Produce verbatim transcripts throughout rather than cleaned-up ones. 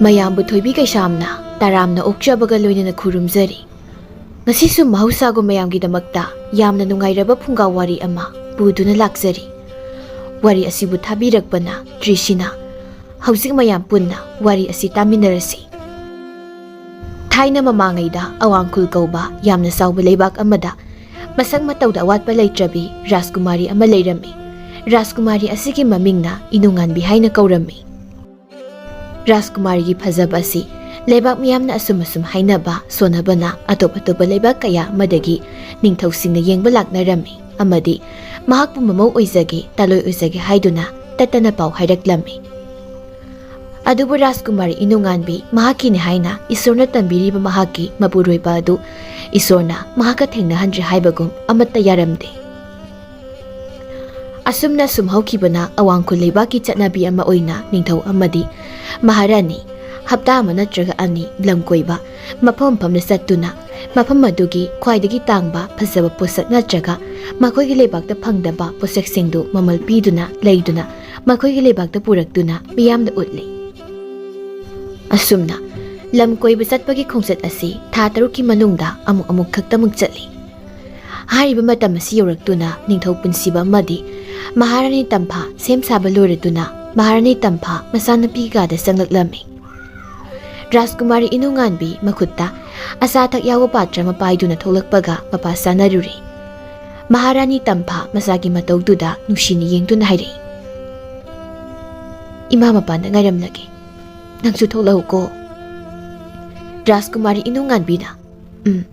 ꯃꯌꯥꯝꯕꯨ ꯊꯣꯏꯕꯤ ꯀꯩꯁꯥꯝꯅ ꯇꯔꯥꯝꯅ ꯑꯣꯛꯆꯕꯒ ꯂꯣꯏꯅꯅ ꯈꯨꯔꯨꯝꯖꯔꯤ꯫ ꯉꯁꯤꯁꯨ ꯃꯍꯧꯁꯥꯒꯨꯝ ꯃꯌꯥꯝꯒꯤꯗꯃꯛꯇ ꯌꯥꯝꯅ ꯅꯨꯡꯉꯥꯏꯔꯕ ꯐꯨꯡꯒꯥ ꯋꯥꯔꯤ ꯑꯃ ꯄꯨꯗꯨꯅ ꯂꯥꯛꯆꯔꯤ꯫ ꯋꯥꯔꯤ ꯑꯁꯤꯕꯨ ꯊꯥꯕꯤꯔꯛꯄꯅ ꯇ꯭ꯔꯤꯁꯤꯅ꯫ ꯍꯧꯖꯤꯛ ꯃꯌꯥꯝ ꯄꯨꯟꯅ ꯋꯥꯔꯤ ꯑꯁꯤ ꯇꯥꯃꯤꯟꯅꯔꯁꯤ꯫ ꯊꯥꯏꯅ ꯃꯃꯥꯡꯉꯩꯗ ꯑꯋꯥꯡꯈꯨꯜ ꯀꯧꯕ ꯌꯥꯝꯅ ꯆꯥꯎꯕ ꯂꯩꯕꯥꯛ ꯑꯃꯗ ꯃꯁꯛ ꯃꯇꯧꯗ ꯑꯋꯥꯠꯄ ꯂꯩꯇ꯭ꯔꯕꯤ ꯔꯥꯖꯀꯨꯃꯥꯔꯤ ꯑꯃ ꯂꯩꯔꯝꯃꯤ꯫ ꯔꯥꯖꯀꯨꯃꯥꯔꯤ ꯑꯁꯤꯒꯤ ꯃꯃꯤꯡꯅ ꯏꯅꯨꯡꯉꯥꯟꯕꯤ ꯍꯥꯏꯅ ꯀꯧꯔꯝꯃꯤ꯫ ꯔꯥꯖꯀꯨꯃꯥꯔꯤꯒꯤ ꯐꯖꯕ ꯑꯁꯤ ꯂꯩꯕꯥꯛ ꯃꯤꯌꯥꯝꯅ ꯑꯁꯨꯝ ꯑꯁꯨꯝ ꯍꯥꯏꯅꯕ ꯁꯣꯟꯅꯕꯅ ꯑꯇꯣꯞ ꯑꯇꯣꯞꯄ ꯂꯩꯕꯥꯛ ꯀꯌꯥ ꯑꯃꯗꯒꯤ ꯅꯤꯡꯊꯧꯁꯤꯡꯅ ꯌꯦꯡꯕ ꯂꯥꯛꯅꯔꯝꯃꯤ ꯑꯃꯗꯤ ꯃꯍꯥꯛꯄꯨ ꯃꯃꯧ ꯑꯣꯏꯖꯒꯦ, ꯇꯥꯂꯣꯏ ꯑꯣꯏꯖꯒꯦ ꯍꯥꯏꯗꯨꯅ ꯇꯠꯇꯅ ꯄꯥꯎ ꯍꯥꯏꯔꯛꯂꯝꯃꯤ꯫ ꯑꯗꯨꯕꯨ ꯔꯥꯖꯀꯨꯃꯥꯔꯤ ꯏꯅꯨꯡꯉꯥꯟꯕꯤ ꯃꯍꯥꯛꯀꯤꯅꯤ ꯍꯥꯏꯅ ꯏꯁꯣꯔꯅ ꯇꯝꯕꯤꯔꯤꯕ ꯃꯍꯥꯛꯀꯤ ꯃꯄꯨꯔꯣꯏꯕ ꯑꯗꯨ ꯏꯁꯣꯔꯅ ꯃꯍꯥꯛꯀ ꯊꯦꯡꯅꯍꯟꯗ꯭ꯔꯦ ꯍꯥꯏꯕꯒꯨꯝ ꯑꯃꯠꯇ ꯌꯥꯔꯝꯗꯦ꯫ ꯑꯁꯨꯝꯅ ꯁꯨꯝ ꯍꯧꯈꯤꯕꯅ ꯑꯋꯥꯡꯈꯨꯜ ꯂꯩꯕꯥꯛꯀꯤ ꯆꯠꯅꯕꯤ ꯑꯃ ꯑꯣꯏꯅ ꯅꯤꯡꯊꯧ ꯑꯃꯗꯤ ꯃꯍꯥꯔꯥꯅꯤ ꯍꯞꯇꯥ ꯑꯃ ꯅꯠꯇ꯭ꯔꯒ ꯑꯅꯤ ꯂꯝ ꯀꯣꯏꯕ ꯃꯐꯝ ꯃꯐꯝꯗ ꯆꯠꯇꯨꯅ ꯃꯐꯝ ꯑꯗꯨꯒꯤ ꯈ꯭ꯋꯥꯏꯗꯒꯤ ꯇꯥꯡꯕ ꯐꯖꯕ ꯄꯣꯠꯁꯛ ꯅꯠꯇ꯭ꯔꯒ ꯃꯈꯣꯏꯒꯤ ꯂꯩꯕꯥꯛꯇ ꯐꯪꯗꯕ ꯄꯣꯠꯁꯛꯁꯤꯡꯗꯨ ꯃꯃꯜ ꯄꯤꯗꯨꯅ ꯂꯩꯗꯨꯅ ꯃꯈꯣꯏꯒꯤ ꯂꯩꯕꯥꯛꯇ ꯄꯨꯔꯛꯇꯨꯅ ꯃꯤꯌꯥꯝꯗ ꯎꯠꯂꯤ꯫ ꯑꯁꯨꯝꯅ ꯂꯝ ꯀꯣꯏꯕ ꯆꯠꯄꯒꯤ ꯈꯣꯡꯆꯠ ꯑꯁꯤ ꯊꯥ ꯇꯔꯨꯛꯀꯤ ꯃꯅꯨꯡꯗ ꯑꯃꯨꯛ ꯑꯃꯨꯛ ꯈꯛꯇꯃꯛ ꯆꯠꯂꯤ꯫ ꯍꯥꯏꯔꯤꯕ ꯃꯇꯝ ꯑꯁꯤ ꯌꯧꯔꯛꯇꯨꯅ ꯅꯤꯡꯊꯧ ꯄꯨꯟꯁꯤꯕ ꯑꯃꯗꯤ ꯃꯍꯥꯔꯥꯅꯤ ꯇꯝꯐꯥ ꯁꯦꯝ ꯁꯥꯕ ꯂꯣꯏꯔꯗꯨꯅ ꯃꯍꯥꯔꯥꯅꯤ ꯇꯝꯐꯥ ꯃꯆꯥꯅꯨꯄꯤ ꯀꯥꯗ ꯆꯪꯂꯛꯂꯝꯃꯤ꯫ ꯔꯥꯖꯀꯨꯃꯥꯔꯤ ꯏꯅꯨꯉꯥꯟꯕꯤ ꯃꯈꯨꯠꯇ ꯑꯆꯥ ꯑꯊꯛ ꯌꯥꯎꯕ ꯄꯥꯇ꯭ꯔ ꯑꯃ ꯄꯥꯏꯗꯨꯅ ꯊꯣꯛꯂꯛꯄꯒ ꯃꯄꯥ ꯆꯥꯅꯔꯨꯔꯦ꯫ ꯃꯍꯥꯔꯥꯅꯤ ꯇꯝꯐꯥ ꯃꯆꯥꯒꯤ ꯃꯇꯧꯗꯨꯗ ꯅꯨꯡꯁꯤꯅ ꯌꯦꯡꯗꯨꯅ ꯍꯥꯏꯔꯛꯏ, "ꯏꯃꯥ ꯃꯄꯥꯟꯗ ꯉꯥꯏꯔꯝꯂꯒꯦ, ꯅꯪꯁꯨ ꯊꯣꯛꯂꯛꯎꯀꯣ꯫" ꯔꯥꯖꯀꯨꯃꯥꯔꯤ ꯏꯅꯨꯉꯥꯟꯕꯤꯅ "ꯎꯝ"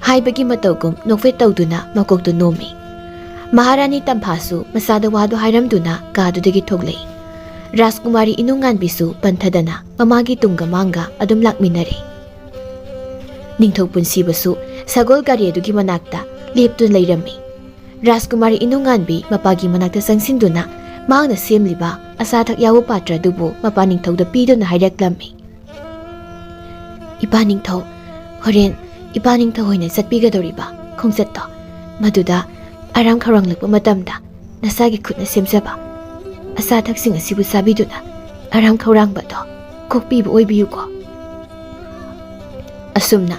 ꯍꯥꯏꯕꯒꯤ ꯃꯇꯧꯒꯨꯝ ꯅꯣꯛꯐꯦꯠ ꯇꯧꯗꯨꯅ ꯃꯀꯣꯛꯇꯨ ꯅꯣꯝꯃꯤ꯫ ꯃꯍꯥꯔꯥꯅꯤ ꯇꯝꯐꯥꯁꯨ ꯃꯆꯥꯗ ꯋꯥꯗꯨ ꯍꯥꯏꯔꯝꯗꯨꯅ ꯀꯥꯗꯨꯗꯒꯤ ꯊꯣꯛꯂꯛꯏ꯫ ꯔꯥꯖꯀꯨꯃꯥꯔꯤ ꯏꯅꯨꯉꯥꯟꯕꯤꯁꯨ ꯄꯟꯊꯗꯅ ꯃꯃꯥꯒꯤ ꯇꯨꯡꯒ ꯃꯥꯡꯒ ꯑꯗꯨꯝ ꯂꯥꯛꯃꯤꯟꯅꯔꯦ꯫ ꯅꯤꯡꯊꯧ ꯄꯨꯟꯁꯤꯕꯁꯨ ꯁꯒꯣꯜ ꯒꯥꯔꯤ ꯑꯗꯨꯒꯤ ꯃꯅꯥꯛꯇ ꯂꯦꯞꯇꯨꯅ ꯂꯩꯔꯝꯃꯤ꯫ ꯔꯥꯖꯀꯨꯃꯥꯔꯤ ꯏꯅꯨꯉꯥꯟꯕꯤ ꯃꯄꯥꯒꯤ ꯃꯅꯥꯛꯇ ꯆꯪꯁꯤꯟꯗꯨꯅ ꯃꯍꯥꯛꯅ ꯁꯦꯝꯂꯤꯕ ꯑꯆꯥ ꯑꯊꯛ ꯌꯥꯎꯕ ꯄꯥꯇ꯭ꯔ ꯑꯗꯨꯕꯨ ꯃꯄꯥ ꯅꯤꯡꯊꯧꯗ ꯄꯤꯗꯨꯅ ꯍꯥꯏꯔꯛꯂꯝꯃꯤ, "ꯏꯄꯥ ꯅꯤꯡꯊꯧ, ꯍꯣꯔꯦꯟ ꯏꯄꯥ ꯅꯤꯡꯊꯧ ꯍꯣꯏꯅ ꯆꯠꯄꯤꯒꯗꯧꯔꯤꯕ ꯈꯣꯡꯆꯠꯇꯣ, ꯃꯗꯨꯗ ꯑꯔꯥꯝ ꯈꯧꯔꯥꯡꯂꯛꯄ ꯃꯇꯝꯗ ꯅꯁꯥꯒꯤ ꯈꯨꯠꯅ ꯁꯦꯝꯖꯕ ꯑꯆꯥ ꯑꯊꯛꯁꯤꯡ ꯑꯁꯤꯕꯨ ꯆꯥꯕꯤꯗꯨꯅ ꯑꯔꯥꯝ ꯈꯧꯔꯥꯡꯕꯗꯣ ꯀꯣꯛꯄꯤꯕ ꯑꯣꯏꯕꯤꯌꯨꯀꯣ꯫ ꯑꯁꯨꯝꯅ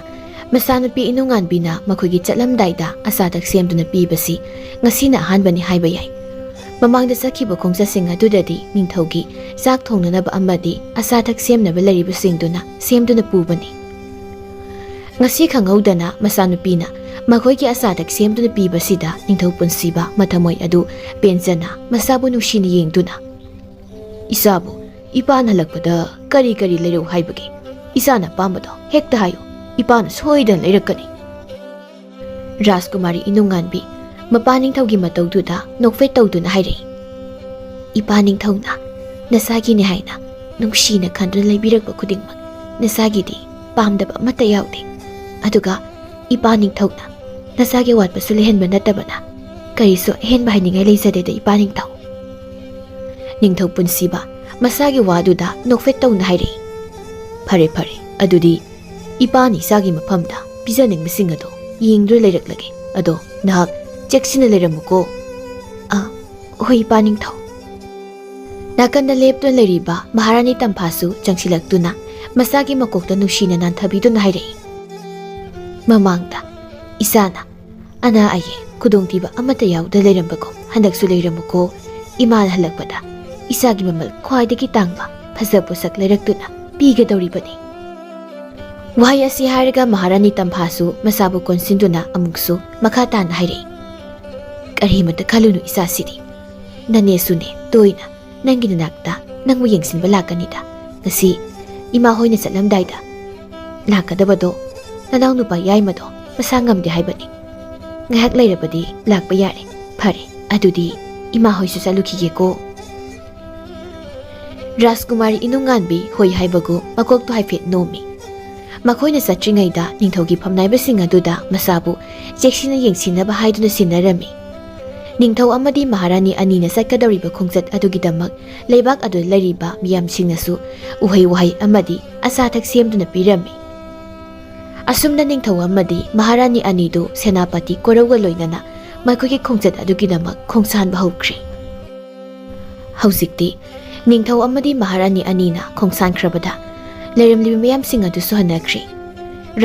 ꯃꯆꯥꯅꯨꯄꯤ ꯏꯅꯨꯡꯉꯥꯟꯕꯤꯅ ꯃꯈꯣꯏꯒꯤ ꯆꯠꯂꯝꯗꯥꯏꯗ ꯑꯆꯥ ꯑꯊꯛ ꯁꯦꯝꯗꯨꯅ ꯄꯤꯕꯁꯤ ꯉꯁꯤꯅ ꯑꯍꯥꯟꯕꯅꯤ ꯍꯥꯏꯕ ꯌꯥꯏ꯫ ꯃꯃꯥꯡꯗ ꯆꯠꯈꯤꯕ ꯈꯣꯡꯆꯠꯁꯤꯡ ꯑꯗꯨꯗꯗꯤ ꯅꯤꯡꯊꯧꯒꯤ ꯆꯥꯛ ꯊꯣꯡꯅꯅꯕ ꯑꯃꯗꯤ ꯑꯆꯥ ꯑꯊꯛ ꯁꯦꯝꯅꯕ ꯂꯩꯔꯤꯕꯁꯤꯡꯗꯨꯅ ꯁꯦꯝꯗꯨꯅ ꯄꯨꯕꯅꯤ꯫ ꯉꯁꯤ ꯈꯪꯍꯧꯗꯅ ꯃꯆꯥꯅꯨꯄꯤꯅ ꯃꯈꯣꯏꯒꯤ ꯑꯆꯥ ꯑꯊꯛ ꯁꯦꯝꯗꯨꯅ ꯄꯤꯕꯁꯤꯗ ꯅꯤꯡꯊꯧ ꯄꯨꯟꯁꯤꯕ ꯃꯊꯃꯣꯏ ꯑꯗꯨ ꯄꯦꯟꯖꯅ ꯃꯆꯥꯕꯨ ꯅꯨꯡꯁꯤꯅ ꯌꯦꯡꯗꯨꯅ, "ꯏꯆꯥꯕꯨ ꯏꯄꯥꯅ ꯍꯜꯂꯛꯄꯗ ꯀꯔꯤ ꯀꯔꯤ ꯂꯩꯔꯛꯎ ꯍꯥꯏꯕꯒꯦ? ꯏꯆꯥꯅ ꯑꯄꯥꯝꯕꯗꯣ ꯍꯦꯛꯇ ꯍꯥꯏꯌꯨ, ꯏꯄꯥꯅ ꯁꯣꯏꯗꯅ ꯂꯩꯔꯛꯀꯅꯤ꯫" ꯔꯥꯖꯀꯨꯃꯥꯔꯤ ꯏꯅꯨꯡꯉꯥꯟꯕꯤ ꯃꯄꯥ ꯅꯤꯡꯊꯧꯒꯤ ꯃꯇꯧꯗꯨꯗ ꯅꯣꯛꯐꯦꯠ ꯇꯧꯗꯨꯅ ꯍꯥꯏꯔꯛꯏ, "ꯏꯄꯥ ꯅꯤꯡꯊꯧꯅ ꯅꯆꯥꯒꯤꯅꯤ ꯍꯥꯏꯅ ꯅꯨꯡꯁꯤꯅ ꯈꯟꯗꯨꯅ ꯂꯩꯕꯤꯔꯛꯄ ꯈꯨꯗꯤꯡꯃꯛ ꯅꯆꯥꯒꯤꯗꯤ ꯄꯥꯝꯗꯕ ꯑꯃꯠꯇ ꯌꯥꯎꯗꯦ꯫ ꯑꯗꯨꯒ ꯏꯄꯥ ꯅꯤꯡꯊꯧꯅ ꯅꯆꯥꯒꯤ ꯑꯋꯥꯠꯄꯁꯨ ꯂꯩꯍꯟꯕ ꯅꯠꯇꯕꯅ ꯀꯔꯤꯁꯨ ꯑꯍꯦꯟꯕ ꯍꯥꯏꯅꯤꯡꯉꯥꯏ ꯂꯩꯖꯗꯦꯗ ꯏꯄꯥ ꯅꯤꯡꯊꯧ꯫" ꯅꯤꯡꯊꯧ ꯄꯨꯟꯁꯤꯕ ꯃꯁꯥꯒꯤ ꯋꯥꯗꯨꯗ ꯅꯣꯛꯐꯦꯠ ꯇꯧꯅ ꯍꯥꯏꯔꯛꯏ, "ꯐꯔꯦ ꯐꯔꯦ, ꯑꯗꯨꯗꯤ ꯏꯄꯥꯅ ꯏꯆꯥꯒꯤ ꯃꯐꯝꯗ ꯄꯤꯖꯅꯤꯡꯕꯁꯤꯡ ꯑꯗꯣ ꯌꯦꯡꯗꯨꯅ ꯂꯩꯔꯛꯂꯒꯦ꯫ ꯑꯗꯣ ꯅꯍꯥꯛ ꯆꯦꯛꯁꯤꯟꯅ ꯂꯩꯔꯝꯃꯨꯀꯣ꯫" "ꯑ, ꯍꯣꯏ ꯏꯄꯥ ꯅꯤꯡꯊꯧ꯫" ꯅꯥꯀꯟꯗ ꯂꯦꯞꯇꯨꯅ ꯂꯩꯔꯤꯕ ꯃꯍꯥꯔꯥꯅꯤ ꯇꯝꯐꯥꯁꯨ ꯆꯪꯁꯤꯜꯂꯛꯇꯨꯅ ꯃꯆꯥꯒꯤ ꯃꯀꯣꯛꯇ ꯅꯨꯡꯁꯤꯅ ꯅꯥꯟꯊꯕꯤꯗꯨꯅ ꯍꯥꯏꯔꯛꯏ, "ꯃꯃꯥꯡꯗ ꯏꯆꯥꯅ ꯑꯅꯥ ꯑꯌꯦꯛ ꯈꯨꯗꯣꯡꯊꯤꯕ ꯑꯃꯠꯇ ꯌꯥꯎꯗ ꯂꯩꯔꯝꯕꯒꯨꯝ ꯍꯟꯗꯛꯁꯨ ꯂꯩꯔꯝꯃꯨꯀꯣ꯫ ꯏꯃꯥꯅ ꯍꯜꯂꯛꯄꯗ ꯏꯆꯥꯒꯤ ꯃꯃꯜ ꯈ꯭ꯋꯥꯏꯗꯒꯤ ꯇꯥꯡꯕ ꯐꯖ ꯄꯣꯠꯁꯛ ꯂꯩꯔꯛꯇꯨꯅ ꯄꯤꯒꯗꯧꯔꯤꯕꯅꯤ꯫" ꯋꯥꯍꯩ ꯑꯁꯤ ꯍꯥꯏꯔꯒ ꯃꯍꯥꯔꯥꯅꯤ ꯇꯝꯐꯥꯁꯨ ꯃꯆꯥꯕꯨ ꯀꯣꯟꯁꯤꯟꯗꯨꯅ ꯑꯃꯨꯛꯁꯨ ꯃꯈꯥ ꯇꯥꯅ ꯍꯥꯏꯔꯛꯏ, "ꯀꯔꯤꯃꯇ ꯈꯜꯂꯨꯅꯨ ꯏꯆꯥꯁꯤꯗꯤ꯫ ꯅꯅꯦꯁꯨꯅꯦ ꯇꯣꯏꯅ ꯅꯪꯒꯤ ꯅꯅꯥꯛꯇ ꯅꯪꯕꯨ ꯌꯦꯡꯁꯤꯟꯕ ꯂꯥꯛꯀꯅꯤꯗ꯫ ꯉꯁꯤ ꯏꯃꯥ ꯍꯣꯏꯅ ꯆꯠꯂꯝꯗꯥꯏꯗ ꯂꯥꯛꯀꯗꯕꯗꯣ ꯅꯅꯥꯎ ꯅꯨꯄꯥ ꯌꯥꯏꯃꯗꯣ ꯃꯁꯥ ꯉꯝꯗꯦ ꯍꯥꯏꯕꯅꯤ꯫ ꯉꯥꯏꯍꯥꯛ ꯂꯩꯔꯕꯗꯤ ꯂꯥꯛꯄ ꯌꯥꯔꯦ꯫ ꯐꯔꯦ, ꯑꯗꯨꯗꯤ ꯏꯃꯥ ꯍꯣꯏꯁꯨ ꯆꯠꯂꯨꯈꯤꯒꯦꯀꯣ꯫" ꯔꯥꯖꯀꯨꯃꯥꯔꯤ ꯏꯅꯨꯡꯉꯥꯟꯕꯤ ꯍꯣꯏ ꯍꯥꯏꯕꯒꯨ ꯃꯀꯣꯛꯇꯣ ꯍꯥꯏꯐꯦꯠ ꯅꯣꯝꯃꯤ꯫ ꯃꯈꯣꯏꯅ ꯆꯠꯇ꯭ꯔꯤꯉꯩꯗ ꯅꯤꯡꯊꯧꯒꯤ ꯐꯝꯅꯥꯏꯕꯁꯤꯡ ꯑꯗꯨꯗ ꯃꯆꯥꯕꯨ ꯆꯦꯛꯁꯤꯟꯅ ꯌꯦꯡꯁꯤꯟꯅꯕ ꯍꯥꯏꯗꯨꯅ ꯁꯤꯟꯅꯔꯝꯃꯤ꯫ ꯅꯤꯡꯊꯧ ꯑꯃꯗꯤ ꯃꯍꯥꯔꯥꯅꯤ ꯑꯅꯤꯅ ꯆꯠꯀꯗꯧꯔꯤꯕ ꯈꯣꯡꯆꯠ ꯑꯗꯨꯒꯤꯗꯃꯛ ꯂꯩꯕꯥꯛ ꯑꯗꯨꯗ ꯂꯩꯔꯤꯕ ꯃꯤꯌꯥꯝꯁꯤꯡꯅꯁꯨ ꯎꯍꯩ ꯋꯥꯍꯩ ꯑꯃꯗꯤ ꯑꯆꯥ ꯑꯊꯛ ꯁꯦꯝꯗꯨꯅ ꯄꯤꯔꯝꯃꯤ꯫ ꯑꯁꯨꯝꯅ ꯅꯤꯡꯊꯧ ꯑꯃꯗꯤ ꯃꯍꯥꯔꯥꯅꯤ ꯑꯅꯤꯗꯨ ꯁꯦꯅꯥꯄꯇꯤ ꯀꯣꯔꯧꯒ ꯂꯣꯏꯅꯅ ꯃꯈꯣꯏꯒꯤ ꯈꯣꯡꯆꯠ ꯑꯗꯨꯒꯤꯗꯃꯛ ꯈꯣꯡꯁꯥꯟꯕ ꯍꯧꯈ꯭ꯔꯦ꯫ ꯍꯧꯖꯤꯛꯇꯤ ꯅꯤꯡꯊꯧ ꯑꯃꯗꯤ ꯃꯍꯥꯔꯥꯅꯤ ꯑꯅꯤꯅ ꯈꯣꯡꯁꯥꯟꯈ꯭ꯔꯕꯗ ꯂꯩꯔꯝꯂꯤꯕ ꯃꯤꯌꯥꯝꯁꯤꯡ ꯑꯗꯨꯁꯨ ꯍꯟꯅꯈ꯭ꯔꯦ꯫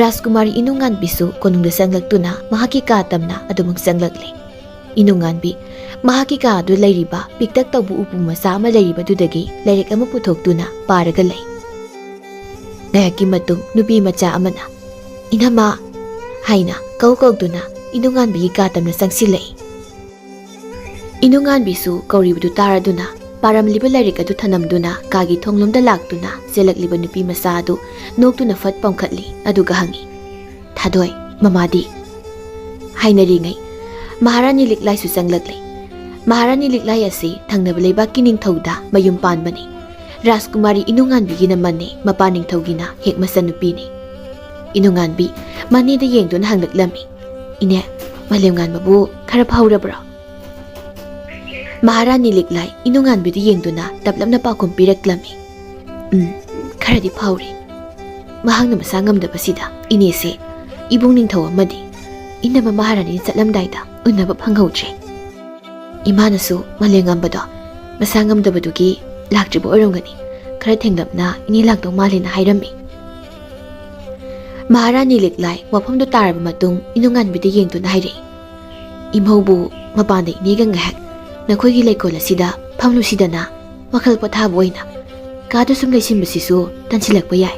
ꯔꯥꯖꯀꯨꯃꯥꯔꯤ ꯏꯅꯨꯉꯥꯟꯕꯤꯁꯨ ꯀꯣꯅꯨꯡꯗ ꯆꯪꯂꯛꯇꯨꯅ ꯃꯍꯥꯛꯀꯤ ꯀꯥ ꯇꯝꯅ ꯑꯗꯨꯃꯛ ꯆꯪꯂꯛꯂꯦ꯫ ꯏꯅꯨꯉꯥꯟꯕꯤ ꯃꯍꯥꯛꯀꯤ ꯀꯥ ꯑꯗꯨ ꯂꯩꯔꯤꯕ ꯄꯤꯛꯇꯛ ꯇꯧꯕ ꯎꯄꯨ ꯃꯆꯥ ꯑꯃ ꯂꯩꯔꯤꯕꯗꯨꯗꯒꯤ ꯂꯥꯏꯔꯤꯛ ꯑꯃ ꯄꯨꯊꯣꯛꯇꯨꯅ ꯄꯥꯔꯒ ꯂꯩ꯫ ꯉꯥꯏꯍꯥꯛꯀꯤ ꯃꯇꯨꯡ ꯅꯨꯄꯤ ꯃꯆꯥ ꯑꯃꯅ "ꯏꯅꯝꯃ" ꯍꯥꯏꯅ ꯀꯧ ꯀꯧꯗꯨꯅ ꯏꯅꯨꯉꯥꯟꯕꯤꯒꯤ ꯀꯥ ꯇꯝꯅ ꯆꯪꯁꯤꯜꯂꯛꯏ꯫ ꯏꯅꯨꯉꯥꯟꯕꯤꯁꯨ ꯀꯧꯔꯤꯕꯗꯨ ꯇꯥꯔꯗꯨꯅ ꯄꯥꯔꯝꯂꯤꯕ ꯂꯥꯏꯔꯤꯛ ꯑꯗꯨ ꯊꯅꯝꯗꯨꯅ ꯀꯥꯒꯤ ꯊꯣꯡꯂꯣꯝꯗ ꯂꯥꯛꯇꯨꯅ ꯆꯦꯜꯂꯛꯂꯤꯕ ꯅꯨꯄꯤ ꯃꯆꯥ ꯑꯗꯨ ꯅꯣꯛꯇꯨꯅ ꯐꯠ ꯄꯥꯡꯈꯠꯂꯤ, ꯑꯗꯨꯒ ꯍꯪꯉꯤ, "ꯊꯥꯗꯣꯏ, ꯃꯃꯥꯗꯤ?" ꯍꯥꯏꯅꯔꯤꯉꯩ ꯃꯍꯥꯔꯥꯅꯤ ꯂꯤꯛꯂꯥꯏꯁꯨ ꯆꯪꯂꯛꯂꯦ꯫ ꯃꯍꯥꯔꯥꯅꯤ ꯂꯤꯛꯂꯥꯏ ꯑꯁꯤ ꯊꯪꯅꯕ ꯂꯩꯕꯥꯛꯀꯤ ꯅꯤꯡꯊꯧꯗ ꯃꯌꯨꯝ ꯄꯥꯟꯕꯅꯤ꯫ ꯔꯥꯖꯀꯨꯃꯥꯔꯤ ꯏꯅꯨꯉꯥꯟꯕꯤꯒꯤꯅ ꯃꯅꯦ, ꯃꯄꯥ ꯅꯤꯡꯊꯧꯒꯤꯅ ꯍꯦꯛ ꯃꯆꯟꯅꯨꯄꯤꯅꯤ꯫ ꯏꯅꯨꯉꯥꯟꯕꯤ ꯃꯅꯦꯗ ꯌꯦꯡꯗꯨꯅ ꯍꯪꯂꯛꯂꯝꯃꯤ, "ꯏꯅꯦ, ꯃꯥꯂꯦꯝꯉꯥꯟꯕꯕꯨ ꯈꯔ ꯐꯍꯧꯔꯕ꯭ꯔꯣ?" ꯃꯍꯥꯔꯥꯅꯤ ꯂꯤꯛꯂꯥꯏ ꯏꯅꯨꯉꯥꯟꯕꯤꯗ ꯌꯦꯡꯗꯨꯅ ꯇꯞꯂꯞꯅ ꯄꯥꯎꯈꯨꯝ ꯄꯤꯔꯛꯂꯝꯃꯤ, "ꯎꯝ, ꯈꯔꯗꯤ ꯐꯍꯧꯔꯦ꯫ ꯃꯍꯥꯛꯅ ꯃꯁꯥ ꯉꯝꯗꯕꯁꯤꯗ ꯏꯅꯦꯁꯦ ꯏꯕꯨꯡ ꯅꯤꯡꯊꯧ ꯑꯃꯗꯤ ꯏꯅꯝꯃ ꯃꯍꯥꯔꯥꯅꯤꯅ ꯆꯠꯂꯝꯗꯥꯏꯗ ꯎꯅꯕ ꯐꯪꯍꯧꯗ꯭ꯔꯦ꯫ ꯏꯃꯥꯅꯁꯨ ꯃꯥꯂꯦꯝꯉꯥꯟꯕꯗꯣ ꯃꯁꯥ ꯉꯝꯗꯕꯗꯨꯒꯤ ꯂꯥꯛꯇ꯭ꯔꯤꯕ ꯑꯣꯏꯔꯝꯒꯅꯤ꯫ ꯈꯔ ꯊꯦꯡꯂꯞꯅ ꯏꯅꯦ ꯂꯥꯛꯇꯧ ꯃꯥꯜꯂꯦꯅ ꯍꯥꯏꯔꯝꯃꯤ꯫" ꯃꯍꯥꯔꯥꯅꯤ ꯂꯤꯛꯂꯥꯏ ꯋꯥꯐꯝꯗꯨ ꯇꯥꯔꯕ ꯃꯇꯨꯡ ꯏꯅꯨꯉꯥꯟꯕꯤꯗ ꯌꯦꯡꯗꯨꯅ ꯍꯥꯏꯔꯛꯏ, "ꯏꯃꯧꯕꯨ ꯃꯄꯥꯟꯗ ꯏꯅꯦꯒ ꯉꯥꯏꯍꯥꯛ ꯅꯈꯣꯏꯒꯤ ꯂꯩꯀꯣꯜ ꯑꯁꯤꯗ ꯐꯝꯂꯨꯁꯤꯗꯅ, ꯋꯥꯈꯜ ꯄꯣꯊꯥꯕ ꯑꯣꯏꯅ꯫ ꯀꯥꯗ ꯁꯨꯝ ꯂꯩꯁꯤꯟꯕꯁꯤꯁꯨ ꯇꯟꯁꯤꯜꯂꯛꯄ ꯌꯥꯏ꯫"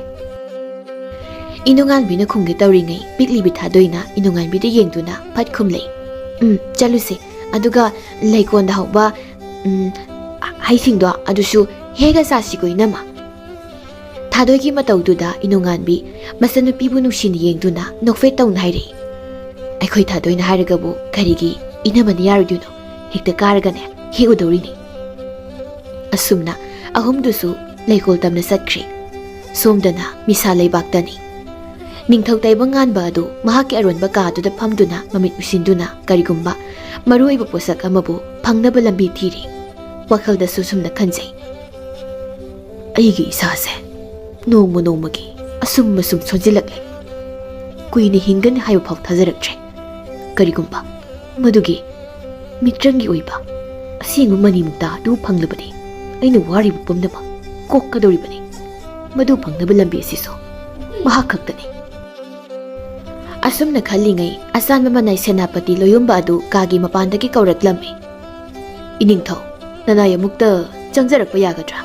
ꯏꯅꯨꯉꯥꯟꯕꯤꯅ ꯈꯨꯝꯒꯦ ꯇꯧꯔꯤꯉꯩ ꯄꯤꯛꯂꯤꯕꯤ ꯊꯥꯗꯣꯏꯅ ꯏꯅꯨꯉꯥꯟꯕꯤꯗ ꯌꯦꯡꯗꯨꯅ ꯐꯠ ꯈꯨꯝꯂꯛꯏ, "ꯎꯝ, ꯆꯠꯂꯨꯁꯦ꯫ ꯑꯗꯨꯒ ꯂꯩꯀꯣꯜꯗ ꯍꯧꯕ, ꯎꯝ, ꯍꯩꯁꯤꯡꯗꯣ ꯑꯗꯨꯁꯨ ꯍꯦꯛꯑ ꯆꯥꯁꯤꯀꯣ ꯏꯅꯝꯃ꯫" ꯊꯥꯗꯣꯏꯒꯤ ꯃꯇꯧꯗꯨꯗ ꯏꯅꯨꯉꯥꯟꯕꯤ ꯃꯆꯟꯅꯨꯄꯤꯕꯨ ꯅꯨꯡꯁꯤꯅ ꯌꯦꯡꯗꯨꯅ ꯅꯣꯛꯐꯦꯠ ꯇꯧꯅ ꯍꯥꯏꯔꯛꯏ, "ꯑꯩꯈꯣꯏ ꯊꯥꯗꯣꯏꯅ ꯍꯥꯏꯔꯒꯕꯨ ꯀꯔꯤꯒꯤ ꯏꯅꯝꯃꯅ ꯌꯥꯔꯣꯏꯗꯣꯏꯅꯣ? ꯍꯦꯛꯇ ꯀꯥꯔꯒꯅꯦ ꯍꯦꯛꯎꯗꯧꯔꯤꯅꯤ꯫" ꯑꯁꯨꯝꯅ ꯑꯍꯨꯝꯗꯨꯁꯨ ꯂꯩꯀꯣꯜ ꯇꯝꯅ ꯆꯠꯈ꯭ꯔꯦ꯫ ꯁꯣꯝꯗꯅ ꯃꯤꯁꯥ ꯂꯩꯕꯥꯛꯇꯅꯤ꯫ ꯅꯤꯡꯊꯧ ꯇꯥꯏꯕꯪꯉꯥꯟꯕ ꯑꯗꯨ ꯃꯍꯥꯛꯀꯤ ꯑꯔꯣꯟꯕ ꯀꯥ ꯑꯗꯨꯗ ꯐꯝꯗꯨꯅ ꯃꯃꯤꯠ ꯎꯏꯁꯤꯟꯗꯨꯅ ꯀꯔꯤꯒꯨꯝꯕ ꯃꯔꯨꯑꯣꯏꯕ ꯄꯣꯠꯁꯛ ꯑꯃꯕꯨ ꯐꯪꯅꯕ ꯂꯝꯕꯤ ꯊꯤꯔꯤ꯫ ꯋꯥꯈꯜꯗꯁꯨ ꯁꯨꯝꯅ ꯈꯟꯖꯩ, "ꯑꯩꯒꯤ ꯏꯁꯥꯁꯦ ꯅꯣꯡꯃ ꯅꯣꯡꯃꯒꯤ ꯑꯁꯨꯝ ꯑꯁꯨꯝ ꯁꯣꯟꯖꯤꯜꯂꯛꯂꯦ꯫ ꯀꯨꯏꯅ ꯍꯤꯡꯒꯅꯤ ꯍꯥꯏꯕ ꯐꯥꯎ ꯊꯥꯖꯔꯛꯇ꯭ꯔꯦ꯫ ꯀꯔꯤꯒꯨꯝꯕ ꯃꯗꯨꯒꯤ ꯃꯤꯇ꯭ꯔꯪꯒꯤ ꯑꯣꯏꯕ ꯑꯁꯦꯡꯕ ꯃꯅꯤ ꯃꯨꯛꯇꯥ ꯑꯗꯨ ꯐꯪꯂꯕꯗꯤ ꯑꯩꯅ ꯋꯥꯔꯤꯕ ꯄꯨꯝꯅꯃꯛ ꯀꯣꯛꯀꯗꯧꯔꯤꯕꯅꯤ꯫ ꯃꯗꯨ ꯐꯪꯅꯕ ꯂꯝꯕꯤ ꯑꯁꯤꯁꯨ ꯃꯍꯥꯛ ꯈꯛꯇꯅꯤ꯫ ꯑꯁꯨꯝꯅ ꯈꯜꯂꯤꯉꯩ ꯑꯆꯥꯟꯕ ꯃꯅꯥꯏ ꯁꯦꯅꯥꯄꯇꯤ ꯂꯣꯌꯨꯝꯕ ꯑꯗꯨ ꯀꯥꯒꯤ ꯃꯄꯥꯟꯗꯒꯤ ꯀꯧꯔꯛꯂꯝꯃꯤ꯫ "ꯏꯅꯤꯡꯊꯧ, ꯅꯅꯥꯏ ꯑꯃꯨꯛꯇ ꯆꯪꯖꯔꯛꯄ ꯌꯥꯒꯗ꯭ꯔꯥ?"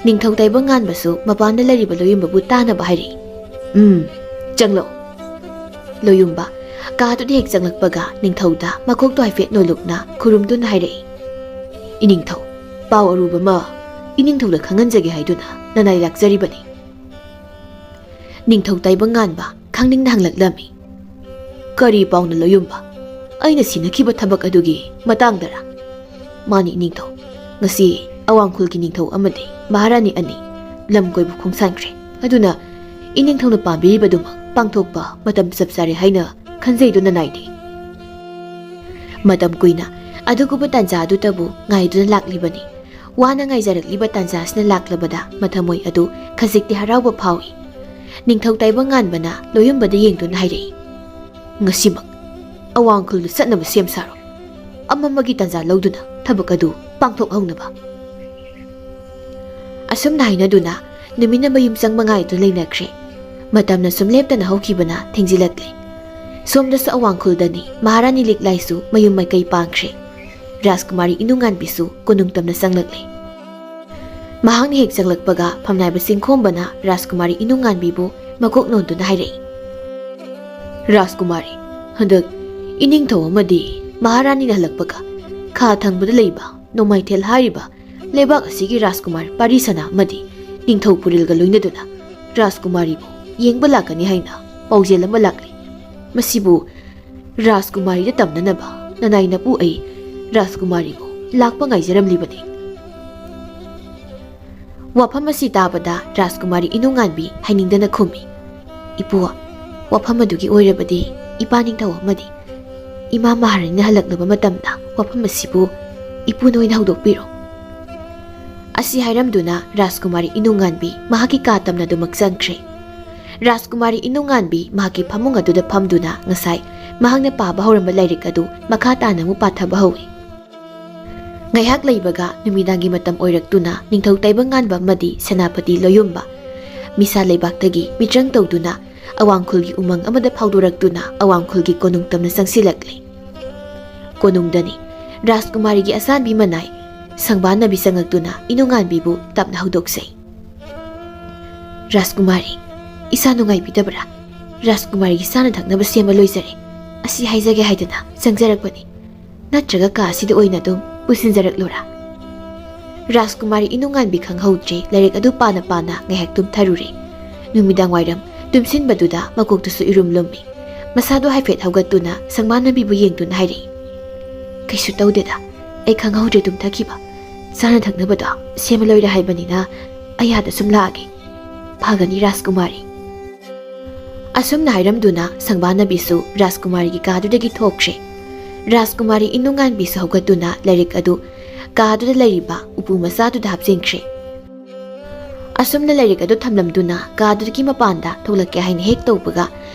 ꯅꯤꯡꯊꯧ ꯇꯥꯏꯕꯪ ꯉꯥꯟꯕꯁꯨ ꯃꯄꯥꯟꯗ ꯂꯩꯔꯤꯕ ꯂꯣꯌꯨꯝꯕꯕꯨ ꯇꯥꯅꯕ ꯍꯥꯏꯔꯛꯏ꯫ "ꯎꯝ, ꯆꯪꯂꯛꯎ꯫" ꯂꯣꯌꯨꯝꯕ ꯀꯥꯗꯨꯗ ꯍꯦꯛ ꯆꯪꯂꯛꯄꯒ ꯅꯤꯡꯊꯧꯗ ꯃꯀꯣꯛꯇꯣ ꯍꯥꯏꯐꯦꯠ ꯅꯣꯜꯂꯨꯛꯅ ꯈꯨꯔꯨꯝꯗꯨꯅ ꯍꯥꯏꯔꯛꯏ꯫ "ꯏꯅꯤꯡꯊꯧ, ꯄꯥꯎ ꯑꯔꯨꯕ ꯑꯃ ꯏꯅꯤꯡꯊꯧꯗ ꯈꯪꯍꯟꯖꯒꯦ ꯍꯥꯏꯗꯨꯅ ꯅꯅꯥꯏ ꯂꯥꯛꯆꯔꯤꯕꯅꯤ꯫" ꯅꯤꯡꯊꯧ ꯇꯥꯏꯕꯪ ꯉꯥꯟꯕ ꯈꯪꯅꯤꯡꯅ ꯍꯪꯂꯛꯂꯝꯃꯤ꯫ "ꯀꯔꯤ ꯄꯥꯎꯅꯣ ꯂꯣꯌꯨꯝꯕ? ꯑꯩꯅ ꯁꯤꯟꯅꯈꯤꯕ ꯊꯕꯛ ꯑꯗꯨꯒꯤ ꯃꯇꯥꯡꯗꯔꯥ?" "ꯃꯥꯅꯤ ꯏꯅꯤꯡꯊꯧ, ꯉꯁꯤ ꯑꯋꯥꯡꯈꯨꯜꯒꯤ ꯅꯤꯡꯊꯧ ꯑꯃꯗꯤ ꯃꯍꯥꯔꯥꯅꯤ ꯑꯅꯤ ꯂꯝ ꯀꯣꯏꯕ ꯈꯣꯡꯁꯥꯟꯈ꯭ꯔꯦ꯫ ꯑꯗꯨꯅ ꯏꯅꯤꯡꯊꯧꯅ ꯄꯥꯝꯕꯤꯔꯤꯕꯗꯨꯃꯛ ꯄꯥꯡꯊꯣꯛꯄ ꯃꯇꯝ ꯆꯞ ꯆꯥꯔꯦ ꯍꯥꯏꯅ ꯈꯟꯖꯩꯗꯨ ꯅꯅꯥꯏꯗꯤ꯫ ꯃꯇꯝ ꯀꯨꯏꯅ ꯑꯗꯨꯒꯨꯝꯕ ꯇꯥꯟꯖꯥ ꯑꯗꯨꯇꯕꯨ ꯉꯥꯏꯗꯨꯅ ꯂꯥꯛꯂꯤꯕꯅꯤ꯫ ꯋꯥꯅ ꯉꯥꯏꯖꯔꯛꯂꯤꯕ ꯇꯥꯟꯖꯥ ꯑꯁꯤꯅ ꯂꯥꯛꯂꯕꯗ ꯃꯊꯃꯣꯏ ꯑꯗꯨ ꯈꯖꯤꯛꯇꯤ ꯍꯔꯥꯎꯕ ꯐꯥꯎꯏ꯫" ꯅꯤꯡꯊꯧ ꯇꯥꯏꯕꯪ ꯉꯥꯟꯕꯅ ꯂꯣꯌꯨꯝꯕꯗ ꯌꯦꯡꯗꯨꯅ ꯍꯥꯏꯔꯛꯏ꯫ "ꯉꯁꯤꯃꯛ ꯑꯋꯥꯡꯈꯨꯜꯗ ꯆꯠꯅꯕ ꯁꯦꯝ ꯁꯥꯔꯣ꯫ ꯑꯃꯝꯕꯒꯤ ꯇꯥꯟꯖꯥ ꯂꯧꯗꯨꯅ ꯊꯕꯛ ꯑꯗꯨ ꯄꯥꯡꯊꯣꯛꯍꯧꯅꯕ꯫" ꯑꯁꯨꯝꯅ ꯍꯥꯏꯅꯗꯨꯅ ꯅꯨꯃꯤꯠꯅ ꯃꯌꯨꯝ ꯆꯪꯕ ꯉꯥꯏꯗꯨꯅ ꯂꯩꯅꯈ꯭ꯔꯦ꯫ ꯃꯇꯝꯅ ꯁꯨꯝ ꯂꯦꯞꯇꯅ ꯍꯧꯈꯤꯕꯅ ꯊꯦꯡꯖꯤꯜꯂꯛꯂꯦ꯫ ꯁꯣꯝꯗꯁꯨ ꯑꯋꯥꯡꯈꯨꯜꯗꯅꯤ ꯃꯍꯥꯔꯥꯅꯤ ꯂꯤꯛꯂꯥꯏꯁꯨ ꯃꯌꯨꯝ ꯃꯥꯏꯀꯩ ꯄꯥꯡꯈ꯭ꯔꯦ꯫ ꯔꯥꯖꯀꯨꯃꯥꯔꯤ ꯏꯅꯨꯡꯉꯥꯟꯕꯤꯁꯨ ꯀꯣꯅꯨꯡ ꯇꯝꯅ ꯆꯪꯂꯛꯂꯦ꯫ ꯃꯍꯥꯛꯅ ꯍꯦꯛ ꯆꯪꯂꯛꯄꯒ ꯐꯝꯅꯥꯏꯕ ꯆꯤꯡꯈꯣꯝꯕꯅ ꯔꯥꯖꯀꯨꯃꯥꯔꯤ ꯏꯅꯨꯡꯉꯥꯟꯕꯤꯕꯨ ꯃꯀꯣꯛ ꯅꯣꯟꯗꯨꯅ ꯍꯥꯏꯔꯛꯏ꯫ "ꯔꯥꯖꯀꯨꯃꯥꯔꯤ, ꯍꯟꯗꯛ ꯏꯅꯤꯡꯊꯧ ꯑꯃꯗꯤ ꯃꯍꯥꯔꯥꯅꯤꯅ ꯍꯜꯂꯛꯄꯒ ꯈꯥ ꯊꯪꯕꯗ ꯂꯩꯕ ꯅꯣꯡꯃꯥꯏꯊꯦꯜ ꯍꯥꯏꯔꯤꯕ ꯂꯩꯕꯥꯛ ꯑꯁꯤꯒꯤ ꯔꯥꯖꯀꯨꯃꯥꯔ ꯄꯥꯔꯤꯁꯅꯥ ꯑꯃꯗꯤ ꯅꯤꯡꯊꯧ ꯄꯨꯔꯤꯜꯒ ꯂꯣꯏꯅꯗꯨꯅ ꯔꯥꯖꯀꯨꯃꯥꯔꯤꯕꯨ ꯌꯦꯡꯕ ꯂꯥꯛꯀꯅꯤ ꯍꯥꯏꯅ ꯄꯥꯎꯖꯦꯜ ꯑꯃ ꯂꯥꯛꯂꯤ꯫ ꯃꯁꯤꯕꯨ ꯔꯥꯖꯀꯨꯃꯥꯔꯤꯗ ꯇꯝꯅꯅꯕ ꯅꯅꯥꯏ ꯅꯄꯨ ꯑꯩ ꯔꯥꯖꯀꯨꯃꯥꯔꯤꯕꯨ ꯂꯥꯛꯄ ꯉꯥꯏꯖꯔꯝꯂꯤꯕꯅꯤ꯫" ꯋꯥꯐꯝ ꯑꯁꯤ ꯇꯥꯕꯗ ꯔꯥꯖꯀꯨꯃꯥꯔꯤ ꯏꯅꯨꯡꯉꯥꯟꯕꯤ ꯍꯥꯏꯅꯤꯡꯗꯅ ꯈꯨꯝꯃꯤ꯫ "ꯏꯄꯨ, ꯋꯥꯐꯝ ꯑꯗꯨꯒꯤ ꯑꯣꯏꯔꯕꯗꯤ ꯏꯄꯥ ꯅꯤꯡꯊꯧ ꯑꯃꯗꯤ ꯏꯃꯥ ꯃꯍꯥꯔꯥꯅꯤꯅ ꯍꯜꯂꯛꯂꯕ ꯃꯇꯝꯗ ꯋꯥꯐꯝ ꯑꯁꯤꯕꯨ ꯏꯄꯨꯅ ꯑꯣꯏꯅ ꯍꯧꯗꯣꯛꯄꯤꯔꯣ꯫" ꯑꯁꯤ ꯍꯥꯏꯔꯝꯗꯨꯅ ꯔꯥꯖꯀꯨꯃꯥꯔꯤ ꯏꯅꯨꯡꯉꯥꯟꯕꯤ ꯃꯍꯥꯛꯀꯤ ꯀꯥ ꯇꯝꯅꯗꯨꯃꯛ ꯆꯪꯈ꯭ꯔꯦ꯫ ꯔꯥꯖꯀꯨꯃꯥꯔꯤ ꯏꯅꯨꯡꯉꯥꯟꯕꯤ ꯃꯍꯥꯛꯀꯤ ꯐꯃꯨꯡ ꯑꯗꯨꯗ ꯐꯝꯗꯨꯅ ꯉꯁꯥꯏ ꯃꯍꯥꯛꯅ ꯄꯥꯕ ꯍꯧꯔꯝꯕ ꯂꯥꯏꯔꯤꯛ ꯑꯗꯨ ꯃꯈꯥ ꯇꯥꯅ ꯑꯃꯨꯛ ꯄꯥꯊꯕ ꯍꯧꯏ꯫ ꯉꯥꯏꯍꯥꯛ ꯂꯩꯕꯒ ꯅꯨꯃꯤꯗꯥꯡꯒꯤ ꯃꯇꯝ ꯑꯣꯏꯔꯛꯇꯨꯅ ꯅꯤꯡꯊꯧ ꯇꯥꯏꯕꯪꯉꯥꯟꯕ ꯑꯃꯗꯤ ꯁꯦꯅꯥꯄꯇꯤ ꯂꯣꯌꯨꯝꯕ ꯃꯤꯁꯥ ꯂꯩꯕꯥꯛꯇꯒꯤ ꯃꯤꯇ꯭ꯔꯪ ꯇꯧꯗꯨꯅ ꯑꯋꯥꯡꯈꯨꯜꯒꯤ ꯎꯃꯪ ꯑꯃꯗ ꯐꯥꯎꯗꯣꯔꯛꯇꯨꯅ ꯑꯋꯥꯡꯈꯨꯜꯒꯤ ꯀꯣꯅꯨꯡ ꯇꯝꯅ ꯆꯪꯁꯤꯜꯂꯛꯂꯤ꯫ ꯀꯣꯅꯨꯡꯗꯅꯤ ꯔꯥꯖꯀꯨꯃꯥꯔꯤꯒꯤ ꯑꯆꯥꯟꯕꯤ ꯃꯅꯥꯏ ꯁꯪꯕꯥꯅꯕꯤ ꯆꯪꯉꯛꯇꯨꯅ ꯏꯅꯨꯡꯉꯥꯟꯕꯤꯕꯨ ꯇꯞꯅ ꯍꯧꯗꯣꯛꯆꯩ꯫ "ꯔꯥꯖꯀꯨꯃꯥꯔꯤ, ꯏꯁꯥ ꯅꯨꯡꯉꯥꯏꯕꯤꯗꯕ꯭ꯔꯥ? ꯔꯥꯖꯀꯨꯃꯥꯔꯤꯒꯤ ꯆꯥꯅ ꯊꯛꯅꯕ ꯁꯦꯝꯕ ꯂꯣꯏꯖꯔꯦ꯫ ꯑꯁꯤ ꯍꯥꯏꯖꯒꯦ ꯍꯥꯏꯗꯅ ꯆꯪꯖꯔꯛꯄꯅꯤ꯫ ꯅꯠꯇ꯭ꯔꯒ ꯀꯥ ꯑꯁꯤꯗ ꯑꯣꯏꯅ ꯑꯗꯨꯝ ꯄꯨꯁꯤꯟꯖꯔꯛꯂꯣꯔꯥ?" ꯔꯥꯖꯀꯨꯃꯥꯔꯤ ꯏꯅꯨꯡꯉꯥꯟꯕꯤ ꯈꯪꯍꯧꯗ꯭ꯔꯦ, ꯂꯥꯏꯔꯤꯛ ꯑꯗꯨ ꯄꯥꯅ ꯄꯥꯅ ꯉꯥꯏꯍꯥꯛ ꯇꯨꯝꯊꯔꯨꯔꯦ꯫ ꯅꯨꯃꯤꯗꯥꯡ ꯋꯥꯏꯔꯝ ꯇꯨꯝꯁꯤꯟꯕꯗꯨꯗ ꯃꯀꯣꯛꯇꯁꯨ ꯏꯔꯨꯝ ꯂꯨꯝꯃꯤ꯫ ꯃꯁꯥꯗꯣ ꯍꯥꯏꯐꯦꯠ ꯍꯧꯒꯠꯇꯨꯅ ꯁꯪꯕꯥꯅꯕꯤꯕꯨ ꯌꯦꯡꯗꯨꯅ ꯍꯥꯏꯔꯛꯏ, "ꯀꯩꯁꯨ ꯇꯧꯗꯦꯗ, ꯑꯩ ꯈꯪꯍꯧꯗ꯭ꯔꯦ ꯇꯨꯝꯊꯈꯤꯕ꯫ ꯆꯥꯅ ꯊꯛꯅꯕꯗꯣ ꯁꯦꯝꯕ ꯂꯣꯏꯔꯦ ꯍꯥꯏꯕꯅꯤꯅ ꯑꯩ ꯑꯥꯗ ꯁꯨꯝ ꯂꯥꯛꯑꯒꯦ꯫ ꯐꯒꯅꯤ ꯔꯥꯖꯀꯨꯃꯥꯔꯤ꯫" ꯑꯁꯨꯝꯅ ꯍꯥꯏꯔꯝꯗꯨꯅ ꯁꯪꯕꯥꯅꯕꯤꯁꯨ ꯔꯥꯖꯀꯨꯃꯥꯔꯤꯒꯤ ꯀꯥꯗꯨꯗꯒꯤ ꯊꯣꯛꯈ꯭ꯔꯦ꯫ ꯔꯥꯖꯀꯨꯃꯥꯔꯤ ꯏꯅꯨꯡꯉꯥꯟꯕꯤꯁꯨ ꯍꯧꯒꯠꯇꯨꯅ ꯂꯥꯏꯔꯤꯛ ꯑꯗꯨ ꯀꯥꯗꯨꯗ ꯂꯩꯔꯤꯕ ꯎꯄꯨ ꯃꯆꯥꯗꯨꯗ ꯍꯥꯞꯆꯤꯟꯈ꯭ꯔꯦ꯫ ꯑꯁꯨꯝꯅ ꯂꯥꯏꯔꯤꯛ ꯑꯗꯨ ꯊꯝꯂꯝꯗꯨꯅ ꯀꯥꯗꯨꯗꯒꯤ ꯃꯄꯥꯟꯗ ꯊꯣꯛꯂꯛꯀꯦ ꯍꯥꯏꯅ ꯍꯦꯛ ꯇꯧꯕꯒ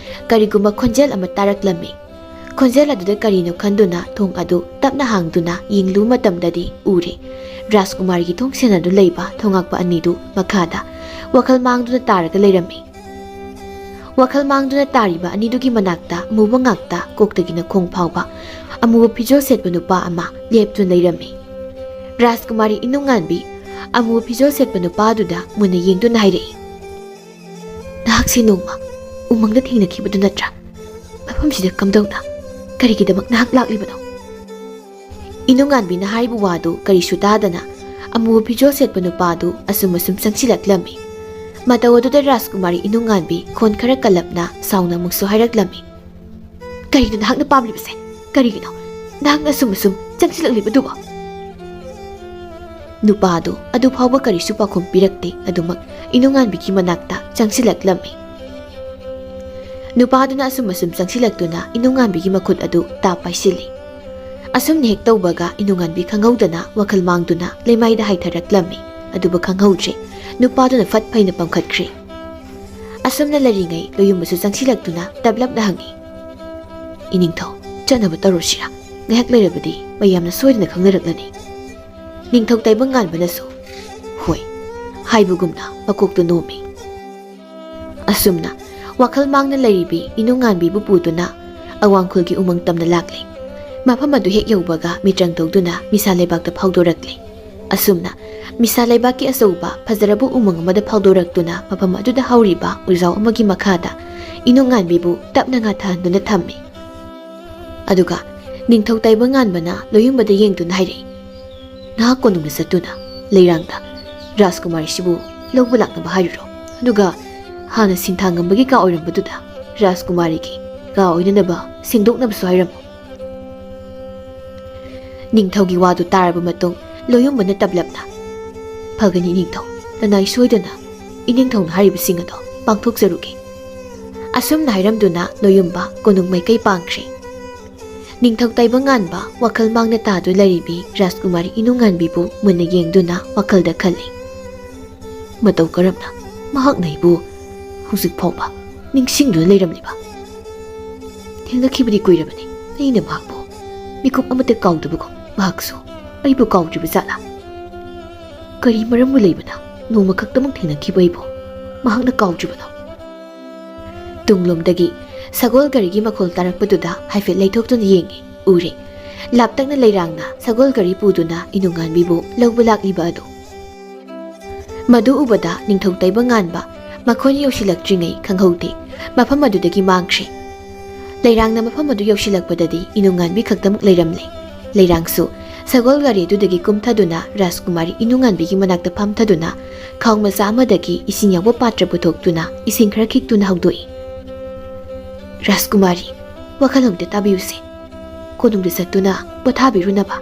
ꯀꯔꯤꯒꯨꯝꯕ ꯈꯣꯟꯖꯦꯜ ꯑꯃ ꯇꯥꯔꯛꯂꯝꯃꯤ꯫ ꯈꯣꯟꯖꯦꯜ ꯑꯗꯨꯗ ꯀꯔꯤꯅꯣ ꯈꯟꯗꯨꯅ ꯊꯣꯡ ꯑꯗꯨ ꯇꯞꯅ ꯍꯥꯡꯗꯨꯅ ꯌꯦꯡꯂꯨꯕ ꯃꯇꯝꯗꯗꯤ ꯎꯔꯦ, ꯔꯥꯖꯀꯨꯃꯥꯔꯤꯒꯤ ꯊꯣꯡ ꯁꯦꯟꯅꯗꯨ ꯂꯩꯕ ꯊꯣꯉꯥꯛꯄ ꯑꯅꯤꯗꯨ ꯃꯈꯥꯗ ꯋꯥꯈꯜ ꯃꯥꯡꯗꯨꯅ ꯇꯥꯔꯒ ꯂꯩꯔꯝꯃꯤ꯫ ꯋꯥꯈꯜ ꯃꯥꯡꯗꯨꯅ ꯇꯥꯔꯤꯕ ꯑꯅꯤꯗꯨꯒꯤ ꯃꯅꯥꯛꯇ ꯑꯃꯨꯕ ꯉꯥꯛꯇ ꯀꯣꯛꯇꯒꯤꯅ ꯈꯣꯡ ꯐꯥꯎꯕ ꯑꯃꯨꯕ ꯐꯤꯖꯣꯜ ꯁꯦꯠꯄ ꯅꯨꯄꯥ ꯑꯃ ꯂꯦꯞꯇꯨꯅ ꯂꯩꯔꯝꯃꯤ꯫ ꯔꯥꯖꯀꯨꯃꯥꯔꯤ ꯏꯅꯨꯡꯉꯥꯟꯕꯤ ꯑꯃꯨꯕ ꯐꯤꯖꯣꯜ ꯁꯦꯠꯄ ꯅꯨꯄꯥꯗꯨꯗ ꯃꯨꯟꯅ ꯌꯦꯡꯗꯨꯅ ꯍꯥꯏꯔꯛꯏ, "ꯅꯍꯥꯛꯁꯦ ꯅꯣꯡꯃ ꯎꯃꯪꯗ ꯊꯦꯡꯅꯈꯤꯕꯗꯨ ꯅꯠꯇ꯭ꯔꯥ? ꯃꯐꯝꯁꯤꯗ ꯀꯝꯗꯧꯅ, ꯀꯔꯤꯒꯤꯗꯃꯛ ꯅꯍꯥꯛ ꯂꯥꯛꯂꯤꯕꯅꯣ?" ꯏꯅꯨꯡꯉꯥꯟꯕꯤꯅ ꯍꯥꯏꯔꯤꯕ ꯋꯥꯗꯨ ꯀꯔꯤꯁꯨ ꯇꯥꯗꯅ ꯑꯃꯨꯕ ꯐꯤꯖꯣꯜ ꯁꯦꯠꯄ ꯅꯨꯄꯥꯗꯨ ꯑꯁꯨꯝ ꯑꯁꯨꯝ ꯆꯪꯁꯤꯜꯂꯛꯂꯝꯃꯤ꯫ ꯃꯇꯧ ꯑꯗꯨꯗ ꯔꯥꯖꯀꯨꯃꯥꯔꯤ ꯏꯅꯨꯡꯉꯥꯟꯕꯤ ꯈꯣꯟ ꯈꯔ ꯀꯜꯂꯞꯅ ꯁꯥꯎꯅ ꯑꯃꯨꯛꯁꯨ ꯍꯥꯏꯔꯛꯂꯝꯃꯤ, "ꯀꯔꯤꯅꯣ ꯅꯍꯥꯛꯅ ꯄꯥꯝꯂꯤꯕꯁꯦ? ꯀꯔꯤꯒꯤꯅꯣ ꯅꯍꯥꯛꯅ ꯑꯁꯨꯝ ꯑꯁꯨꯝ ꯆꯪꯁꯤꯜꯂꯛꯂꯤꯕꯗꯨꯕꯣ?" ꯅꯨꯄꯥꯗꯨ ꯑꯗꯨ ꯐꯥꯎꯕ ꯀꯔꯤꯁꯨ ꯄꯥꯎꯈꯨꯝ ꯄꯤꯔꯛꯇꯦ꯫ ꯑꯗꯨꯃꯛ ꯏꯅꯨꯡꯉꯥꯟꯕꯤꯒꯤ ꯃꯅꯥꯛꯇ ꯆꯪꯁꯤꯜꯂꯛꯂꯝꯃꯤ꯫ ꯅꯨꯄꯥꯗꯨꯅ ꯑꯁꯨꯝ ꯑꯁꯨꯝ ꯆꯪꯁꯤꯜꯂꯛꯇꯨꯅ ꯏꯅꯨꯡꯉꯥꯟꯕꯤꯒꯤ ꯃꯈꯨꯠ ꯑꯗꯨ ꯇꯥꯞ ꯄꯥꯏꯁꯤꯜꯂꯤ꯫ ꯑꯁꯨꯝꯅ ꯍꯦꯛ ꯇꯧꯕꯒ ꯏꯅꯨꯡꯉꯥꯟꯕꯤ ꯈꯪꯍꯧꯗꯅ ꯋꯥꯈꯜ ꯃꯥꯡꯗꯨꯅ ꯂꯩꯃꯥꯏꯗ ꯍꯥꯏꯊꯔꯛꯂꯝꯃꯤ꯫ ꯑꯗꯨꯕꯨ ꯈꯪꯍꯧꯗ꯭ꯔꯦ, ꯅꯨꯄꯥꯗꯨꯅ ꯐꯠ ꯐꯩꯅ ꯄꯝꯈꯠꯈ꯭ꯔꯦ꯫ ꯑꯁꯨꯝꯅ ꯂꯩꯔꯤꯉꯩ ꯂꯣꯌꯨꯝꯕꯁꯨ ꯆꯪꯁꯤꯜꯂꯛꯇꯨꯅ ꯇꯞꯂꯞꯅ ꯍꯪꯉꯤ, "ꯏꯅꯤꯡꯊꯧ, ꯆꯠꯅꯕ ꯇꯧꯔꯨꯁꯤꯔꯥ? ꯉꯥꯏꯍꯥꯛ ꯂꯩꯔꯕꯗꯤ ꯃꯌꯥꯝꯅ ꯁꯣꯏꯗꯅ ꯈꯪꯅꯔꯛꯂꯅꯤ꯫" ꯅꯤꯡꯊꯧ ꯇꯥꯏꯕꯪꯉꯥꯟꯕꯅꯁꯨ "ꯍꯣꯏ" ꯍꯥꯏꯕꯒꯨꯝꯅ ꯃꯀꯣꯛꯇꯨ ꯅꯣꯝꯃꯤ꯫ ꯑꯁꯨꯝꯅ ꯋꯥꯈꯜ ꯃꯥꯡꯅ ꯂꯩꯔꯤꯕꯤ ꯏꯅꯨꯡꯉꯥꯟꯕꯤꯕꯨ ꯄꯨꯗꯨꯅ ꯑꯋꯥꯡꯈꯨꯜꯒꯤ ꯎꯃꯪ ꯇꯝꯅ ꯂꯥꯛꯂꯤ꯫ ꯃꯐꯝ ꯑꯗꯨ ꯍꯦꯛ ꯌꯧꯕꯒ ꯃꯤꯇ꯭ꯔꯪ ꯇꯧꯗꯨꯅ ꯃꯤꯁꯥ ꯂꯩꯕꯥꯛꯇ ꯐꯥꯎꯗꯣꯔꯛꯂꯤ꯫ ꯑꯁꯨꯝꯅ ꯃꯤꯁꯥ ꯂꯩꯕꯥꯛꯀꯤ ꯑꯆꯧꯕ ꯐꯖꯔꯕ ꯎꯃꯪ ꯑꯃꯗ ꯐꯥꯎꯗꯣꯔꯛꯇꯨꯅ ꯃꯐꯝ ꯑꯗꯨꯗ ꯍꯧꯔꯤꯕ ꯎꯖꯥꯎ ꯑꯃꯒꯤ ꯃꯈꯥꯗ ꯏꯅꯨꯡꯉꯥꯟꯕꯤꯕꯨ ꯇꯞꯅ ꯉꯥꯊꯍꯟꯗꯨꯅ ꯊꯝꯃꯤ꯫ ꯑꯗꯨꯒ ꯅꯤꯡꯊꯧ ꯇꯥꯏꯕꯪꯉꯥꯟꯕꯅ ꯂꯣꯌꯨꯝꯕꯗ ꯌꯦꯡꯗꯨꯅ ꯍꯥꯏꯔꯛꯏ, "ꯅꯍꯥꯛ ꯀꯣꯅꯨꯡꯗ ꯆꯠꯇꯨꯅ ꯂꯩꯔꯥꯡꯗ ꯔꯥꯖꯀꯨꯃꯥꯔꯤꯁꯤꯕꯨ ꯂꯧꯕ ꯂꯥꯛꯅꯕ ꯍꯥꯏꯔꯨꯔꯣ꯫ ꯑꯗꯨꯒ ꯍꯥꯟꯅ ꯁꯤꯟꯊꯥꯉꯝꯕꯒꯤ ꯀꯥ ꯑꯣꯏꯔꯝꯕꯗꯨꯗ ꯔꯥꯖꯀꯨꯃꯥꯔꯤꯒꯤ ꯀꯥ ꯑꯣꯏꯅꯅꯕ ꯁꯦꯡꯗꯣꯛꯅꯕꯁꯨ ꯍꯥꯏꯔꯝꯃꯨ꯫" ꯅꯤꯡꯊꯧꯒꯤ ꯋꯥꯗꯨ ꯇꯥꯔꯕ ꯃꯇꯨꯡ ꯂꯣꯌꯨꯝꯕꯅ ꯇꯞꯂꯞꯅ, "ꯐꯒꯅꯤ ꯅꯤꯡꯊꯧ, ꯅꯅꯥꯏ ꯁꯣꯏꯗꯅ ꯏꯅꯤꯡꯊꯧꯅ ꯍꯥꯏꯔꯤꯕꯁꯤꯡ ꯑꯗꯣ ꯄꯥꯡꯊꯣꯛꯆꯔꯨꯒꯦ꯫" ꯑꯁꯨꯝꯅ ꯍꯥꯏꯔꯝꯗꯨꯅ ꯂꯣꯌꯨꯝꯕ ꯀꯣꯅꯨꯡ ꯃꯥꯏꯀꯩ ꯄꯥꯡꯈ꯭ꯔꯦ꯫ ꯅꯤꯡꯊꯧ ꯇꯥꯏꯕꯪꯉꯥꯟꯕ ꯋꯥꯈꯜ ꯃꯥꯡꯅ ꯇꯥꯗꯨꯅ ꯂꯩꯔꯤꯕꯤ ꯔꯥꯖꯀꯨꯃꯥꯔꯤ ꯏꯅꯨꯡꯉꯥꯟꯕꯤꯕꯨ ꯃꯨꯟꯅ ꯌꯦꯡꯗꯨꯅ ꯋꯥꯈꯜꯗ ꯈꯜꯂꯤ, "ꯃꯇꯧ ꯀꯔꯝꯅ ꯃꯍꯥꯛꯅ ꯑꯩꯕꯨ ꯍꯧꯖꯤꯛ ꯐꯥꯎꯕ ꯅꯤꯡꯁꯤꯡꯗꯨꯅ ꯂꯩꯔꯝꯂꯤꯕ? ꯊꯦꯡꯅꯈꯤꯕꯗꯤ ꯀꯨꯏꯔꯕꯅꯤ ꯑꯩꯅ ꯃꯍꯥꯛꯄꯨ꯫ ꯃꯤꯀꯨꯞ ꯑꯃꯠꯇ ꯀꯥꯎꯗꯕꯒꯨꯝ ꯃꯍꯥꯛꯁꯨ ꯑꯩꯕꯨ ꯀꯥꯎꯗ꯭ꯔꯤꯕ ꯖꯥꯠꯂꯥ? ꯀꯔꯤ ꯃꯔꯝꯕꯨ ꯂꯩꯕꯅ ꯅꯣꯡꯃ ꯈꯛꯇꯃꯛ ꯊꯦꯡꯅꯈꯤꯕ ꯑꯩꯕꯨ ꯃꯍꯥꯛꯅ ꯀꯥꯎꯗ꯭ꯔꯤꯕꯅꯣ?" ꯇꯨꯡꯂꯣꯝꯗꯒꯤ ꯁꯒꯣꯜ ꯒꯥꯔꯤꯒꯤ ꯃꯈꯣꯜ ꯇꯥꯔꯛꯄꯗꯨꯗ ꯍꯥꯏꯐꯦꯠ ꯂꯩꯊꯣꯛꯇꯨꯅ ꯌꯦꯡꯉꯤ꯫ ꯎꯔꯦ꯫ ꯂꯥꯞꯇꯛꯅ ꯂꯩꯔꯥꯡꯅ ꯁꯒꯣꯜ ꯒꯥꯔꯤ ꯄꯨꯗꯨꯅ ꯏꯅꯨꯡꯉꯥꯟꯕꯤꯕꯨ ꯂꯧꯕ ꯂꯥꯛꯂꯤꯕ ꯑꯗꯨ꯫ ꯃꯗꯨ ꯎꯕꯗ ꯅꯤꯡꯊꯧ ꯇꯥꯏꯕꯪꯉꯥꯟꯕ ꯃꯈꯣꯏꯅ ꯌꯧꯁꯤꯜꯂꯛꯇ꯭ꯔꯤꯉꯩ ꯈꯪꯍꯧꯗꯦ, ꯃꯐꯝ ꯑꯗꯨꯗꯒꯤ ꯃꯥꯡꯈ꯭ꯔꯦ꯫ ꯂꯩꯔꯥꯡꯅ ꯃꯐꯝ ꯑꯗꯨ ꯌꯧꯁꯤꯜꯂꯛꯄꯗꯗꯤ ꯏꯅꯨꯡꯉꯥꯟꯕꯤ ꯈꯛꯇꯃꯛ ꯂꯩꯔꯝꯂꯦ꯫ ꯂꯩꯔꯥꯡꯁꯨ ꯁꯒꯣꯜ ꯒꯥꯔꯤ ꯑꯗꯨꯗꯒꯤ ꯀꯨꯝꯊꯗꯨꯅ ꯔꯥꯖꯀꯨꯃꯥꯔꯤ ꯏꯅꯨꯡꯉꯥꯟꯕꯤꯒꯤ ꯃꯅꯥꯛꯇ ꯐꯝꯊꯗꯨꯅ ꯈꯥꯎ ꯃꯆꯥ ꯑꯃꯗꯒꯤ ꯏꯁꯤꯡ ꯌꯥꯎꯕ ꯄꯥꯇ꯭ꯔ ꯄꯨꯊꯣꯛꯇꯨꯅ ꯏꯁꯤꯡ ꯈꯔ ꯈꯤꯛꯇꯨꯅ ꯍꯧꯗꯣꯛꯏ꯫ "ꯔꯥꯖꯀꯨꯃꯥꯔꯤ, ꯋꯥꯈꯜ ꯑꯃꯗ ꯇꯥꯕꯤꯌꯨꯁꯦ꯫ ꯀꯣꯅꯨꯡꯗ ꯆꯠꯇꯨꯅ ꯄꯣꯊꯥꯕꯤꯔꯨꯅꯕ꯫"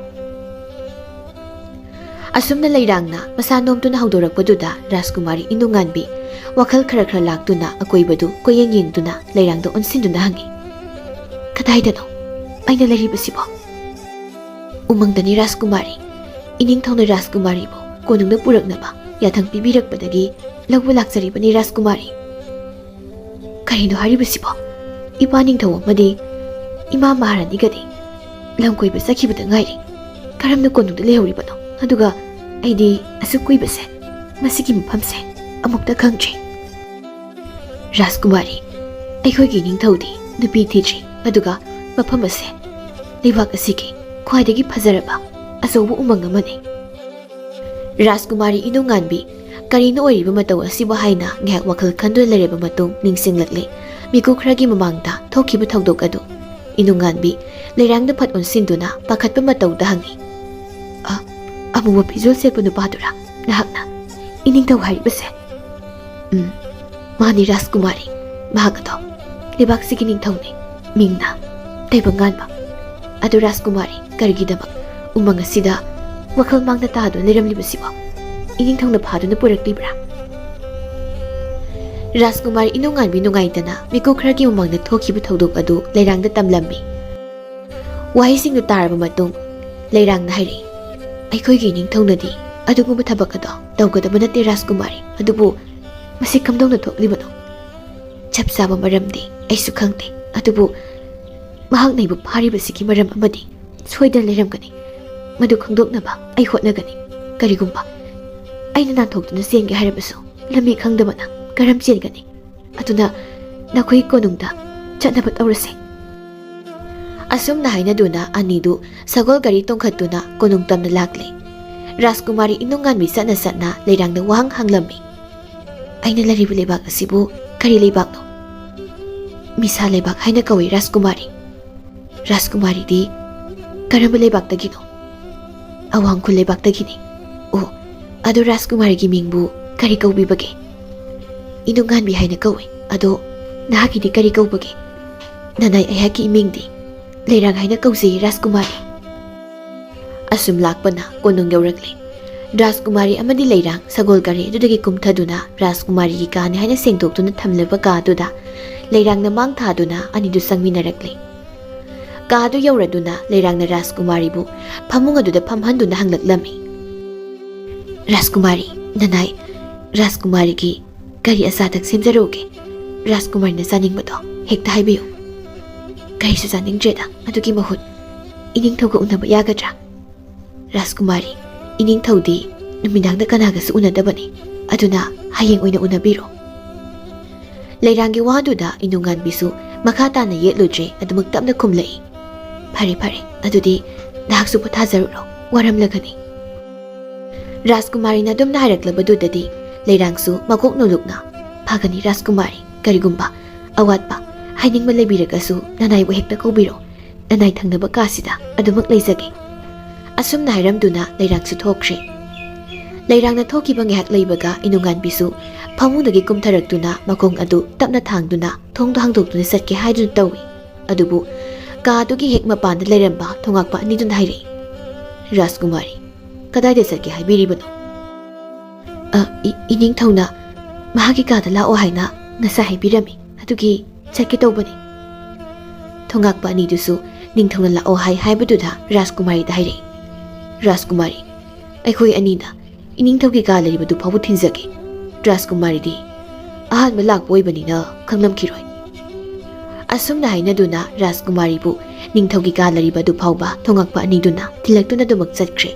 ꯑꯁꯨꯝꯅ ꯂꯩꯔꯥꯡꯅ ꯃꯁꯥ ꯅꯣꯝꯗꯨꯅ ꯍꯧꯗꯣꯔꯛꯄꯗꯨꯗ ꯔꯥꯖꯀꯨꯃꯥꯔꯤ ꯏꯅꯨꯡꯉꯥꯟꯕꯤ ꯋꯥꯈꯜ ꯈꯔ ꯈꯔ ꯂꯥꯛꯇꯨꯅ ꯑꯀꯣꯏꯕꯗꯨ ꯀꯣꯏꯌꯦꯡ ꯌꯦꯡꯗꯨꯅ ꯂꯩꯔꯥꯡꯗ ꯑꯣꯟꯁꯤꯟꯗꯨꯅ ꯍꯪꯉꯤ, "ꯀꯗꯥꯏꯗꯅꯣ ꯑꯩꯅ ꯂꯩꯔꯤꯕꯁꯤꯕꯣ?" "ꯎꯃꯪꯗꯅꯤ ꯔꯥꯖꯀꯨꯃꯥꯔꯤ꯫ ꯏꯅꯤꯡꯊꯧꯅ ꯔꯥꯖꯀꯨꯃꯥꯔꯤꯕꯨ ꯀꯣꯅꯨꯡꯗ ꯄꯨꯔꯛꯅꯕ ꯌꯥꯊꯪ ꯄꯤꯕꯤꯔꯛꯄꯗꯒꯤ ꯂꯧꯕ ꯂꯥꯛꯆꯔꯤꯕꯅꯤ ꯔꯥꯖꯀꯨꯃꯥꯔꯤ꯫" "ꯀꯔꯤꯅꯣ ꯍꯥꯏꯔꯤꯕꯁꯤꯕꯣ? ꯏꯄꯥ ꯅꯤꯡꯊꯧ ꯑꯃꯗꯤ ꯏꯃꯥ ꯃꯍꯥꯔꯥꯅꯤꯒꯗꯤ ꯂꯝ ꯀꯣꯏꯕ ꯆꯠꯈꯤꯕꯗ ꯉꯥꯏꯔꯤ꯫ ꯀꯔꯝꯅ ꯀꯣꯅꯨꯡꯗ ꯂꯩꯍꯧꯔꯤꯕꯅꯣ?" ꯑꯗꯨꯒ ꯑꯩꯗꯤ ꯑꯁꯨꯛ ꯀꯨꯏꯕꯁꯦ ꯃꯁꯤꯒꯤ ꯃꯐꯝꯁꯦ ꯑꯃꯨꯛꯇ ꯈꯪꯗ꯭ꯔꯤ꯫ ꯔꯥꯖꯀꯨꯃꯥꯔꯤ, ꯑꯩꯈꯣꯏꯒꯤ ꯅꯤꯡꯊꯧꯗꯤ ꯅꯨꯄꯤ ꯊꯤꯗ꯭ꯔꯤ, ꯑꯗꯨꯒ ꯃꯐꯝ ꯑꯁꯦ ꯂꯩꯕꯥꯛ ꯑꯁꯤꯒꯤ ꯈ꯭ꯋꯥꯏꯗꯒꯤ ꯐꯖꯔꯕ ꯑꯆꯧꯕ ꯎꯃꯪ ꯑꯃꯅꯤ꯫ ꯔꯥꯖꯀꯨꯃꯥꯔꯤ ꯏꯅꯨꯡꯉꯥꯟꯕꯤ, ꯀꯔꯤꯅꯣ ꯑꯣꯏꯔꯤꯕ ꯃꯇꯧ ꯑꯁꯤꯕꯨ ꯍꯥꯏꯅ ꯉꯥꯏꯍꯥꯛ ꯋꯥꯈꯜ ꯈꯟꯗꯨꯅ ꯂꯩꯔꯕ ꯃꯇꯨꯡ ꯅꯤꯡꯁꯤꯡꯂꯛꯂꯦ ꯃꯤꯀꯨꯞ ꯈꯔꯒꯤ ꯃꯃꯥꯡꯗ ꯊꯣꯛꯈꯤꯕ ꯊꯧꯗꯣꯛ ꯑꯗꯨ꯫ ꯏꯅꯨꯡꯉꯥꯟꯕꯤ ꯂꯩꯔꯥꯡꯗ ꯐꯠ ꯑꯣꯟꯁꯤꯟꯗꯨꯅ ꯄꯥꯈꯠꯄ ꯃꯇꯧꯗ ꯍꯪꯉꯤ꯫ "ꯑ, ꯑꯃꯨꯕ ꯐꯤꯖꯣꯜ ꯁꯦꯠꯄ ꯅꯨꯄꯥꯗꯨꯔꯥ ꯅꯍꯥꯛꯅ ꯏꯅꯤꯡꯊꯧ ꯍꯥꯏꯔꯤꯕꯁꯦ?" "ꯎꯝ, ꯃꯥꯅꯤ ꯔꯥꯖꯀꯨꯃꯥꯔꯤ꯫ ꯃꯍꯥꯛ ꯑꯗꯣ ꯂꯩꯕꯥꯛꯁꯤꯒꯤ ꯅꯤꯡꯊꯧꯅꯤ꯫ ꯃꯤꯡꯅ ꯇꯥꯏꯕꯪꯉꯥꯟꯕ꯫ ꯑꯗꯨ ꯔꯥꯖꯀꯨꯃꯥꯔꯤ, ꯀꯔꯤꯒꯤꯗꯃꯛ ꯎꯃꯪ ꯑꯁꯤꯗ ꯋꯥꯈꯜ ꯃꯥꯡꯗ ꯇꯥꯗꯨꯅ ꯂꯩꯔꯝꯂꯤꯕꯁꯤꯕꯣ? ꯏꯅꯤꯡꯊꯧꯅ ꯐꯥꯗꯨꯅ ꯄꯨꯔꯛꯂꯤꯕ꯭ꯔꯥ?" ꯔꯥꯖꯀꯨꯃꯥꯔꯤ ꯏꯅꯨꯡꯉꯥꯟꯕꯤ ꯅꯨꯡꯉꯥꯏꯇꯅ ꯃꯤꯀꯨꯞ ꯈꯔꯒꯤ ꯃꯃꯥꯡꯗ ꯊꯣꯛꯈꯤꯕ ꯊꯧꯗꯣꯛ ꯑꯗꯨ ꯂꯩꯔꯥꯡꯗ ꯇꯝꯂꯝꯃꯤ꯫ ꯋꯥꯍꯩꯁꯤꯡꯗꯨ ꯇꯥꯔꯕ ꯃꯇꯨꯡ ꯂꯩꯔꯥꯡꯅ ꯍꯥꯏꯔꯛꯏ, "ꯑꯩꯈꯣꯏꯒꯤ ꯏꯅꯤꯡꯊꯧꯅꯗꯤ ꯑꯗꯨꯒꯨꯝꯕ ꯊꯕꯛ ꯑꯗꯣ ꯇꯧꯒꯗꯕ ꯅꯠꯇꯦ ꯔꯥꯖꯀꯨꯃꯥꯔꯤ꯫ ꯑꯗꯨꯕꯨ ꯃꯁꯤ ꯀꯝꯗꯧꯅ ꯊꯣꯛꯂꯤꯕꯅꯣ? ꯆꯞ ꯆꯥꯕ ꯃꯔꯝꯗꯤ ꯑꯩꯁꯨ ꯈꯪꯗꯦ꯫ ꯑꯗꯨꯕꯨ ꯃꯍꯥꯛꯅ ꯑꯩꯕꯨ ꯐꯥꯔꯤꯕꯁꯤꯒꯤ ꯃꯔꯝ ꯑꯃꯗꯤ ꯁꯣꯏꯗꯅ ꯂꯩꯔꯝꯒꯅꯤ꯫ ꯃꯗꯨ ꯈꯪꯗꯣꯛꯅꯕ ꯑꯩ ꯍꯣꯠꯅꯒꯅꯤ꯫ ꯀꯔꯤꯒꯨꯝꯕ ꯑꯩꯅ ꯅꯥꯟꯊꯣꯛꯇꯨꯅ ꯆꯦꯟꯒꯦ ꯍꯥꯏꯔꯕꯁꯨ ꯂꯝꯕꯤ ꯈꯪꯗꯕꯅ ꯀꯔꯝ ꯆꯦꯟꯒꯅꯤ? ꯑꯗꯨꯅ ꯅꯈꯣꯏ ꯀꯣꯅꯨꯡꯗ ꯆꯠꯅꯕ ꯇꯧꯔꯁꯦ꯫" ꯑꯁꯨꯝꯅ ꯍꯥꯏꯅꯗꯨꯅ ꯑꯅꯤꯗꯨ ꯁꯒꯣꯜ ꯒꯥꯔꯤ ꯇꯣꯡꯈꯠꯇꯨꯅ ꯀꯣꯅꯨꯡ ꯇꯝꯅ ꯂꯥꯛꯂꯦ꯫ ꯔꯥꯖꯀꯨꯃꯥꯔꯤ ꯏꯅꯨꯡꯉꯥꯟꯕꯤ ꯆꯠꯅ ꯆꯠꯅ ꯂꯩꯔꯥꯡꯗ ꯋꯥꯍꯪ ꯍꯪꯂꯝꯃꯤ꯫ "ꯑꯩꯅ ꯂꯩꯔꯤꯕ ꯂꯩꯕꯥꯛ ꯑꯁꯤꯕꯨ ꯀꯔꯤ ꯂꯩꯕꯥꯛꯅꯣ?" "ꯃꯤꯁꯥ ꯂꯩꯕꯥꯛ ꯍꯥꯏꯅ ꯀꯧꯏ ꯔꯥꯖꯀꯨꯃꯥꯔꯤ꯫" "ꯔꯥꯖꯀꯨꯃꯥꯔꯤꯗꯤ ꯀꯔꯝꯕ ꯂꯩꯕꯥꯛꯇꯒꯤꯅꯣ?" "ꯑꯋꯥꯡ ꯈꯨꯜ ꯂꯩꯕꯥꯛꯇꯒꯤꯅꯤ꯫" "ꯑꯣ, ꯑꯗꯨ ꯔꯥꯖꯀꯨꯃꯥꯔꯤꯒꯤ ꯃꯤꯡꯕꯨ ꯀꯔꯤ ꯀꯧꯕꯤꯕꯒꯦ?" "ꯏꯅꯨꯡꯉꯥꯟꯕꯤ ꯍꯥꯏꯅ ꯀꯧꯏ꯫ ꯑꯗꯣ ꯅꯍꯥꯛꯀꯤꯗꯤ ꯀꯔꯤ ꯀꯧꯕꯒꯦ?" "ꯅꯅꯥꯏ ꯑꯩꯍꯥꯛꯀꯤ ꯏꯃꯤꯡꯗꯤ ꯂꯩꯔꯥꯡ ꯍꯥꯏꯅ ꯀꯧꯖꯩ ꯔꯥꯖꯀꯨꯃꯥꯔꯤ꯫" ꯑꯁꯨꯝ ꯂꯥꯛꯄꯅ ꯀꯣꯅꯨꯡ ꯌꯧꯔꯛꯂꯦ꯫ ꯔꯥꯖꯀꯨꯃꯥꯔꯤ ꯑꯃꯗꯤ ꯂꯩꯔꯥꯡ ꯁꯒꯣꯜ ꯒꯥꯔꯤ ꯑꯗꯨꯗꯒꯤ ꯀꯨꯝꯊꯗꯨꯅ ꯔꯥꯖꯀꯨꯃꯥꯔꯤꯒꯤ ꯀꯥꯅꯤ ꯍꯥꯏꯅ ꯁꯦꯡꯗꯣꯛꯇꯨꯅ ꯊꯝꯂꯕ ꯀꯥ ꯑꯗꯨꯗ ꯂꯩꯔꯥꯡꯅ ꯃꯥꯡ ꯊꯥꯗꯨꯅ ꯑꯅꯤꯗꯨ ꯆꯪꯃꯤꯟꯅꯔꯛꯂꯦ꯫ ꯀꯥ ꯑꯗꯨ ꯌꯧꯔꯗꯨꯅ ꯂꯩꯔꯥꯡꯅ ꯔꯥꯖꯀꯨꯃꯥꯔꯤꯕꯨ ꯐꯃꯨꯡ ꯑꯗꯨꯗ ꯐꯝꯍꯟꯗꯨꯅ ꯍꯪꯂꯛꯂꯝꯃꯤ꯫ "ꯔꯥꯖꯀꯨꯃꯥꯔꯤ, ꯅꯅꯥꯏ ꯔꯥꯖꯀꯨꯃꯥꯔꯤꯒꯤ ꯀꯔꯤ ꯑꯆꯥ ꯑꯊꯛ ꯁꯦꯝꯖꯔꯛꯎꯒꯦ? ꯔꯥꯖꯀꯨꯃꯥꯔꯤꯅ ꯆꯥꯅꯤꯡꯕꯗꯣ ꯍꯦꯛꯇ ꯍꯥꯏꯕꯤꯌꯨ꯫" "ꯀꯔꯤꯁꯨ ꯆꯥꯅꯤꯡꯗ꯭ꯔꯦꯗ꯫ ꯑꯗꯨꯒꯤ ꯃꯍꯨꯠ ꯏꯅꯤꯡꯊꯧꯒ ꯎꯅꯕ ꯌꯥꯒꯗ꯭ꯔꯥ?" "ꯔꯥꯖꯀꯨꯃꯥꯔꯤ, "ꯏꯅꯤꯡꯊꯧꯗꯤ ꯅꯨꯃꯤꯗꯥꯡꯗ ꯀꯅꯥꯒꯁꯨ ꯎꯅꯗꯕꯅꯤ, ꯑꯗꯨꯅ ꯍꯌꯦꯡ ꯑꯣꯏꯅ ꯎꯅꯕꯤꯔꯣ꯫" ꯂꯩꯔꯥꯡꯒꯤ ꯋꯥꯗꯨꯗ ꯏꯅꯨꯡꯉꯥꯟꯕꯤꯁꯨ ꯃꯈꯥ ꯇꯥꯅ ꯌꯦꯠꯂꯨꯗ꯭ꯔꯦ, ꯑꯗꯨꯃꯛ ꯇꯞꯅ ꯈꯨꯝꯂꯛꯏ, "ꯐꯔꯦ, ꯐꯔꯦ, ꯑꯗꯨꯗꯤ ꯅꯍꯥꯛꯁꯨ ꯄꯣꯊꯥꯖꯔꯨꯔꯣ, ꯋꯥꯔꯝꯂꯒꯅꯤ꯫" ꯔꯥꯖꯀꯨꯃꯥꯔꯤꯅ ꯑꯗꯨꯝꯅ ꯍꯥꯏꯔꯛꯂꯕꯗꯨꯗꯗꯤ ꯂꯩꯔꯥꯡꯁꯨ ꯃꯀꯣꯛ ꯅꯣꯜꯂꯨꯛꯅ, "ꯐꯒꯅꯤ ꯔꯥꯖꯀꯨꯃꯥꯔꯤ, ꯀꯔꯤꯒꯨꯝꯕ ꯑꯋꯥꯠꯄ ꯍꯥꯏꯅꯤꯡꯕ ꯂꯩꯕꯤꯔꯒꯁꯨ ꯅꯅꯥꯏꯕꯨ ꯍꯦꯛꯇ ꯀꯧꯕꯤꯔꯣ, ꯅꯅꯥꯏ ꯊꯪꯅꯕ ꯀꯥꯁꯤꯗ ꯑꯗꯨꯃꯛ ꯂꯩꯖꯒꯦ꯫" ꯑꯁꯨꯝꯅ ꯍꯥꯏꯔꯝꯗꯨꯅ ꯂꯩꯔꯥꯡꯁꯨ ꯊꯣꯛꯈ꯭ꯔꯦ꯫ ꯂꯩꯔꯥꯡꯅ ꯊꯣꯛꯈꯤꯕ ꯉꯥꯏꯍꯥꯛ ꯂꯩꯕꯒ ꯏꯅꯨꯡꯉꯥꯟꯕꯤꯁꯨ ꯐꯃꯨꯡꯗꯒꯤ ꯀꯨꯝꯊꯔꯛꯇꯨꯅ ꯃꯈꯣꯡ ꯑꯗꯨ ꯇꯞꯅ ꯊꯥꯡꯗꯨꯅ ꯊꯣꯡꯗꯣ ꯍꯥꯡꯗꯣꯛꯇꯨꯅ ꯆꯠꯀꯦ ꯍꯥꯏꯗꯨꯅ ꯇꯧꯏ꯫ ꯑꯗꯨꯕꯨ ꯀꯥꯗꯨꯒꯤ ꯍꯦꯛ ꯃꯄꯥꯟꯗ ꯂꯩꯔꯝꯕ ꯊꯣꯉꯥꯛꯄ ꯑꯅꯤꯗꯨꯅ ꯍꯥꯏꯔꯛꯏ, "ꯔꯥꯖꯀꯨꯃꯥꯔꯤ, ꯀꯗꯥꯏꯗ ꯆꯠꯀꯦ ꯍꯥꯏꯕꯤꯔꯤꯕꯅꯣ?" "ꯑ, ꯏ-, ꯏꯅꯤꯡꯊꯧꯅ ꯃꯍꯥꯛꯀꯤ ꯀꯥꯗ ꯂꯥꯛꯑꯣ ꯍꯥꯏꯅ ꯉꯁꯥꯏ ꯍꯥꯏꯕꯤꯔꯝꯃꯤ, ꯑꯗꯨꯒꯤ ꯆꯠꯀꯦ ꯇꯧꯕꯅꯤ꯫" ꯊꯣꯉꯥꯛꯄ ꯑꯅꯤꯗꯨꯁꯨ ꯅꯤꯡꯊꯧꯅ ꯂꯥꯛꯑꯣ ꯍꯥꯏ ꯍꯥꯏꯕꯗꯨꯗ ꯔꯥꯖꯀꯨꯃꯥꯔꯤꯗ ꯍꯥꯏꯔꯛꯏ, "ꯔꯥꯖꯀꯨꯃꯥꯔꯤ, ꯑꯩꯈꯣꯏ ꯑꯅꯤꯅ ꯏꯅꯤꯡꯊꯧꯒꯤ ꯀꯥ ꯂꯩꯔꯤꯕꯗꯨ ꯐꯥꯎꯕ ꯊꯤꯟꯖꯒꯦ꯫ ꯔꯥꯖꯀꯨꯃꯥꯔꯤꯗꯤ ꯑꯍꯥꯟꯕ ꯂꯥꯛꯄ ꯑꯣꯏꯕꯅꯤꯅ ꯈꯪꯂꯝꯈꯤꯔꯣꯏ꯫" ꯑꯁꯨꯝꯅ ꯍꯥꯏꯅꯗꯨꯅ ꯔꯥꯖꯀꯨꯃꯥꯔꯤꯕꯨ ꯅꯤꯡꯊꯧꯒꯤ ꯀꯥ ꯂꯩꯔꯤꯕꯗꯨ ꯐꯥꯎꯕ ꯊꯣꯉꯛꯄ ꯑꯅꯤꯗꯨꯅ ꯊꯤꯜꯂꯛꯇꯨꯅ ꯑꯗꯨꯃꯛ ꯆꯠꯈ꯭ꯔꯦ꯫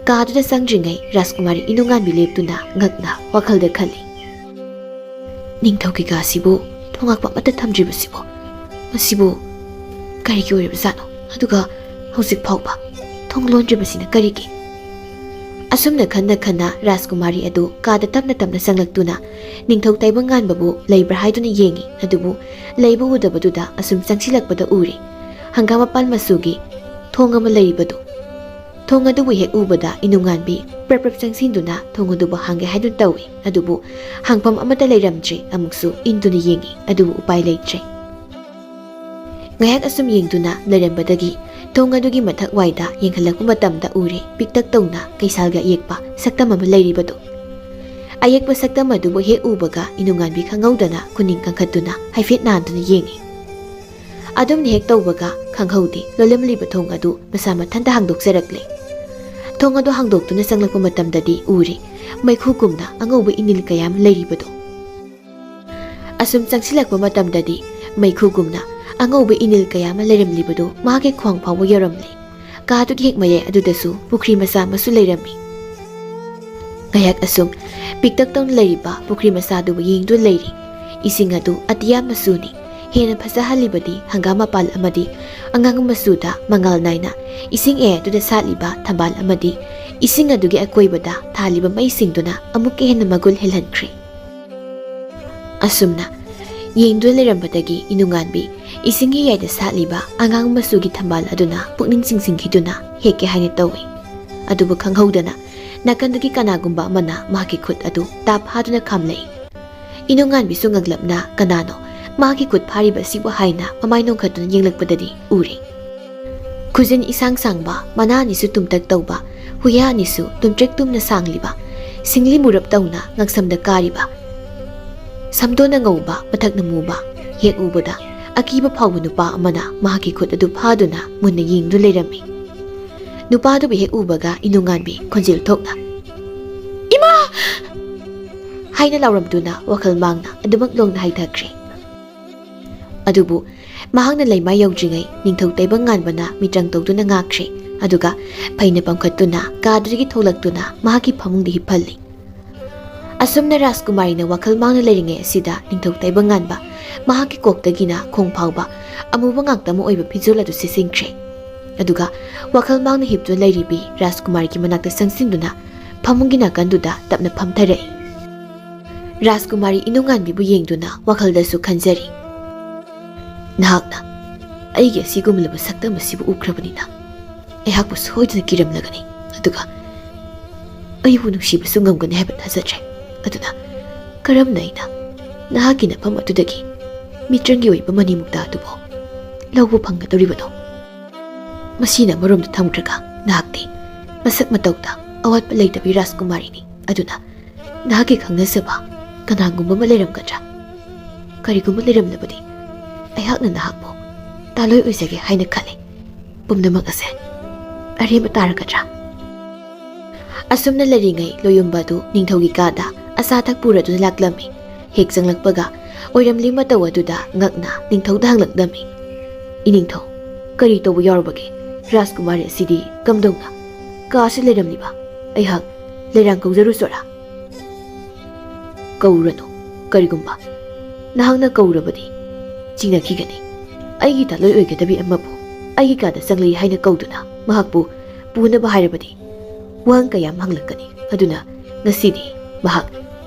ꯀꯥꯗꯨꯗ ꯆꯪꯗ꯭ꯔꯤꯉꯩ ꯔꯥꯖꯀꯨꯃꯥꯔꯤ ꯏꯅꯨꯡꯉꯥꯟꯕꯤ ꯂꯦꯞꯇꯨꯅ ꯉꯛꯅ ꯋꯥꯈꯜꯗ ꯈꯜꯂꯤ, "ꯅꯤꯡꯊꯧꯒꯤ ꯀꯥꯁꯤꯕꯨ ꯊꯣꯉꯥꯛꯄ ꯑꯃꯠꯇ ꯊꯝꯗ꯭ꯔꯤꯕꯁꯤꯕꯨ, ꯃꯁꯤꯕꯨ ꯀꯔꯤꯒꯤ ꯑꯣꯏꯔꯤꯕꯖꯥꯠꯅꯣ? ꯑꯗꯨꯒ ꯍꯧꯖꯤꯛ ꯐꯥꯎꯕ ꯊꯣꯡ ꯂꯣꯟꯗ꯭ꯔꯤꯕꯁꯤꯅ ꯀꯔꯤꯒꯤ?" ꯑꯁꯨꯝꯅ ꯈꯟꯅ ꯈꯟꯅ ꯔꯥꯖꯀꯨꯃꯥꯔꯤ ꯑꯗꯨ ꯀꯥꯗ ꯇꯞꯅ ꯇꯞꯅ ꯆꯪꯂꯛꯇꯨꯅ ꯅꯤꯡꯊꯧ ꯇꯥꯏꯕꯪ ꯉꯥꯟꯕꯕꯨ ꯂꯩꯕ꯭ꯔꯥ ꯍꯥꯏꯗꯨꯅ ꯌꯦꯡꯉꯤ꯫ ꯑꯗꯨꯕꯨ ꯂꯩꯕ ꯎꯗꯕꯗꯨꯗ ꯑꯁꯨꯝ ꯆꯪꯁꯤꯜꯂꯛꯄꯗ ꯎꯔꯦ, ꯍꯪꯒꯥꯝ ꯃꯄꯥꯟ ꯃꯆꯨꯒꯤ ꯊꯣꯡ ꯑꯃ ꯂꯩꯔꯤꯕꯗꯨ꯫ ꯊꯣꯡ ꯑꯗꯨꯕꯨ ꯍꯦꯛ ꯎꯕꯗ ꯏꯅꯨꯡꯉꯥꯟꯕꯤ ꯄ꯭ꯔꯞ ꯄ꯭ꯔꯞ ꯆꯪꯁꯤꯟꯗꯨꯅ ꯊꯣꯡ ꯑꯗꯨꯕꯨ ꯍꯥꯡꯒꯦ ꯍꯥꯏꯗꯨꯅ ꯇꯧꯏ꯫ ꯑꯗꯨꯕꯨ ꯍꯥꯡꯐꯝ ꯑꯃꯠꯇ ꯂꯩꯔꯝꯗ꯭ꯔꯦ꯫ ꯑꯃꯨꯛꯁꯨ ꯏꯟꯗꯨꯅ ꯌꯦꯡꯉꯤ, ꯑꯗꯨꯕꯨ ꯎꯄꯥꯏ ꯂꯩꯇ꯭ꯔꯦ꯫ ꯉꯥꯏꯍꯥꯛ ꯑꯁꯨꯝ ꯌꯦꯡꯗꯨꯅ ꯂꯩꯔꯝꯕꯗꯒꯤ ꯊꯣꯡ ꯑꯗꯨꯒꯤ ꯃꯊꯛ ꯋꯥꯏꯗ ꯌꯦꯡꯈꯠꯂꯛꯄ ꯃꯇꯝꯗ ꯎꯔꯦ, ꯄꯤꯛꯇꯛ ꯇꯧꯅ ꯀꯩꯁꯥꯜꯒ ꯑꯌꯦꯛꯄ ꯁꯛꯇꯝ ꯑꯃ ꯂꯩꯔꯤꯕꯗꯨ꯫ ꯑꯌꯦꯛꯄ ꯁꯛꯇꯝ ꯑꯗꯨꯕꯨ ꯍꯦꯛ ꯎꯕꯒ ꯏꯅꯨꯡꯉꯥꯟꯕꯤ ꯈꯪꯍꯧꯗꯅ ꯈꯨꯅꯤꯡ ꯀꯟꯈꯠꯇꯨꯅ ꯍꯥꯏꯐꯦꯠ ꯅꯥꯟꯗꯨꯅ ꯌꯦꯡꯉꯤ꯫ ꯑꯗꯨꯝꯅ ꯍꯦꯛ ꯇꯧꯕꯒ ꯈꯪꯍꯧꯗꯦ, ꯂꯣꯜꯂꯝꯂꯤꯕ ꯊꯣꯡ ꯑꯗꯨ ꯃꯁꯥ ꯃꯊꯟꯇ ꯍꯥꯡꯗꯣꯛꯆꯔꯛꯂꯦ꯫ ꯊꯣꯡ ꯑꯗꯨ ꯍꯥꯡꯗꯣꯛꯇꯨꯅ ꯆꯪꯂꯛꯄ ꯃꯇꯝꯗꯗꯤ ꯎꯔꯦ, ꯃꯩꯈꯨꯒꯨꯝꯅ ꯑꯉꯧꯕ ꯏꯅꯤꯜ ꯀꯌꯥ ꯑꯃ ꯂꯩꯔꯤꯕꯗꯨ꯫ ꯑꯁꯨꯝ ꯆꯪꯁꯤꯜꯂꯛꯄ ꯃꯇꯝꯗꯗꯤ ꯃꯩꯈꯨꯒꯨꯝꯅ ꯑꯉꯧꯕ ꯏꯅꯤꯜ ꯀꯌꯥ ꯑꯃ ꯂꯩꯔꯝꯂꯤꯕꯗꯨ ꯃꯍꯥꯛꯀꯤ ꯈ꯭ꯋꯥꯡ ꯐꯥꯎꯕ ꯌꯧꯔꯝꯂꯦ꯫ ꯀꯥꯗꯨꯒꯤ ꯍꯦꯛ ꯃꯌꯥꯏ ꯑꯗꯨꯗꯁꯨ ꯄꯨꯈ꯭ꯔꯤ ꯃꯆꯥ ꯑꯃꯁꯨ ꯂꯩꯔꯝꯃꯤ꯫ ꯉꯥꯏꯍꯥꯛ ꯑꯁꯨꯝ ꯄꯤꯛꯇꯛ ꯇꯧꯅ ꯂꯩꯔꯤꯕ ꯄꯨꯈ꯭ꯔꯤ ꯃꯆꯥꯗꯨꯕꯨ ꯌꯦꯡꯗꯨꯅ ꯂꯩꯔꯤ꯫ ꯏꯁꯤꯡ ꯑꯗꯨ ꯑꯇꯤꯌꯥ ꯃꯆꯨꯅꯤ꯫ ꯍꯦꯟꯅ ꯐꯖꯍꯜꯂꯤꯕꯗꯤ ꯍꯪꯒꯥꯝ ꯃꯄꯥꯜ ꯑꯃꯗꯤ ꯑꯉꯥꯡꯕ ꯃꯆꯨꯗ ꯃꯉꯥꯜ ꯅꯥꯏꯅ ꯏꯁꯤꯡ ꯑꯌꯥꯏꯗꯨꯗ ꯁꯥꯠꯂꯤꯕ ꯊꯝꯕꯥꯜ ꯑꯃꯗꯤ ꯏꯁꯤꯡ ꯑꯗꯨꯒꯤ ꯑꯀꯣꯏꯕꯗ ꯊꯥꯜꯂꯤꯕ ꯃꯩꯁꯤꯡꯗꯨꯅ ꯑꯃꯨꯛꯀ ꯍꯦꯟꯅ ꯃꯒꯨꯟ ꯍꯦꯜꯍꯟꯈ꯭ꯔꯦ꯫ ꯑꯁꯨꯝꯅ ꯌꯦꯡꯗꯨꯅ ꯂꯩꯔꯝꯕꯗꯒꯤ ꯏꯅꯨꯉꯥꯟꯕꯤ ꯏꯁꯤꯡꯒꯤ ꯌꯥꯏꯗ ꯁꯥꯠꯂꯤꯕ ꯑꯉꯥꯡ ꯃꯆꯨꯒꯤ ꯊꯝꯕꯥꯜ ꯑꯗꯨꯅ ꯄꯨꯛꯅꯤꯡ ꯆꯤꯡꯁꯤꯟꯈꯤꯗꯨꯅ ꯍꯦꯛꯀꯦ ꯍꯥꯏꯅ ꯇꯧꯏ꯫ ꯑꯗꯨꯕꯨ ꯈꯪꯍꯧꯗꯅ ꯅꯥꯀꯟꯗꯒꯤ ꯀꯅꯥꯒꯨꯝꯕ ꯑꯃꯅ ꯃꯍꯥꯛꯀꯤ ꯈꯨꯠ ꯑꯗꯨ ꯇꯥꯞ ꯐꯥꯗꯨꯅ ꯈꯥꯝꯂꯛꯏ꯫ ꯏꯅꯨꯉꯥꯟꯕꯤꯁꯨ ꯉꯛꯂꯞꯅ ꯀꯅꯥꯅꯣ ꯃꯍꯥꯛꯀꯤ ꯈꯨꯠ ꯐꯥꯔꯤꯕ ꯑꯁꯤꯕꯨ ꯍꯥꯏꯅ ꯃꯃꯥꯏ ꯅꯣꯡꯈꯠꯇꯨꯅ ꯌꯦꯡꯂꯛꯄꯗꯗꯤ ꯎꯔꯦ꯫ ꯈꯨꯖꯤꯟ ꯏꯁꯥꯡ ꯁꯥꯡꯕ, ꯃꯅꯥ ꯑꯅꯤꯁꯨ ꯇꯨꯝꯇꯛ ꯇꯧꯕ, ꯍꯨꯌꯥ ꯑꯅꯤꯁꯨ ꯇꯨꯝꯇ꯭ꯔꯤꯛ ꯇꯨꯝꯅ ꯁꯥꯡꯂꯤꯕ, ꯁꯤꯡꯂꯤ ꯃꯨꯔꯞ ꯇꯧꯅ ꯉꯛꯁꯝꯗ ꯀꯥꯔꯤꯕ, ꯁꯝꯗꯣꯟꯅ ꯉꯧꯕ, ꯃꯊꯛꯅ ꯃꯨꯕ, ꯍꯦꯛ ꯎꯕꯗ ꯑꯀꯤꯕ ꯐꯥꯎꯕ ꯅꯨꯄꯥ ꯑꯃꯅ ꯃꯍꯥꯛꯀꯤ ꯈꯨꯠ ꯑꯗꯨ ꯐꯥꯗꯨꯅ ꯃꯨꯟꯅ ꯌꯦꯡꯗꯨꯅ ꯂꯩꯔꯝꯃꯤ꯫ ꯅꯨꯄꯥꯗꯨꯕꯨ ꯍꯦꯛ ꯎꯕꯒ ꯏꯅꯨꯉꯥꯟꯕꯤ ꯈꯣꯟꯖꯦꯜ ꯊꯣꯛꯅ, "ꯏꯃꯥ!" ꯍꯥꯏꯅ ꯂꯥꯎꯔꯝꯗꯨꯅ ꯋꯥꯈꯜ ꯃꯥꯡꯅ ꯑꯗꯨꯃꯛ ꯂꯣꯡꯅ ꯍꯥꯏꯊꯈ꯭ꯔꯦ꯫ ꯑꯗꯨꯕꯨ ꯃꯍꯥꯛꯅ ꯂꯩꯃꯥꯏ ꯌꯧꯗ꯭ꯔꯤꯉꯩ ꯅꯤꯡꯊꯧ ꯇꯥꯏꯕꯪ ꯉꯥꯟꯕꯅ ꯃꯤꯇ꯭ꯔꯪ ꯇꯧꯗꯨꯅ ꯉꯥꯛꯈ꯭ꯔꯦ꯫ ꯑꯗꯨꯒ ꯐꯩꯅ ꯄꯝꯈꯠꯇꯨꯅ ꯀꯥꯗꯨꯗꯒꯤ ꯊꯣꯛꯂꯛꯇꯨꯅ ꯃꯍꯥꯛꯀꯤ ꯐꯃꯨꯡꯗ ꯍꯤꯞꯍꯜꯂꯤ꯫ ꯑꯁꯨꯝꯅ ꯔꯥꯖꯀꯨꯃꯥꯔꯤꯅ ꯋꯥꯈꯜ ꯃꯥꯡꯅ ꯂꯩꯔꯤꯉꯩ ꯑꯁꯤꯗ ꯅꯤꯡꯊꯧ ꯇꯥꯏꯕꯪ ꯉꯥꯟꯕ ꯃꯍꯥꯛꯀꯤ ꯀꯣꯛꯇꯒꯤꯅ ꯈꯣꯡ ꯐꯥꯎꯕ ꯑꯃꯨꯕ ꯉꯥꯛꯇ ꯑꯃ ꯑꯣꯏꯕ ꯐꯤꯖꯣꯜ ꯑꯗꯨ ꯁꯦꯠꯆꯤꯟꯈ꯭ꯔꯦ꯫ ꯑꯗꯨꯒ ꯋꯥꯈꯜ ꯃꯥꯡꯅ ꯍꯤꯞꯇꯨꯅ ꯂꯩꯔꯤꯕꯤ ꯔꯥꯖꯀꯨꯃꯥꯔꯤꯒꯤ ꯃꯅꯥꯛꯇ ꯆꯪꯁꯤꯟꯗꯨꯅ ꯐꯃꯨꯡꯒꯤ ꯅꯥꯀꯟꯗꯨꯗ ꯇꯞꯅ ꯐꯝꯊꯔꯛꯏ꯫ ꯔꯥꯖꯀꯨꯃꯥꯔꯤ ꯏꯅꯨꯉꯥꯟꯕꯤꯕꯨ ꯌꯦꯡꯗꯨꯅ ꯋꯥꯈꯜꯗꯁꯨ ꯈꯟꯖꯔꯤ, "ꯅꯍꯥꯛꯅ ꯑꯩꯒꯤ ꯑꯁꯤꯒꯨꯝꯂꯕ ꯁꯛꯇꯝ ꯑꯁꯤꯕꯨ ꯎꯈ꯭ꯔꯕꯅꯤꯅ ꯑꯩꯍꯥꯛꯄꯨ ꯁꯣꯏꯗꯅ ꯀꯤꯔꯝꯂꯒꯅꯤ, ꯑꯗꯨꯒ ꯑꯩꯕꯨ ꯅꯨꯡꯁꯤꯕꯁꯨ ꯉꯝꯒꯅꯤ ꯍꯥꯏꯕ ꯊꯥꯖꯗ꯭ꯔꯦ꯫ ꯑꯗꯨꯅ ꯀꯔꯝꯅ ꯑꯩꯅ ꯅꯍꯥꯛꯀꯤ ꯅꯐꯝ ꯑꯗꯨꯗꯒꯤ ꯃꯤꯇ꯭ꯔꯪꯒꯤ ꯑꯣꯏꯕ ꯃꯅꯤ ꯃꯨꯛꯇꯥ ꯑꯗꯨꯕꯨ ꯂꯧꯕ ꯐꯪꯒꯗꯧꯔꯤꯕꯅꯣ? ꯃꯁꯤꯅ ꯑꯃꯔꯣꯝꯗ ꯊꯝꯈ꯭ꯔꯒ, ꯅꯍꯥꯛꯇꯤ ꯃꯁꯛ ꯃꯇꯧꯗ ꯑꯋꯥꯠꯄ ꯂꯩꯇꯕꯤ ꯔꯥꯖꯀꯨꯃꯥꯔꯤꯅꯤ꯫ ꯑꯗꯨꯅ ꯅꯍꯥꯛꯀꯤ ꯈꯪꯅꯖꯕ ꯀꯅꯥꯒꯨꯝꯕ ꯑꯃ ꯂꯩꯔꯝꯒꯗ꯭ꯔꯥ? ꯀꯔꯤꯒꯨꯝꯕ ꯂꯩꯔꯝꯂꯕꯗꯤ ꯑꯩꯍꯥꯛꯅ ꯅꯍꯥꯛꯄꯨ ꯇꯥꯂꯣꯏ ꯑꯣꯏꯖꯒꯦ ꯍꯥꯏꯅ ꯈꯜꯂꯤ꯫ ꯄꯨꯝꯅꯃꯛ ꯑꯁꯦ ꯑꯔꯦꯝꯕ ꯇꯥꯔꯒꯗ꯭ꯔꯥ?" ꯑꯁꯨꯝꯅ ꯂꯩꯔꯤꯉꯩ ꯂꯣꯌꯨꯝꯕ ꯑꯗꯨ ꯅꯤꯡꯊꯧꯒꯤ ꯀꯥꯗ ꯑꯆꯥ ꯑꯊꯛ ꯄꯨꯔꯗꯨꯅ ꯂꯥꯛꯂꯝꯃꯤ꯫ ꯍꯦꯛ ꯆꯪꯂꯛꯄꯒ ꯑꯣꯏꯔꯝꯂꯤ ꯃꯇꯧ ꯑꯗꯨꯗ ꯉꯛꯅ ꯅꯤꯡꯊꯧꯗ ꯍꯪꯂꯛꯂꯝꯃꯤ, "ꯏꯅꯤꯡꯊꯧ, ꯀꯔꯤ ꯇꯧꯕ ꯌꯥꯎꯔꯕꯒꯦ? "ꯔꯥꯖꯀꯨꯃꯥꯔꯤ ꯑꯁꯤꯗꯤ ꯀꯝꯗꯧꯅ ꯀꯥꯁꯤ ꯂꯩꯔꯝꯂꯤꯕ? ꯑꯩꯍꯥꯛ ꯂꯩꯔꯥꯡ ꯀꯧꯖꯔꯨꯆꯣꯔꯥ?" "ꯀꯧꯔꯨꯔꯅꯨ꯫ ꯀꯔꯤꯒꯨꯝꯕ ꯅꯍꯥꯛꯅ ꯀꯧꯔꯕꯗꯤ ꯆꯤꯡꯅꯈꯤꯒꯅꯤ꯫ ꯑꯩꯒꯤ ꯇꯥꯂꯣꯏ ꯑꯣꯏꯒꯗꯕꯤ ꯑꯃꯕꯨ ꯑꯩꯒꯤ ꯀꯥꯗ ꯆꯪꯂꯛꯏ ꯍꯥꯏꯅ ꯀꯧꯗꯨꯅ ꯃꯍꯥꯛꯄꯨ ꯄꯨꯅꯕ ꯍꯥꯏꯔꯕꯗꯤ ꯋꯥꯍꯪ ꯀꯌꯥ ꯑꯃ ꯍꯪꯂꯛꯀꯅꯤ꯫ ꯑꯗꯨꯅ ꯉꯁꯤꯗꯤ ꯃꯍꯥꯛ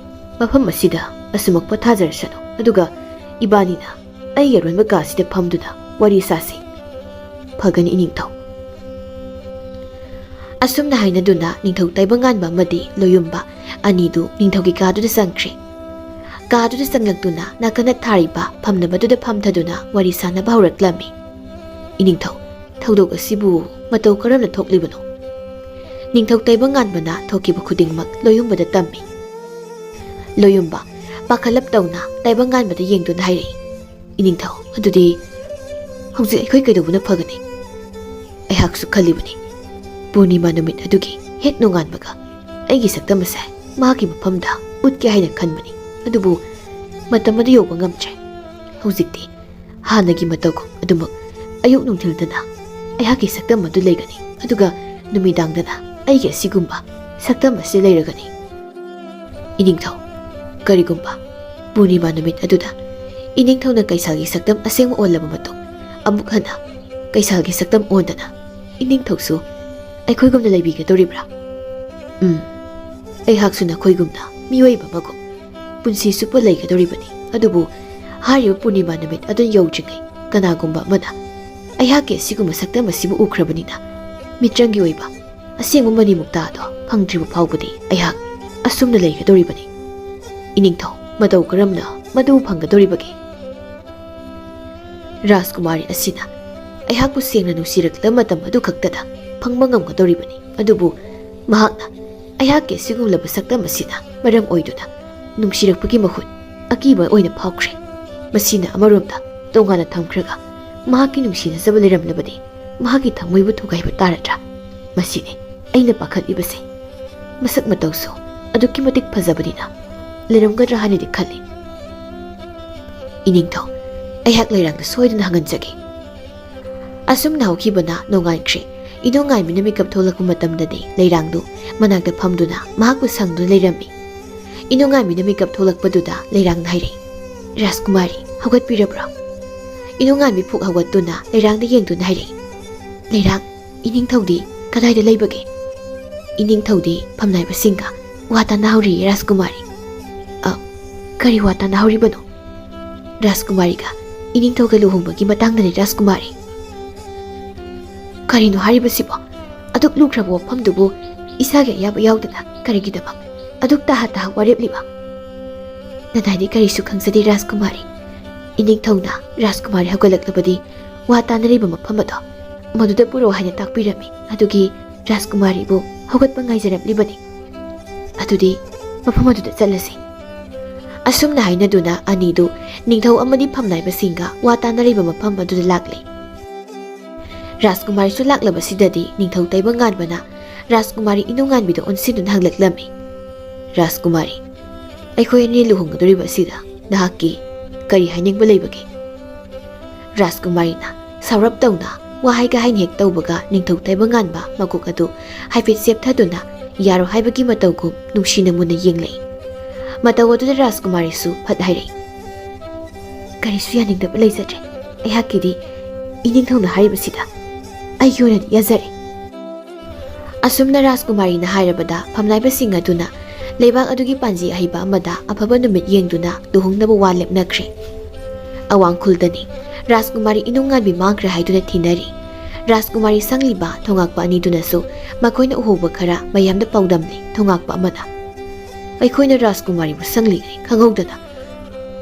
ꯃꯐꯝ ꯑꯁꯤꯗ ꯑꯁꯨꯃꯛ ꯄꯣꯊꯥꯖꯔꯁꯅꯨ꯫ ꯑꯗꯨꯒ ꯏꯕꯥꯅꯤꯅ ꯑꯩꯒꯤ ꯑꯔꯣꯟꯕ ꯀꯥꯁꯤꯗ ꯐꯝꯗꯨꯅ ꯋꯥꯔꯤ ꯁꯥꯁꯤ꯫ ꯐꯒꯅꯤ, ꯏꯅꯤꯡꯊꯧ꯫" ꯑꯁꯨꯝꯅ ꯍꯥꯏꯅꯗꯨꯅ ꯅꯤꯡꯊꯧ ꯇꯥꯏꯕꯪꯉꯥꯟꯕ ꯑꯃꯗꯤ ꯂꯣꯌꯨꯝꯕ ꯑꯅꯤꯗꯨ ꯅꯤꯡꯊꯧꯒꯤ ꯀꯥꯗꯨꯗ ꯆꯪꯈ꯭ꯔꯦ꯫ ꯀꯥꯗꯨꯗ ꯆꯪꯂꯛꯇꯨꯅ ꯅꯥꯀꯟꯗ ꯊꯥꯔꯤꯕ ꯐꯝꯅꯕꯗꯨꯗ ꯐꯝꯊꯗꯨꯅ ꯋꯥꯔꯤ ꯁꯥꯅꯕ ꯍꯧꯔꯛꯂꯝꯃꯤ꯫ "ꯏꯅꯤꯡꯊꯧ, ꯊꯧꯗꯣꯛ ꯑꯁꯤꯕꯨ ꯃꯇꯧ ꯀꯔꯝꯅ ꯊꯣꯛꯂꯤꯕꯅꯣ?" ꯅꯤꯡꯊꯧ ꯇꯥꯏꯕꯪꯉꯥꯟꯕꯅ ꯊꯣꯛꯈꯤꯕ ꯈꯨꯗꯤꯡꯃꯛ ꯂꯣꯌꯨꯝꯕꯗ ꯇꯝꯃꯤ꯫ ꯂꯣꯌꯨꯝꯕ ꯄꯥꯈꯠꯂꯞ ꯇꯧꯅ ꯇꯥꯏꯕꯪꯉꯥꯟꯕꯗ ꯌꯦꯡꯗꯨꯅ ꯍꯥꯏꯔꯛꯏ, "ꯏꯅꯤꯡꯊꯧ, ꯑꯗꯨꯗꯤ ꯍꯧꯖꯤꯛ ꯑꯩꯈꯣꯏ ꯀꯩꯗꯧꯕꯅ ꯐꯒꯅꯤ? ꯑꯩꯍꯥꯛꯁꯨ ꯈꯜꯂꯤꯕꯅꯤ, ꯄꯨꯔꯅꯤꯃꯥ ꯅꯨꯃꯤꯠ ꯑꯗꯨꯒꯤ ꯍꯦꯛ ꯅꯣꯡꯉꯥꯟꯕꯒ ꯑꯩꯒꯤ ꯁꯛꯇꯝ ꯑꯁꯦ ꯃꯍꯥꯛꯀꯤ ꯃꯐꯝꯗ ꯎꯠꯀꯦ ꯍꯥꯏꯅ ꯈꯟꯕꯅꯤ꯫ ꯑꯗꯨꯕꯨ ꯃꯇꯝ ꯑꯗꯨ ꯌꯧꯕ ꯉꯝꯗ꯭ꯔꯦ꯫ ꯍꯧꯖꯤꯛꯇꯤ ꯍꯥꯟꯅꯒꯤ ꯃꯇꯧꯒꯨꯝ ꯑꯗꯨꯃꯛ ꯑꯌꯨꯛ ꯅꯨꯡꯊꯤꯜꯗꯅ ꯑꯩꯍꯥꯛꯀꯤ ꯁꯛꯇꯝ ꯑꯗꯨ ꯂꯩꯒꯅꯤ, ꯑꯗꯨꯒ ꯅꯨꯃꯤꯗꯥꯡꯗꯅ ꯑꯩꯒꯤ ꯑꯁꯤꯒꯨꯝꯕ ꯁꯛꯇꯝ ꯑꯁꯤ ꯂꯩꯔꯒꯅꯤ꯫ ꯏꯅꯤꯡꯊꯧ, ꯀꯔꯤꯒꯨꯝꯕ ꯄꯨꯔꯅꯤꯃꯥ ꯅꯨꯃꯤꯠ ꯑꯗꯨꯗ ꯏꯅꯤꯡꯊꯧꯅ ꯀꯩꯁꯥꯜꯒꯤ ꯁꯛꯇꯝ ꯑꯁꯦꯡꯕ ꯑꯣꯜꯂꯕ ꯃꯇꯨꯡ, ꯑꯃꯨꯛ ꯍꯟꯅ ꯀꯩꯁꯥꯜꯒꯤ ꯁꯛꯇꯝ ꯑꯣꯟꯗꯅ ꯏꯅꯤꯡꯊꯧꯁꯨ ꯑꯩꯈꯣꯏꯒꯨꯝꯅ ꯂꯩꯕꯤꯒꯗꯧꯔꯤꯕ꯭ꯔꯥ?" "ꯎꯝ, ꯑꯩꯍꯥꯛꯁꯨ ꯅꯈꯣꯏꯒꯨꯝꯅ ꯃꯤꯑꯣꯏꯕ ꯑꯃꯒꯨꯝ ꯄꯨꯟꯁꯤ ꯆꯨꯞꯄ ꯂꯩꯒꯗꯧꯔꯤꯕꯅꯤ꯫ ꯑꯗꯨꯕꯨ ꯍꯥꯏꯔꯤꯕ ꯄꯨꯔꯅꯤꯃꯥ ꯅꯨꯃꯤꯠ ꯑꯗꯨ ꯌꯧꯗ꯭ꯔꯤꯉꯩ ꯀꯅꯥꯒꯨꯝꯕ ꯑꯃꯅ ꯑꯩꯍꯥꯛꯀꯤ ꯑꯁꯤꯒꯨꯝꯕ ꯁꯛꯇꯝ ꯑꯁꯤꯕꯨ ꯎꯈ꯭ꯔꯕꯅꯤꯅ ꯃꯤꯇ꯭ꯔꯪꯒꯤ ꯑꯣꯏꯕ ꯑꯁꯦꯡꯕ ꯃꯅꯤꯃꯨꯛꯇꯥ ꯑꯗꯣ ꯐꯪꯗ꯭ꯔꯤꯕ ꯐꯥꯎꯕꯗꯤ ꯑꯩꯍꯥꯛ ꯑꯁꯨꯝꯅ ꯂꯩꯒꯗꯧꯔꯤꯕꯅꯤ꯫ ꯏꯅꯤꯡꯊꯧ, ꯃꯇꯧ ꯀꯔꯝꯅ ꯃꯗꯨ ꯐꯪꯒꯗꯧꯔꯤꯕꯒꯦ? ꯔꯥꯖꯀꯨꯃꯥꯔꯤ ꯑꯁꯤꯅ ꯑꯩꯍꯥꯛꯄꯨ ꯁꯦꯡꯅ ꯅꯨꯡꯁꯤꯔꯛꯂꯕ ꯃꯇꯝ ꯑꯗꯨ ꯈꯛꯇꯗ ꯐꯪꯕ ꯉꯝꯒꯗꯧꯔꯤꯕꯅꯤ꯫ ꯑꯗꯨꯕꯨ ꯃꯍꯥꯛꯅ ꯑꯩꯍꯥꯛꯀꯤ ꯑꯁꯤꯒꯨꯝꯂꯕ ꯁꯛꯇꯝ ꯑꯁꯤꯅ ꯃꯔꯝ ꯑꯣꯏꯗꯨꯅ ꯅꯨꯡꯁꯤꯔꯛꯄꯒꯤ ꯃꯍꯨꯠ ꯑꯀꯤꯕ ꯑꯣꯏꯅ ꯐꯥꯎꯈ꯭ꯔꯦ꯫ ꯃꯁꯤꯅ ꯑꯃꯔꯣꯝꯗ ꯇꯣꯉꯥꯟꯅ ꯊꯝꯈ꯭ꯔꯒ ꯃꯍꯥꯛꯀꯤ ꯅꯨꯡꯁꯤꯅꯖꯕ ꯂꯩꯔꯝꯂꯕꯗꯤ ꯃꯍꯥꯛꯀꯤ ꯊꯃꯣꯏꯕꯨ ꯊꯨꯒꯥꯏꯕ ꯇꯥꯔꯗ꯭ꯔꯥ? ꯃꯁꯤꯅꯤ ꯑꯩꯅ ꯄꯥꯈꯠꯂꯤꯕꯁꯦ꯫ ꯃꯁꯛ ꯃꯇꯧꯁꯨ ꯑꯗꯨꯛꯀꯤ ꯃꯇꯤꯛ ꯐꯖꯕꯅꯤꯅ ꯂꯩꯔꯝꯒꯗ꯭ꯔꯥ ꯍꯥꯏꯅꯗꯤ ꯈꯜꯂꯤ꯫ ꯏꯅꯤꯡꯊꯧ, ꯑꯩꯍꯥꯛ ꯂꯩꯔꯥꯡꯗ ꯁꯣꯏꯗꯅ ꯍꯪꯍꯟꯖꯒꯦ꯫ ꯑꯁꯨꯝꯅ ꯍꯧꯈꯤꯕꯅ ꯅꯣꯡꯉꯥꯟꯈ꯭ꯔꯦ꯫ ꯏꯅꯣꯉꯥꯟꯕꯤꯅ ꯃꯤꯀꯞ ꯊꯣꯛꯂꯛꯄ ꯃꯇꯝꯗꯗꯤ ꯂꯩꯔꯥꯡꯗꯨ ꯃꯅꯥꯛꯇ ꯐꯝꯗꯨꯅ ꯃꯍꯥꯛꯄꯨ ꯁꯪꯗꯨꯅ ꯂꯩꯔꯝꯃꯤ꯫ ꯏꯅꯣꯉꯥꯟꯕꯤꯅ ꯃꯤꯀꯞ ꯊꯣꯛꯂꯛꯄꯗꯨꯗ ꯂꯩꯔꯥꯡꯅ ꯍꯥꯏꯔꯛꯏ, "ꯔꯥꯖꯀꯨꯃꯥꯔꯤ, ꯍꯧꯒꯠꯄꯤꯔꯕ꯭ꯔꯣ?" ꯏꯅꯣꯉꯥꯟꯕꯤ ꯐꯨꯛ ꯍꯧꯒꯠꯇꯨꯅ ꯂꯩꯔꯥꯡꯗ ꯌꯦꯡꯗꯨꯅ ꯍꯥꯏꯔꯛꯏ, "ꯂꯩꯔꯥꯡ, ꯏꯅꯤꯡꯊꯧꯗꯤ ꯀꯗꯥꯏꯗ ꯂꯩꯕꯒꯦ?" "ꯏꯅꯤꯡꯊꯧꯗꯤ ꯐꯝꯅꯥꯏꯕꯁꯤꯡꯒ ꯋꯥ ꯇꯥꯅꯍꯧꯔꯤꯌꯦ ꯔꯥꯖꯀꯨꯃꯥꯔꯤ꯫" "ꯑ, ꯀꯔꯤ ꯋꯥ ꯇꯥꯅꯍꯧꯔꯤꯕꯅꯣ?" "ꯔꯥꯖꯀꯨꯃꯥꯔꯤꯒ ꯏꯅꯤꯡꯊꯧꯒ ꯂꯨꯍꯣꯡꯕꯒꯤ ꯃꯇꯥꯡꯗꯅꯤ ꯔꯥꯖꯀꯨꯃꯥꯔꯤ꯫" "ꯀꯔꯤꯅꯣ ꯍꯥꯏꯔꯤꯕꯁꯤꯕꯣ? ꯑꯗꯨꯛ ꯂꯨꯈ꯭ꯔꯕ ꯋꯥꯐꯝꯗꯨꯕꯨ ꯏꯁꯥꯒꯤ ꯑꯌꯥꯕ ꯌꯥꯎꯗꯅ ꯀꯔꯤꯒꯤꯗꯃꯛ ꯑꯗꯨꯛ ꯇꯥꯍ ꯇꯥꯍ ꯋꯥꯔꯦꯞꯂꯤꯕ?" "ꯅꯅꯥꯏꯗꯤ ꯀꯔꯤꯁꯨ ꯈꯪꯖꯗꯦ ꯔꯥꯖꯀꯨꯃꯥꯔꯤ꯫ ꯏꯅꯤꯡꯊꯧꯅ ꯔꯥꯖꯀꯨꯃꯥꯔꯤ ꯍꯧꯒꯠꯂꯛꯂꯕꯗꯤ ꯋꯥ ꯇꯥꯅꯔꯤꯕ ꯃꯐꯝ ꯑꯗꯣ ꯃꯗꯨꯗ ꯄꯨꯔꯛꯑꯣ ꯍꯥꯏꯅ ꯇꯥꯛꯄꯤꯔꯝꯃꯤ꯫ ꯑꯗꯨꯒꯤ ꯔꯥꯖꯀꯨꯃꯥꯔꯤꯕꯨ ꯍꯧꯒꯠꯄ ꯉꯥꯏꯖꯔꯝꯂꯤꯕꯅꯤ꯫ ꯑꯗꯨꯗꯤ ꯃꯐꯝ ꯑꯗꯨꯗ ꯆꯠꯂꯁꯤ꯫" ꯑꯁꯨꯝꯅ ꯍꯥꯏꯅꯗꯨꯅ ꯑꯅꯤꯗꯨ ꯅꯤꯡꯊꯧ ꯑꯃꯗꯤ ꯐꯝꯅꯥꯏꯕꯁꯤꯡꯒ ꯋꯥ ꯇꯥꯅꯔꯤꯕ ꯃꯐꯝ ꯑꯗꯨꯗ ꯂꯥꯛꯂꯤ꯫ ꯔꯥꯖꯀꯨꯃꯥꯔꯤꯁꯨ ꯂꯥꯛꯂꯕꯁꯤꯗꯗꯤ ꯅꯤꯡꯊꯧ ꯇꯩꯕ ꯉꯥꯟꯕꯅ ꯔꯥꯖꯀꯨꯃꯥꯔꯤ ꯏꯅꯨꯡꯉꯥꯟꯕꯤꯗ ꯑꯣꯟꯁꯤꯟꯗꯨꯅ ꯍꯪꯂꯛꯂꯝꯃꯤ, "ꯔꯥꯖꯀꯨꯃꯥꯔꯤ, ꯑꯩꯈꯣꯏ ꯑꯅꯤ ꯂꯨꯍꯣꯡꯒꯗꯧꯔꯤꯕ ꯑꯁꯤꯗ ꯅꯍꯥꯛꯀꯤ ꯀꯔꯤ ꯍꯥꯏꯅꯤꯡꯕ ꯂꯩꯕꯒꯦ?" ꯔꯥꯖꯀꯨꯃꯥꯔꯤꯅ ꯁꯥꯎꯔꯞ ꯇꯧꯅ ꯋꯥꯍꯩ ꯀꯍꯩꯅ ꯍꯦꯛ ꯇꯧꯕꯒ ꯅꯤꯡꯊꯧ ꯇꯩꯕ ꯉꯥꯟꯕ ꯃꯀꯣꯛ ꯑꯗꯨ ꯍꯥꯏꯐꯦꯠ ꯆꯦꯞꯊꯗꯨꯅ ꯌꯥꯔꯣ ꯍꯥꯏꯕꯒꯤ ꯃꯇꯧꯒꯨꯝ ꯅꯨꯡꯁꯤꯅ ꯃꯨꯟꯅ ꯌꯦꯡꯂꯛꯏ꯫ ꯃꯇꯧ ꯑꯗꯨꯗ ꯔꯥꯖꯀꯨꯃꯥꯔꯤꯁꯨ ꯐꯠ ꯍꯥꯏꯔꯛꯏ, "ꯀꯔꯤꯁꯨ ꯌꯥꯅꯤꯡꯗꯕ ꯂꯩꯖꯗ꯭ꯔꯦ꯫ ꯑꯩꯍꯥꯛꯀꯤꯗꯤ ꯏꯅꯤꯡꯊꯧꯅ ꯍꯥꯏꯔꯤꯕꯁꯤꯗ ꯑꯩꯒꯤ ꯑꯣꯏꯅꯗꯤ ꯌꯥꯖꯔꯦ꯫" ꯑꯁꯨꯝꯅ ꯔꯥꯖꯀꯨꯃꯥꯔꯤꯅ ꯍꯥꯏꯔꯕꯗ ꯐꯝꯅꯥꯏꯕꯁꯤꯡ ꯑꯗꯨꯅ ꯂꯩꯕꯥꯛ ꯑꯗꯨꯒꯤ ꯄꯥꯟꯖꯤ ꯑꯍꯩꯕ ꯑꯃꯗ ꯑꯐꯕ ꯅꯨꯃꯤꯠ ꯌꯦꯡꯗꯨꯅ ꯂꯨꯍꯣꯡꯅꯕ ꯋꯥ ꯂꯦꯞꯅꯈ꯭ꯔꯦ꯫ ꯑꯋꯥꯡ ꯈꯨꯜꯗꯅꯤ ꯔꯥꯖꯀꯨꯃꯥꯔꯤ ꯏꯅꯨꯡꯉꯥꯟꯕꯤ ꯃꯥꯡꯈ꯭ꯔꯦ ꯍꯥꯏꯗꯨꯅ ꯊꯤꯅꯔꯤ꯫ ꯔꯥꯖꯀꯨꯃꯥꯔꯤ ꯁꯪꯂꯤꯕ ꯊꯣꯉꯥꯛꯄ ꯑꯅꯤꯗꯨꯅꯁꯨ ꯃꯈꯣꯏꯅ ꯎꯍꯧꯕ ꯈꯔ ꯃꯌꯥꯝꯗ ꯄꯥꯎꯗꯝꯂꯤ꯫ ꯊꯣꯉꯥꯛꯄ ꯑꯃꯅ, "ꯑꯩꯈꯣꯏꯅ ꯔꯥꯖꯀꯨꯃꯥꯔꯤꯕꯨ ꯁꯪꯂꯤꯉꯩ ꯈꯪꯍꯧꯗꯅ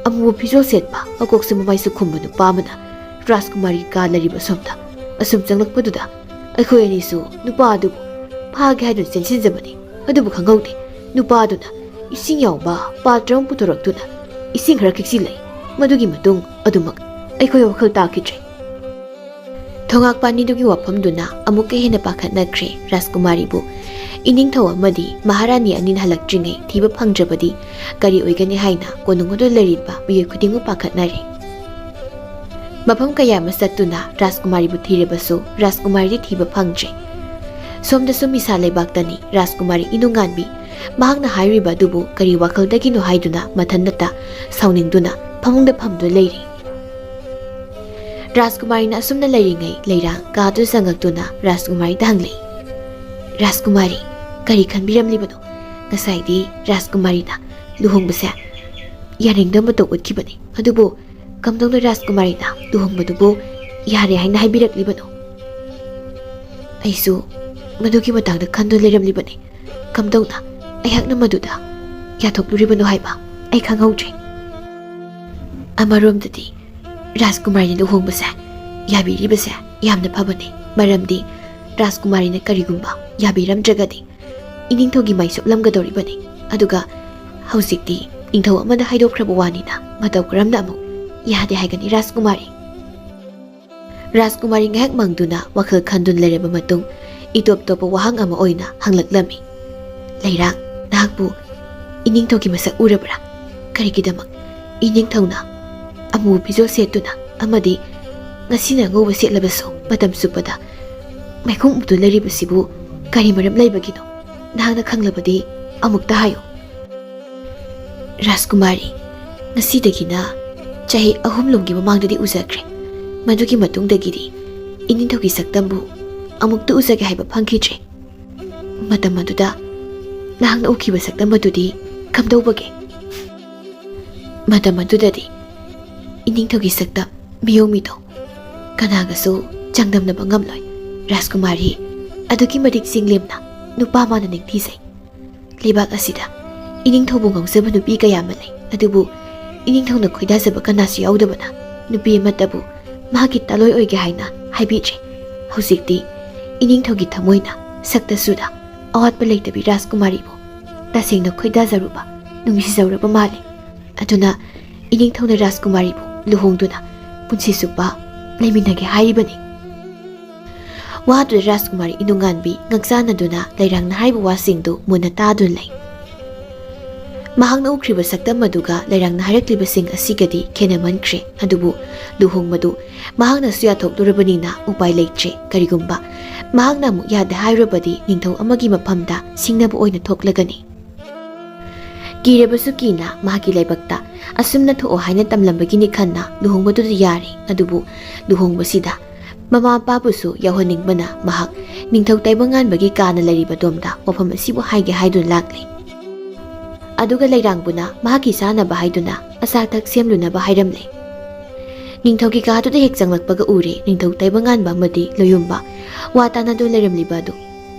ꯑꯃꯨꯕ ꯐꯤꯖꯣꯜ ꯁꯦꯠꯄ, ꯃꯀꯣꯛꯁꯨ ꯃꯃꯥꯏꯁꯨ ꯈꯨꯝꯕ ꯅꯨꯄꯥ ꯑꯃꯅ ꯔꯥꯖꯀꯨꯃꯥꯔꯤ ꯀꯥ ꯂꯩꯔꯤꯕ ꯑꯁꯣꯝꯗ ꯑꯁꯨꯝ ꯆꯪꯂꯛꯄꯗꯨꯗ ꯑꯩꯈꯣꯏ ꯑꯅꯤꯁꯨ ꯅꯨꯄꯥ ꯑꯗꯨꯕꯨ ꯐꯥꯒꯦ ꯍꯥꯏꯗꯨꯅ ꯆꯦꯟꯁꯤꯟꯖꯕꯅꯤ꯫ ꯑꯗꯨꯕꯨ ꯈꯪꯍꯧꯗꯦ, ꯅꯨꯄꯥ ꯑꯗꯨꯅ ꯏꯁꯤꯡ ꯌꯥꯎꯕ ꯄꯥꯇ꯭ꯔ ꯑꯃ ꯄꯨꯊꯣꯔꯛꯇꯨꯅ ꯏꯁꯤꯡ ꯈꯔ ꯈꯤꯛꯆꯤꯜꯂꯛꯏ꯫ ꯃꯗꯨꯒꯤ ꯃꯇꯨꯡ ꯑꯗꯨꯃꯛ ꯑꯩꯈꯣꯏ ꯋꯥꯈꯜ ꯇꯥꯈꯤꯗ꯭ꯔꯦ꯫" ꯊꯣꯉꯥꯛꯄ ꯑꯅꯤꯗꯨꯒꯤ ꯋꯥꯐꯝꯗꯨꯅ ꯑꯃꯨꯛꯀ ꯍꯦꯟꯅ ꯄꯥꯈꯠꯅꯈ꯭ꯔꯦ ꯔꯥꯖꯀꯨꯃꯥꯔꯤꯕꯨ꯫ ꯏꯅꯤꯡꯊꯧ ꯑꯃꯗꯤ ꯃꯍꯥꯔꯥꯅꯤ ꯑꯅꯤꯅ ꯍꯜꯂꯛꯇ꯭ꯔꯤꯉꯩ ꯊꯤꯕ ꯐꯪꯗ꯭ꯔꯕꯗꯤ ꯀꯔꯤ ꯑꯣꯏꯒꯅꯤ ꯍꯥꯏꯅ ꯀꯣꯅꯨꯡ ꯑꯗꯨꯗ ꯂꯩꯔꯤꯕ ꯃꯤꯑꯣꯏ ꯈꯨꯗꯤꯡꯃꯛ ꯄꯥꯈꯠꯅꯔꯦ꯫ ꯃꯐꯝ ꯀꯌꯥ ꯑꯃ ꯆꯠꯇꯨꯅ ꯔꯥꯖꯀꯨꯃꯥꯔꯤꯕꯨ ꯊꯤꯔꯕꯁꯨ ꯔꯥꯖꯀꯨꯃꯥꯔꯤꯗꯤ ꯊꯤꯕ ꯐꯪꯗ꯭ꯔꯦ꯫ ꯁꯣꯝꯗꯁꯨ ꯃꯤꯁꯥ ꯂꯩꯕꯥꯛꯇꯅꯤ ꯔꯥꯖꯀꯨꯃꯥꯔꯤ ꯏꯅꯨꯡꯉꯥꯟꯕꯤ꯫ ꯃꯍꯥꯛꯅ ꯍꯥꯏꯔꯤꯕ ꯑꯗꯨꯕꯨ ꯀꯔꯤ ꯋꯥꯈꯜꯗꯒꯤꯅꯣ ꯍꯥꯏꯗꯨꯅ ꯃꯊꯟꯇ ꯁꯥꯎꯅꯤꯡꯗꯨꯅ ꯐꯃꯨꯡꯗ ꯐꯝꯗꯨꯅ ꯂꯩꯔꯤ꯫ ꯔꯥꯖꯀꯨꯃꯥꯔꯤꯅ ꯑꯁꯨꯝꯅ ꯂꯩꯔꯤꯉꯩ ꯂꯩꯔꯥꯡ ꯀꯥꯗꯨ ꯆꯪꯉꯛꯇꯨꯅ ꯔꯥꯖꯀꯨꯃꯥꯔꯤꯗ ꯍꯪꯂꯛꯏ, "ꯔꯥꯖꯀꯨꯃꯥꯔꯤ, ꯀꯔꯤ ꯈꯟꯕꯤꯔꯝꯂꯤꯕꯅꯣ? ꯉꯁꯥꯏꯗꯤ ꯔꯥꯖꯀꯨꯃꯥꯔꯤꯅ ꯂꯨꯍꯣꯡꯕꯁꯦ ꯌꯥꯅꯤꯡꯗꯕ ꯃꯇꯧ ꯎꯠꯈꯤꯕꯅꯤ, ꯑꯗꯨꯕꯨ ꯀꯝꯗꯧꯅ ꯔꯥꯖꯀꯨꯃꯥꯔꯤꯅ ꯂꯨꯍꯣꯡꯕꯗꯨꯕꯨ ꯌꯥꯔꯦ ꯍꯥꯏꯅ ꯍꯥꯏꯕꯤꯔꯛꯂꯤꯕꯅꯣ?" "ꯑꯩꯁꯨ ꯃꯗꯨꯒꯤ ꯃꯇꯥꯡꯗ ꯈꯟꯗꯨꯅ ꯂꯩꯔꯝꯂꯤꯕꯅꯤ꯫ ꯀꯝꯗꯧꯅ ꯑꯩꯍꯥꯛꯅ ꯃꯗꯨꯗ ꯌꯥꯊꯣꯛꯂꯨꯔꯤꯕꯅꯣ ꯍꯥꯏꯕ ꯑꯩ ꯈꯪꯍꯧꯗ꯭ꯔꯦ꯫ ꯑꯃꯔꯣꯝꯗꯗꯤ ꯔꯥꯖꯀꯨꯃꯥꯔꯤꯅ ꯂꯨꯍꯣꯡꯕꯁꯦ ꯌꯥꯕꯤꯔꯤꯕꯁꯦ ꯌꯥꯝꯅ ꯐꯕꯅꯤ, ꯃꯔꯝꯗꯤ ꯔꯥꯖꯀꯨꯃꯥꯔꯤꯅ ꯀꯔꯤꯒꯨꯝꯕ ꯌꯥꯕꯤꯔꯝꯗ꯭ꯔꯒꯗꯤ ꯏꯅꯤꯡꯊꯧꯒꯤ ꯃꯥꯏ ꯁꯣꯛꯂꯝꯒꯗꯧꯔꯤꯕꯅꯤ꯫ ꯑꯗꯨꯒ ꯍꯧꯖꯤꯛꯇꯤ ꯅꯤꯡꯊꯧ ꯑꯃꯗ ꯍꯥꯏꯗꯣꯛꯈ꯭ꯔꯕ ꯋꯥꯅꯤꯅ ꯃꯇꯧ ꯀꯔꯝꯅ ꯑꯃꯨꯛ ꯌꯥꯗꯦ ꯍꯥꯏꯒꯅꯤ ꯔꯥꯖꯀꯨꯃꯥꯔꯤ?" ꯔꯥꯖꯀꯨꯃꯥꯔꯤ ꯉꯥꯏꯍꯥꯛ ꯃꯪꯗꯨꯅ ꯋꯥꯈꯜ ꯈꯟꯗꯨꯅ ꯂꯩꯔꯕ ꯃꯇꯨꯡ, ꯏꯇꯣꯞ ꯇꯣꯞꯄ ꯋꯥꯍꯪ ꯑꯃ ꯑꯣꯏꯅ ꯍꯪꯂꯛꯂꯝꯃꯤ, "ꯂꯩꯔꯥꯡ, ꯅꯍꯥꯛꯄꯨ ꯏꯅꯤꯡꯊꯧꯒꯤ ꯃꯁꯛ ꯎꯔꯕ꯭ꯔꯥ? ꯀꯔꯤꯒꯤꯗꯃꯛ ꯏꯅꯤꯡꯊꯧꯅ ꯑꯃꯨꯕ ꯐꯤꯖꯣꯜ ꯁꯦꯠꯇꯨꯅ ꯑꯃꯗꯤ ꯉꯁꯤꯅ ꯑꯉꯧꯕ ꯁꯦꯠꯂꯕꯁꯨ ꯃꯇꯝ ꯆꯨꯞꯄꯗ ꯃꯥꯏꯈꯨꯝ ꯎꯞꯇꯨꯅ ꯂꯩꯔꯤꯕꯁꯤꯕꯨ ꯀꯔꯤ ꯃꯔꯝ ꯂꯩꯕꯒꯤꯅꯣ? ꯅꯍꯥꯛꯅ ꯈꯪꯂꯕꯗꯤ ꯑꯃꯨꯛꯇ ꯍꯥꯏꯌꯨ꯫" "ꯔꯥꯖꯀꯨꯃꯥꯔꯤ, ꯉꯁꯤꯗꯒꯤꯅ ꯆꯍꯤ ꯑꯍꯨꯝ ꯂꯣꯝꯒꯤ ꯃꯃꯥꯡꯗꯗꯤ ꯎꯖꯈ꯭ꯔꯦ꯫ ꯃꯗꯨꯒꯤ ꯃꯇꯨꯡꯗꯒꯤꯗꯤ ꯏꯅꯤꯡꯊꯧꯒꯤ ꯁꯛꯇꯝꯕꯨ ꯑꯃꯨꯛꯇ ꯎꯖꯒꯦ ꯍꯥꯏꯕ ꯐꯪꯈꯤꯗ꯭ꯔꯦ꯫ ꯃꯇꯝ ꯑꯗꯨꯗ ꯅꯍꯥꯛꯅ ꯎꯈꯤꯕ ꯁꯛꯇꯝ ꯑꯗꯨꯗꯤ ꯀꯝꯗꯧꯕꯒꯦ?" "ꯃꯇꯝ ꯑꯗꯨꯗꯗꯤ ꯏꯅꯤꯡꯊꯧꯒꯤ ꯁꯛꯇꯝ ꯃꯤꯑꯣꯡ ꯃꯤꯗꯣ ꯀꯅꯥꯒꯁꯨ ꯆꯥꯡꯗꯝꯅꯕ ꯉꯝꯂꯣꯏ꯫ ꯔꯥꯖꯀꯨꯃꯥꯔꯤ ꯑꯗꯨꯛꯀꯤ ꯃꯇꯤꯛ ꯆꯤꯡꯂꯦꯝꯅ ꯅꯨꯄꯥ ꯃꯥꯟꯅ ꯅꯤꯡꯊꯤꯖꯩ꯫ ꯂꯩꯕꯥꯛ ꯑꯁꯤꯗ ꯏꯅꯤꯡꯊꯧꯕꯨ ꯉꯥꯎꯖꯕ ꯅꯨꯄꯤ ꯀꯌꯥ ꯑꯃ ꯂꯩ, ꯑꯗꯨꯕꯨ ꯏꯅꯤꯡꯊꯧꯅ ꯈꯣꯏꯗꯥꯖꯕ ꯀꯅꯥꯁꯨ ꯌꯥꯎꯗꯕꯅ ꯅꯨꯄꯤ ꯑꯃꯠꯇꯕꯨ ꯃꯍꯥꯛꯀꯤ ꯇꯥꯂꯣꯏ ꯑꯣꯏꯒꯦ ꯍꯥꯏꯅ ꯍꯥꯏꯕꯤꯗ꯭ꯔꯦ꯫ ꯍꯧꯖꯤꯛꯇꯤ ꯏꯅꯤꯡꯊꯧꯒꯤ ꯊꯃꯣꯏꯅ ꯁꯛꯇ ꯆꯨꯗ ꯑꯋꯥꯠꯄ ꯂꯩꯇꯕꯤ ꯔꯥꯖꯀꯨꯃꯥꯔꯤꯕꯨ ꯇꯁꯦꯡꯅ ꯈꯣꯏꯗꯥꯖꯔꯨꯕ, ꯅꯨꯡꯁꯤꯖꯔꯨꯕ ꯃꯥꯜꯂꯤ꯫ ꯑꯗꯨꯅ ꯏꯅꯤꯡꯊꯧꯅ ꯔꯥꯖꯀꯨꯃꯥꯔꯤꯕꯨ ꯂꯨꯍꯣꯡꯗꯨꯅ ꯄꯨꯟꯁꯤ ꯆꯨꯞꯄ ꯂꯩꯃꯤꯟꯅꯒꯦ ꯍꯥꯏꯔꯤꯕꯅꯤ꯫" ꯋꯥꯗꯨꯗ ꯔꯥꯖꯀꯨꯃꯥꯔꯤ ꯏꯅꯨꯡꯉꯥꯟꯕꯤ ꯉꯛꯆꯥꯟꯅꯗꯨꯅ ꯂꯩꯔꯥꯡꯅ ꯍꯥꯏꯔꯤꯕ ꯋꯥꯁꯤꯡꯗꯨ ꯃꯨꯟꯅ ꯇꯥꯗꯨꯅ ꯂꯩ꯫ ꯃꯍꯥꯛꯅ ꯎꯈ꯭ꯔꯤꯕ ꯁꯛꯇꯝ ꯑꯗꯨꯒ ꯂꯩꯔꯥꯡꯅ ꯍꯥꯏꯔꯛꯂꯤꯕꯁꯤꯡ ꯑꯁꯤꯒꯗꯤ ꯈꯦꯠꯅꯃꯟꯈ꯭ꯔꯦ꯫ ꯑꯗꯨꯕꯨ ꯂꯨꯍꯣꯡꯕꯗꯨ ꯃꯍꯥꯛꯅꯁꯨ ꯌꯥꯊꯣꯛꯂꯨꯔꯕꯅꯤꯅ ꯎꯄꯥꯏ ꯂꯩꯇ꯭ꯔꯦ꯫ ꯀꯔꯤꯒꯨꯝꯕ ꯃꯍꯥꯛꯅ ꯑꯃꯨꯛ ꯌꯥꯗꯦ ꯍꯥꯏꯔꯕꯗꯤ ꯅꯤꯡꯊꯧ ꯑꯃꯒꯤ ꯃꯐꯝꯗ ꯁꯤꯡꯅꯕ ꯑꯣꯏꯅ ꯊꯣꯛꯂꯒꯅꯤ꯫ ꯀꯤꯔꯕꯁꯨ ꯀꯤꯅ ꯃꯍꯥꯛꯀꯤ ꯂꯥꯏꯕꯛꯇ ꯑꯁꯨꯝꯅ ꯊꯣꯛꯑꯣ ꯍꯥꯏꯅ ꯇꯝꯂꯝꯕꯒꯤꯅꯤ ꯈꯟꯅ ꯂꯨꯍꯣꯡꯕꯗꯨꯗ ꯌꯥꯔꯦ꯫ ꯑꯗꯨꯕꯨ ꯂꯨꯍꯣꯡꯕꯁꯤꯗ ꯃꯃꯥ ꯃꯄꯥꯕꯨꯁꯨ ꯌꯥꯎꯍꯟꯅꯤꯡꯕꯅ ꯃꯍꯥꯛ ꯅꯤꯡꯊꯧ ꯇꯥꯏꯕꯪꯉꯥꯟꯕꯒꯤ ꯀꯥꯅ ꯂꯩꯔꯤꯕ ꯑꯗꯣꯝꯗ ꯋꯥꯐꯝ ꯑꯁꯤꯕꯨ ꯍꯥꯏꯒꯦ ꯍꯥꯏꯗꯨꯅ ꯂꯥꯛꯂꯦ꯫ ꯑꯗꯨꯒ ꯂꯩꯔꯥꯡꯕꯨꯅ ꯃꯍꯥꯛꯀꯤ ꯆꯥꯅꯕ ꯍꯥꯏꯗꯨꯅ ꯑꯆꯥ ꯑꯊꯛ ꯁꯦꯝꯂꯨꯅꯕ ꯍꯥꯏꯔꯝꯂꯦ꯫ ꯅꯤꯡꯊꯧꯒꯤ ꯀꯥꯗꯨꯗ ꯍꯦꯛ ꯆꯪꯂꯛꯄꯒ ꯎꯔꯦ ꯅꯤꯡꯊꯧ ꯇꯥꯏꯕꯪꯉꯥꯟꯕ ꯑꯃꯗꯤ ꯂꯣꯌꯨꯝꯕ ꯋꯥ ꯇꯥꯅꯗꯨꯅ ꯂꯩꯔꯝꯂꯤꯕ ꯑꯗꯨ꯫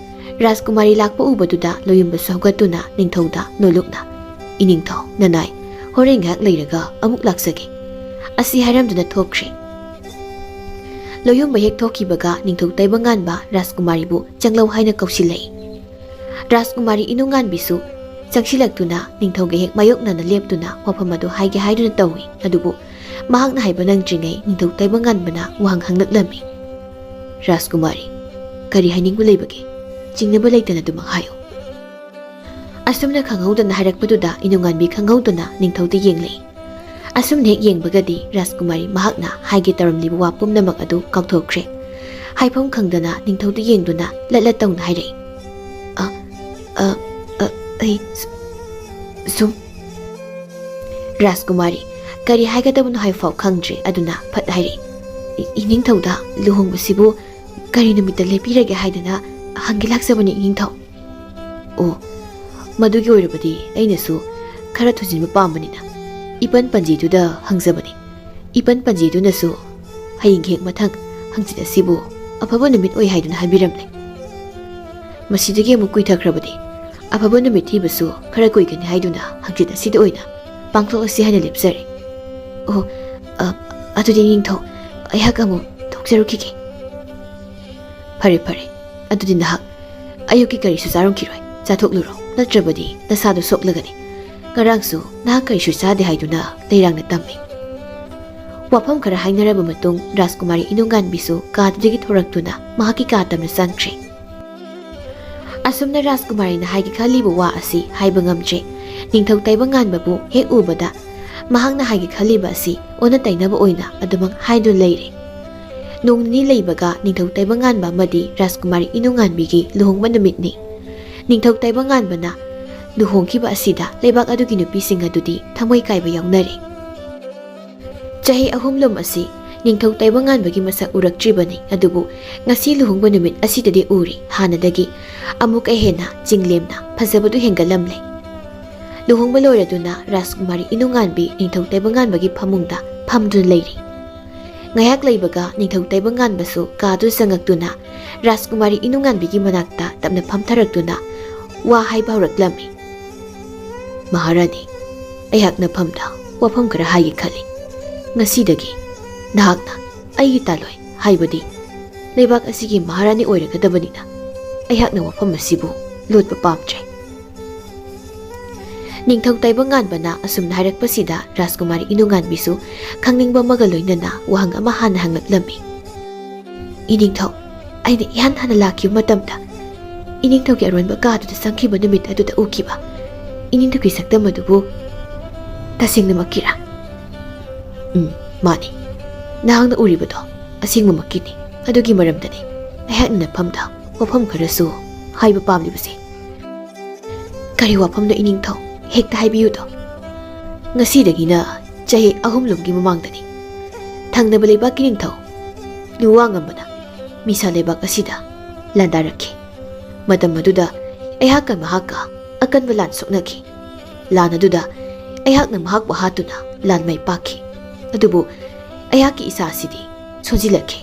ꯔꯥꯖꯀꯨꯃꯥꯔꯤ ꯂꯥꯛꯄ ꯎꯕꯗꯨꯗ ꯂꯣꯌꯨꯝꯕꯁꯨ ꯍꯧꯒꯠꯇꯨꯅ ꯅꯤꯡꯊꯧꯗ ꯅꯣꯜꯂꯨꯛꯅ, "ꯏꯅꯤꯡꯊꯧ, ꯅꯅꯥꯏ, ꯍꯣꯔꯦꯟ ꯉꯥꯏꯍꯥꯛ ꯂꯩꯔꯒ ꯑꯃꯨꯛ ꯂꯥꯛꯆꯒꯦ" ꯑꯁꯤ ꯍꯥꯏꯔꯝꯗꯨꯅ ꯊꯣꯛꯈ꯭ꯔꯦ꯫ ꯂꯣꯌꯨꯝꯕ ꯍꯦꯛ ꯊꯣꯛꯈꯤꯕꯒ ꯅꯤꯡꯊꯧ ꯇꯥꯏꯕꯪꯉꯥꯟꯕ ꯔꯥꯖꯀꯨꯃꯥꯔꯤꯕꯨ ꯆꯪꯂꯧ ꯍꯥꯏꯅ ꯀꯧꯁꯤꯜꯂꯛꯏ꯫ ꯔꯥꯖꯀꯨꯃꯥꯔꯤ ꯏꯅꯨꯡꯉꯥꯟꯕꯤꯁꯨ ꯆꯪꯁꯤꯜꯂꯛꯇꯨꯅ ꯅꯤꯡꯊꯧꯒ ꯍꯦꯛ ꯃꯥꯌꯣꯛꯅꯅ ꯂꯦꯞꯇꯨꯅ ꯋꯥꯐꯝ ꯑꯗꯨ ꯍꯥꯏꯒꯦ ꯍꯥꯏꯗꯨꯅ ꯇꯧꯏ꯫ ꯑꯗꯨꯕꯨ ꯃꯍꯥꯛꯅ ꯍꯥꯏꯕ ꯅꯪꯗ꯭ꯔꯤꯉꯩ ꯅꯤꯡꯊꯧ ꯇꯥꯏꯕꯪꯉꯥꯟꯕꯅ ꯋꯥꯍꯪ ꯍꯪꯂꯛꯂꯝꯃꯤ꯫ "ꯔꯥꯖꯀꯨꯃꯥꯔꯤ, ꯀꯔꯤ ꯍꯥꯏꯅꯤꯡꯕ ꯂꯩꯕꯒꯦ? ꯆꯤꯡꯅꯕ ꯂꯩꯇꯅ ꯑꯗꯨꯃꯛ ꯍꯥꯏꯌꯨ" ꯑꯁꯨꯝꯅ ꯈꯪꯍꯧꯗꯅ ꯍꯥꯏꯔꯛꯄꯗꯨꯗ ꯏꯅꯨꯡꯉꯥꯟꯕꯤ ꯈꯪꯍꯧꯗꯅ ꯅꯤꯡꯊꯧꯗ ꯌꯦꯡꯂꯛꯏ꯫ ꯑꯁꯨꯝꯅ ꯍꯦꯛ ꯌꯦꯡꯕꯒꯗꯤ ꯔꯥꯖꯀꯨꯃꯥꯔꯤ ꯃꯍꯥꯛꯅ ꯍꯥꯏꯒꯦ ꯇꯧꯔꯝꯂꯤꯕ ꯋꯥ ꯄꯨꯝꯅꯃꯛ ꯑꯗꯨ ꯀꯥꯎꯊꯣꯛꯈ꯭ꯔꯦ꯫ ꯍꯥꯏꯐꯝ ꯈꯪꯗꯅ ꯅꯤꯡꯊꯧꯗ ꯌꯦꯡꯗꯨꯅ ꯂꯠ ꯂꯠ ꯇꯧꯅ ꯍꯥꯏꯔꯛꯏ, "ꯑ, ꯑ, ꯑ, ꯑꯩ ꯁ-, ꯁꯨꯝ" ꯔꯥꯖꯀꯨꯃꯥꯔꯤ ꯀꯔꯤ ꯍꯥꯏꯒꯗꯕꯅꯣ ꯍꯥꯏꯕꯐꯥꯎ ꯈꯪꯗ꯭ꯔꯦ꯫ ꯑꯗꯨꯅ ꯐꯠ ꯍꯥꯏꯔꯛꯏ, "ꯏ-, ꯏꯅꯤꯡꯊꯧꯗ ꯂꯨꯍꯣꯡꯕꯁꯤꯕꯨ ꯀꯔꯤ ꯅꯨꯃꯤꯠꯇ ꯂꯦꯞꯄꯤꯔꯒꯦ ꯍꯥꯏꯗꯅ ꯍꯪꯒꯦ ꯂꯥꯛꯆꯕꯅꯤ ꯏꯅꯤꯡꯊꯧ"꯫ "ꯑꯣ, ꯃꯗꯨꯒꯤ ꯑꯣꯏꯔꯕꯗꯤ ꯑꯩꯅꯁꯨ ꯈꯔ ꯊꯨꯖꯤꯟꯕ ꯄꯥꯝꯕꯅꯤꯅ ꯏꯄꯟ ꯄꯟꯖꯤꯗꯨꯗ ꯍꯪꯖꯕꯅꯤ꯫ ꯏꯄꯟ ꯄꯟꯖꯤꯗꯨꯅꯁꯨ ꯍꯌꯦꯡ ꯍꯦꯛ ꯃꯊꯪ ꯍꯪꯆꯤꯠ ꯑꯁꯤꯕꯨ ꯑꯐꯕ ꯅꯨꯃꯤꯠ ꯑꯣꯏ ꯍꯥꯏꯗꯨꯅ ꯍꯥꯏꯕꯤꯔꯝꯂꯦ꯫ ꯃꯁꯤꯗꯒꯤ ꯑꯃꯨꯛ ꯀꯨꯏꯊꯈ꯭ꯔꯕꯗꯤ ꯑꯐꯕ ꯅꯨꯃꯤꯠ ꯊꯤꯕꯁꯨ ꯈꯔ ꯀꯨꯏꯒꯅꯤ ꯍꯥꯏꯗꯨꯅ ꯍꯪꯆꯤꯠ ꯑꯁꯤꯗ ꯑꯣꯏꯅ ꯄꯥꯡꯊꯣꯛꯂꯁꯤ ꯍꯥꯏꯅ ꯂꯦꯞꯆꯔꯦ"꯫ "ꯑꯣ, ꯑ, ꯑꯗꯨꯗꯤ ꯅꯤꯡꯊꯧ, ꯑꯩꯍꯥꯛ ꯑꯃꯨꯛ ꯊꯣꯛꯆꯔꯨꯈꯤꯒꯦ"꯫ "ꯐꯔꯦ, ꯐꯔꯦ꯫ ꯑꯗꯨꯗꯤ ꯅꯍꯥꯛ ꯑꯌꯨꯛꯀꯤ ꯀꯔꯤꯁꯨ ꯆꯥꯔꯝꯈꯤꯔꯣꯏ꯫ ꯆꯥꯊꯣꯛꯂꯨꯔꯣ, ꯅꯠꯇ꯭ꯔꯕꯗꯤ ꯅꯁꯥꯗꯣ ꯁꯣꯛꯂꯒꯅꯤ꯫ ꯉꯔꯥꯡꯁꯨ ꯅꯍꯥꯛ ꯀꯔꯤꯁꯨ ꯆꯥꯗꯦ ꯍꯥꯏꯗꯨꯅ ꯂꯩꯔꯥꯡꯅ ꯇꯝꯃꯤ"꯫ ꯋꯥꯐꯝ ꯈꯔ ꯍꯥꯏꯅꯔꯕ ꯃꯇꯨꯡ ꯔꯥꯖꯀꯨꯃꯥꯔꯤ ꯏꯅꯨꯡꯉꯥꯟꯕꯤꯁꯨ ꯀꯥꯗꯨꯗꯒꯤ ꯊꯣꯔꯛꯇꯨꯅ ꯃꯍꯥꯛꯀꯤ ꯀꯥ ꯇꯝꯅ ꯆꯪꯈ꯭ꯔꯦ꯫ ꯑꯁꯨꯝꯅ ꯔꯥꯖꯀꯨꯃꯥꯔꯤꯅ ꯍꯥꯏꯒꯦ ꯈꯜꯂꯤꯕ ꯋꯥ ꯑꯁꯤ ꯍꯥꯏꯕ ꯉꯝꯗ꯭ꯔꯦ꯫ ꯅꯤꯡꯊꯧ ꯇꯥꯏꯕꯪꯉꯥꯟꯕꯕꯨ ꯍꯦꯛ ꯎꯕꯗ ꯃꯍꯥꯛꯅ ꯍꯥꯏꯒꯦ ꯈꯜꯂꯤꯕ ꯑꯁꯤ ꯑꯣꯟꯅ ꯇꯩꯅꯕ ꯑꯣꯏꯅ ꯑꯗꯨꯃꯛ ꯍꯥꯏꯗꯨꯅ ꯂꯩꯔꯦ꯫ ꯅꯣꯡ ꯅꯤꯅꯤ ꯂꯩꯕꯒ ꯅꯤꯡꯊꯧ ꯇꯥꯏꯕꯪꯉꯥꯟꯕ ꯑꯃꯗꯤ ꯔꯥꯖꯀꯨꯃꯥꯔꯤ ꯏꯅꯨꯉꯥꯟꯕꯤꯒꯤ ꯂꯨꯍꯣꯡꯕ ꯅꯨꯃꯤꯠꯅꯤ꯫ ꯅꯤꯡꯊꯧ ꯇꯥꯏꯕꯪꯉꯥꯟꯕꯅ ꯂꯨꯍꯣꯡꯈꯤꯕ ꯑꯁꯤꯗ ꯂꯩꯕꯥꯛ ꯑꯗꯨꯒꯤ ꯅꯨꯄꯤꯁꯤꯡ ꯑꯗꯨꯗꯤ ꯊꯃꯣꯏ ꯀꯥꯏꯕ ꯌꯥꯎꯅꯔꯦ꯫ ꯆꯍꯤ ꯑꯍꯨꯝꯂꯣꯝ ꯑꯁꯤ ꯅꯤꯡꯊꯧ ꯇꯥꯏꯕꯪꯉꯥꯟꯕꯒꯤ ꯃꯁꯛ ꯎꯔꯛꯇ꯭ꯔꯤꯕꯅꯤ, ꯑꯗꯨꯕꯨ ꯉꯁꯤ ꯂꯨꯍꯣꯡꯕ ꯅꯨꯃꯤꯠ ꯑꯁꯤꯗꯗꯤ ꯎꯔꯤ꯫ ꯍꯥꯟꯅꯗꯒꯤ ꯑꯃꯨꯛꯀ ꯍꯦꯟꯅ ꯆꯤꯡꯂꯦꯝꯅ ꯐꯖꯕꯗꯨ ꯍꯦꯟꯒꯠꯂꯝꯂꯦ꯫ ꯂꯨꯍꯣꯡꯕ ꯂꯣꯏꯔꯗꯨꯅ ꯔꯥꯖꯀꯨꯃꯥꯔꯤ ꯏꯅꯨꯉꯥꯟꯕꯤ ꯅꯤꯡꯊꯧ ꯇꯥꯏꯕꯪꯉꯥꯟꯕꯒꯤ ꯐꯃꯨꯡꯗ ꯐꯝꯗꯨꯅ ꯂꯩꯔꯤ꯫ ꯉꯥꯏꯍꯥꯛ ꯂꯩꯕꯒ ꯅꯤꯡꯊꯧ ꯇꯥꯏꯕꯪꯉꯥꯟꯕꯁꯨ ꯀꯥꯗꯨ ꯆꯪꯉꯛꯇꯨꯅ ꯔꯥꯖꯀꯨꯃꯥꯔꯤ ꯏꯅꯨꯉꯥꯟꯕꯤꯒꯤ ꯃꯅꯥꯛꯇ ꯇꯞꯅ ꯐꯝꯊꯔꯛꯇꯨꯅ ꯋꯥ ꯍꯥꯏꯕ ꯍꯧꯔꯛꯂꯝꯃꯤ꯫ "ꯃꯍꯥꯔꯥꯅꯤ, ꯑꯩꯍꯥꯛ ꯅꯐꯝꯗ ꯋꯥꯐꯝ ꯈꯔ ꯍꯥꯏꯒꯦ ꯈꯜꯂꯤ꯫ ꯉꯁꯤꯗꯒꯤ ꯅꯍꯥꯛꯅ ꯑꯩꯒꯤ ꯇꯥꯂꯣꯏ, ꯍꯥꯏꯕꯗꯤ ꯂꯩꯕꯥꯛ ꯑꯁꯤꯒꯤ ꯃꯍꯥꯔꯥꯅꯤ ꯑꯣꯏꯔꯒꯗꯕꯅꯤꯅ ꯑꯩꯍꯥꯛꯅ ꯋꯥꯐꯝ ꯑꯁꯤꯕꯨ ꯂꯣꯠꯄ ꯄꯥꯝꯗ꯭ꯔꯦ꯫" ꯅꯤꯡꯊꯧ ꯇꯥꯏꯕꯪꯉꯥꯟꯕꯅ ꯑꯁꯨꯝꯅ ꯍꯥꯏꯔꯛꯄꯁꯤꯗ ꯔꯥꯖꯀꯨꯃꯥꯔꯤ ꯏꯅꯨꯉꯥꯟꯕꯤꯁꯨ ꯈꯪꯅꯤꯡꯕ ꯑꯃꯒ ꯂꯣꯏꯅꯅ ꯋꯥꯍꯪ ꯑꯃ ꯍꯥꯟꯅ ꯍꯪꯂꯛꯂꯝꯃꯤ꯫ "ꯏꯅꯤꯡꯊꯧ, ꯑꯩꯅ ꯏꯍꯥꯟ ꯍꯥꯟꯅ ꯂꯥꯛꯈꯤꯕ ꯃꯇꯝꯗ ꯏꯅꯤꯡꯊꯧꯒꯤ ꯑꯔꯣꯟꯕ ꯀꯥꯗꯨꯗ ꯆꯪꯈꯤꯕ ꯅꯨꯃꯤꯠ ꯑꯗꯨꯗ ꯎꯈꯤꯕ ꯏꯅꯤꯡꯊꯧꯒꯤ ꯁꯛꯇꯝ ꯑꯗꯨꯕꯨ ꯇꯁꯦꯡꯅꯃꯛꯀꯤꯔꯥ?" "ꯎꯝ, ꯃꯥꯅꯤ꯫ ꯅꯍꯥꯛꯅ ꯎꯔꯤꯕꯗꯣ ꯑꯁꯦꯡꯕꯃꯛꯀꯤꯅꯤ꯫ ꯑꯗꯨꯒꯤ ꯃꯔꯝꯗꯅꯤ ꯑꯩꯍꯥꯛꯅ ꯅꯐꯝꯗ ꯋꯥꯐꯝ ꯈꯔꯁꯨ ꯍꯥꯏꯕ ꯄꯥꯝꯂꯤꯕꯁꯦ꯫" "ꯀꯔꯤ ꯋꯥꯐꯝꯅꯣ ꯏꯅꯤꯡꯊꯧ? ꯍꯦꯛꯇ ꯍꯥꯏꯕꯤꯌꯨꯗꯣ꯫" "ꯉꯁꯤꯗꯒꯤꯅ ꯆꯍꯤ ꯑꯍꯨꯝꯂꯣꯝꯒꯤ ꯃꯃꯥꯡꯗꯅꯤ꯫ ꯊꯪꯅꯕ ꯂꯩꯕꯥꯛꯀꯤ ꯅꯤꯡꯊꯧ ꯂꯨꯋꯥꯉꯝꯕꯅ ꯃꯤꯁꯥ ꯂꯩꯕꯥꯛ ꯑꯁꯤꯗ ꯂꯥꯟꯗꯥꯔꯛꯈꯤ꯫ ꯃꯇꯝ ꯑꯗꯨꯗ ꯑꯩꯍꯥꯛꯀ ꯃꯍꯥꯛꯀ ꯑꯀꯟꯕ ꯂꯥꯟ ꯁꯣꯛꯅꯈꯤ꯫ ꯂꯥꯟ ꯑꯗꯨꯗ ꯑꯩꯍꯥꯛꯅ ꯃꯍꯥꯛꯄꯨ ꯍꯥꯠꯇꯨꯅ ꯂꯥꯟ ꯃꯥꯏ ꯄꯥꯛꯈꯤ꯫ ꯑꯗꯨꯕꯨ ꯑꯩꯍꯥꯛꯀꯤ ꯏꯆꯥ ꯑꯁꯤꯗꯤ ꯁꯣꯟꯖꯤꯜꯂꯛꯈꯤ꯫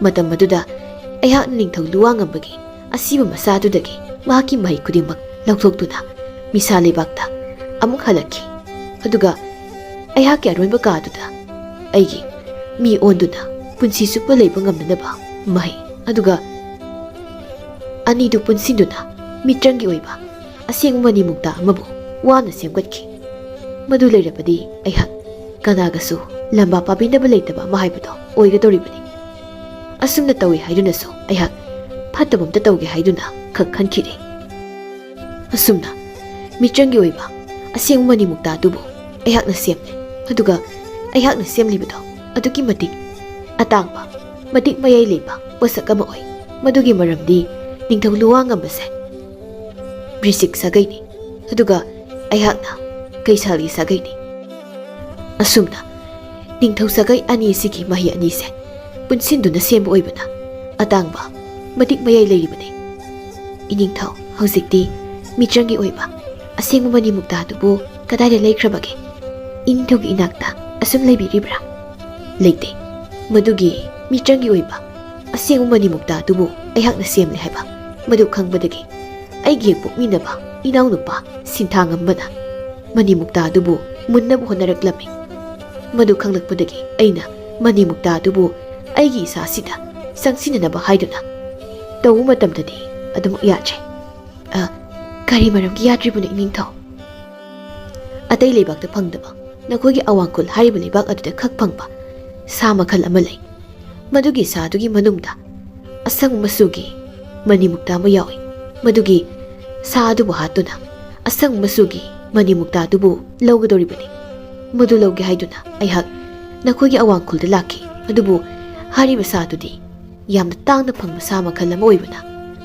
ꯃꯇꯝ ꯑꯗꯨꯗ ꯑꯩꯍꯥꯛꯅ ꯅꯤꯡꯊꯧ ꯂꯨꯋꯥꯉꯝꯕꯒꯤ ꯑꯁꯤꯕ ꯃꯆꯥꯗꯨꯗꯒꯤ ꯃꯍꯥꯛꯀꯤ ꯃꯍꯩ ꯈꯨꯗꯤꯡꯃꯛ ꯂꯧꯊꯣꯛꯇꯨꯅ ꯃꯤꯁꯥ ꯂꯩꯕꯥꯛꯇ ꯑꯃꯨꯛ ꯍꯜꯂꯛꯈꯤ꯫ ꯑꯗꯨꯒ ꯑꯩꯍꯥꯛꯀꯤ ꯑꯔꯣꯟꯕ ꯀꯥꯗꯨꯗ ꯑꯩꯒꯤ ꯃꯤ ꯑꯣꯟꯗꯨꯅ ꯄꯨꯟꯁꯤ ꯆꯨꯞꯄ ꯂꯩꯕ ꯉꯝꯅꯅꯕ ꯃꯍꯩ, ꯑꯗꯨꯒ ꯑꯅꯤꯗꯨ ꯄꯨꯟꯁꯤꯟꯗꯨꯅ ꯃꯤꯇ꯭ꯔꯪꯒꯤ ꯑꯣꯏꯕ ꯑꯁꯦꯡꯕ ꯃꯅꯤꯃꯨꯛꯇ ꯑꯃꯕꯨ ꯋꯥꯅ ꯁꯦꯝꯒꯠꯈꯤ꯫ ꯃꯗꯨ ꯂꯩꯔꯕꯗꯤ ꯑꯩꯍꯥꯛ ꯀꯅꯥꯒꯁꯨ ꯂꯝꯕꯥ ꯄꯥꯕꯤꯅꯕ ꯂꯩꯇꯕ ꯑꯃ ꯍꯥꯏꯕꯗꯣ ꯑꯣꯏꯒꯗꯧꯔꯤꯕꯅꯤ꯫ ꯑꯁꯨꯝꯅ ꯇꯧꯏ ꯍꯥꯏꯗꯨꯅꯁꯨ ꯑꯩꯍꯥꯛ ꯐꯠꯇꯕ ꯑꯝꯇ ꯇꯧꯒꯦ ꯍꯥꯏꯗꯨꯅ ꯈꯛ ꯈꯟꯈꯤꯗꯦ꯫ ꯑꯁꯨꯝꯅ ꯃꯤꯇ꯭ꯔꯪꯒꯤ ꯑꯣꯏꯕ ꯑꯁꯦꯡꯕ ꯃꯅꯤꯃꯨꯛꯇꯥ ꯑꯗꯨꯕꯨ ꯑꯩꯍꯥꯛꯅ ꯁꯦꯝꯂꯦ꯫ ꯑꯗꯨꯒ ꯑꯩꯍꯥꯛꯅ ꯁꯦꯝꯂꯤꯕꯗꯣ ꯑꯗꯨꯛꯀꯤ ꯃꯇꯤꯛ ꯑꯇꯥꯡꯕ, ꯃꯇꯤꯛ ꯃꯌꯥꯏ ꯂꯩꯕ ꯄꯣꯠꯁꯛ ꯑꯃ ꯑꯣꯏ꯫ ꯃꯗꯨꯒꯤ ꯃꯔꯝꯗꯤ ꯅꯤꯡꯊꯧ ꯂꯨꯋꯥꯡꯉꯝꯕꯁꯦ ꯕ꯭ꯔꯤꯁꯤꯛ ꯁꯥꯒꯩꯅꯤ꯫ ꯑꯗꯨꯒ ꯑꯩꯍꯥꯛꯅ ꯀꯩꯁꯥꯜꯒꯤ ꯁꯥꯒꯩꯅꯤ꯫ ꯑꯁꯨꯝꯅ ꯅꯤꯡꯊꯧ ꯁꯥꯒꯩ ꯑꯅꯤꯁꯤꯒꯤ ꯃꯍꯩ ꯑꯅꯤꯁꯦ ꯄꯨꯟꯁꯤꯟꯗꯨꯅ ꯁꯦꯝꯕ ꯑꯣꯏꯕꯅ ꯑꯇꯥꯡꯕ, ꯃꯇꯤꯛ ꯃꯌꯥꯏ ꯂꯩꯔꯤꯕꯅꯤ꯫ ꯏꯅꯤꯡꯊꯧ, ꯍꯧꯖꯤꯛꯇꯤ ꯃꯤꯆꯪꯒꯤ ꯑꯣꯏꯕ ꯑꯁꯦꯡꯕ ꯃꯅꯤꯃꯨꯛꯇꯥꯗꯨꯕꯨ ꯀꯗꯥꯏꯗ ꯂꯩꯈ꯭ꯔꯕꯒꯦ? ꯏꯅꯤꯡꯊꯧꯒꯤ ꯏꯅꯥꯛꯇ ꯑꯁꯨꯝ ꯂꯩꯕꯤꯔꯤꯕ꯭ꯔꯥ? ꯂꯩꯇꯦ꯫ ꯃꯗꯨꯒꯤ ꯃꯤꯆꯪꯒꯤ ꯑꯣꯏꯕ ꯑꯁꯦꯡꯕ ꯃꯅꯤꯃꯨꯛꯇꯥꯗꯨꯕꯨ ꯑꯩꯍꯥꯛꯅ ꯁꯦꯝꯂꯦ ꯍꯥꯏꯕ ꯃꯗꯨ ꯈꯪꯕꯗꯒꯤ ꯑꯩꯒꯤ ꯍꯦꯛ ꯄꯣꯛꯃꯤꯟꯅꯕ ꯏꯅꯥꯎꯅꯨꯄꯥ ꯁꯤꯟꯊꯥꯉꯝꯕꯅ ꯃꯅꯤꯃꯨꯛꯇꯥ ꯑꯗꯨꯕꯨ ꯃꯨꯟꯅꯕ ꯍꯣꯠꯅꯔꯛꯂꯝꯃꯤ꯫ ꯃꯗꯨ ꯈꯪꯂꯛꯄꯗꯒꯤ ꯑꯩꯅ ꯃꯅꯤꯃꯨꯛꯇꯥ ꯑꯗꯨꯕꯨ ꯑꯩꯒꯤ ꯏꯁꯥꯁꯤꯗ ꯆꯪꯁꯤꯟꯅꯅꯕ ꯍꯥꯏꯗꯨꯅ ꯇꯧꯕ ꯃꯇꯝꯗꯗꯤ ꯑꯗꯨꯃꯛ ꯌꯥꯗ꯭ꯔꯦ꯫ ꯑ, ꯀꯔꯤ ꯃꯔꯝꯒꯤ ꯌꯥꯗ꯭ꯔꯤꯕꯅꯣ, ꯏꯅꯤꯡꯊꯧ? ꯑꯇꯩ ꯂꯩꯕꯥꯛꯇ ꯐꯪꯗꯕ, ꯅꯈꯣꯏꯒꯤ ꯑꯋꯥꯡꯈꯨꯜ ꯍꯥꯏꯔꯤꯕ ꯂꯩꯕꯥꯛ ꯑꯗꯨꯗ ꯈꯛ ꯐꯪꯕ ꯁꯥ ꯃꯈꯜ ꯑꯃ ꯂꯩ꯫ ꯃꯗꯨꯒꯤ ꯁꯥꯗꯨꯒꯤ ꯃꯅꯨꯡꯗ ꯑꯁꯪꯕ ꯃꯆꯨꯒꯤ ꯃꯅꯤꯃꯨꯛꯇꯥ ꯑꯃ ꯌꯥꯎꯏ꯫ ꯃꯗꯨꯒꯤ ꯁꯥ ꯑꯗꯨꯕꯨ ꯍꯥꯠꯇꯨꯅ ꯑꯁꯪꯕ ꯃꯆꯨꯒꯤ ꯃꯅꯤꯃꯨꯛꯇꯥ ꯑꯗꯨꯕꯨ ꯂꯧꯒꯗꯧꯔꯤꯕꯅꯤ꯫ ꯃꯗꯨ ꯂꯧꯒꯦ ꯍꯥꯏꯗꯨꯅ ꯑꯩꯍꯥꯛ ꯅꯈꯣꯏꯒꯤ ꯑꯋꯥꯡꯈꯨꯜꯗ ꯂꯥꯛꯈꯤ꯫ ꯑꯗꯨꯕꯨ ꯍꯥꯏꯔꯤꯕ ꯁꯥꯗꯨꯗꯤ ꯌꯥꯝꯅ ꯇꯥꯡꯅ ꯐꯪꯕ ꯁꯥ ꯃꯈꯜ ꯑꯃ ꯑꯣꯏꯕꯅ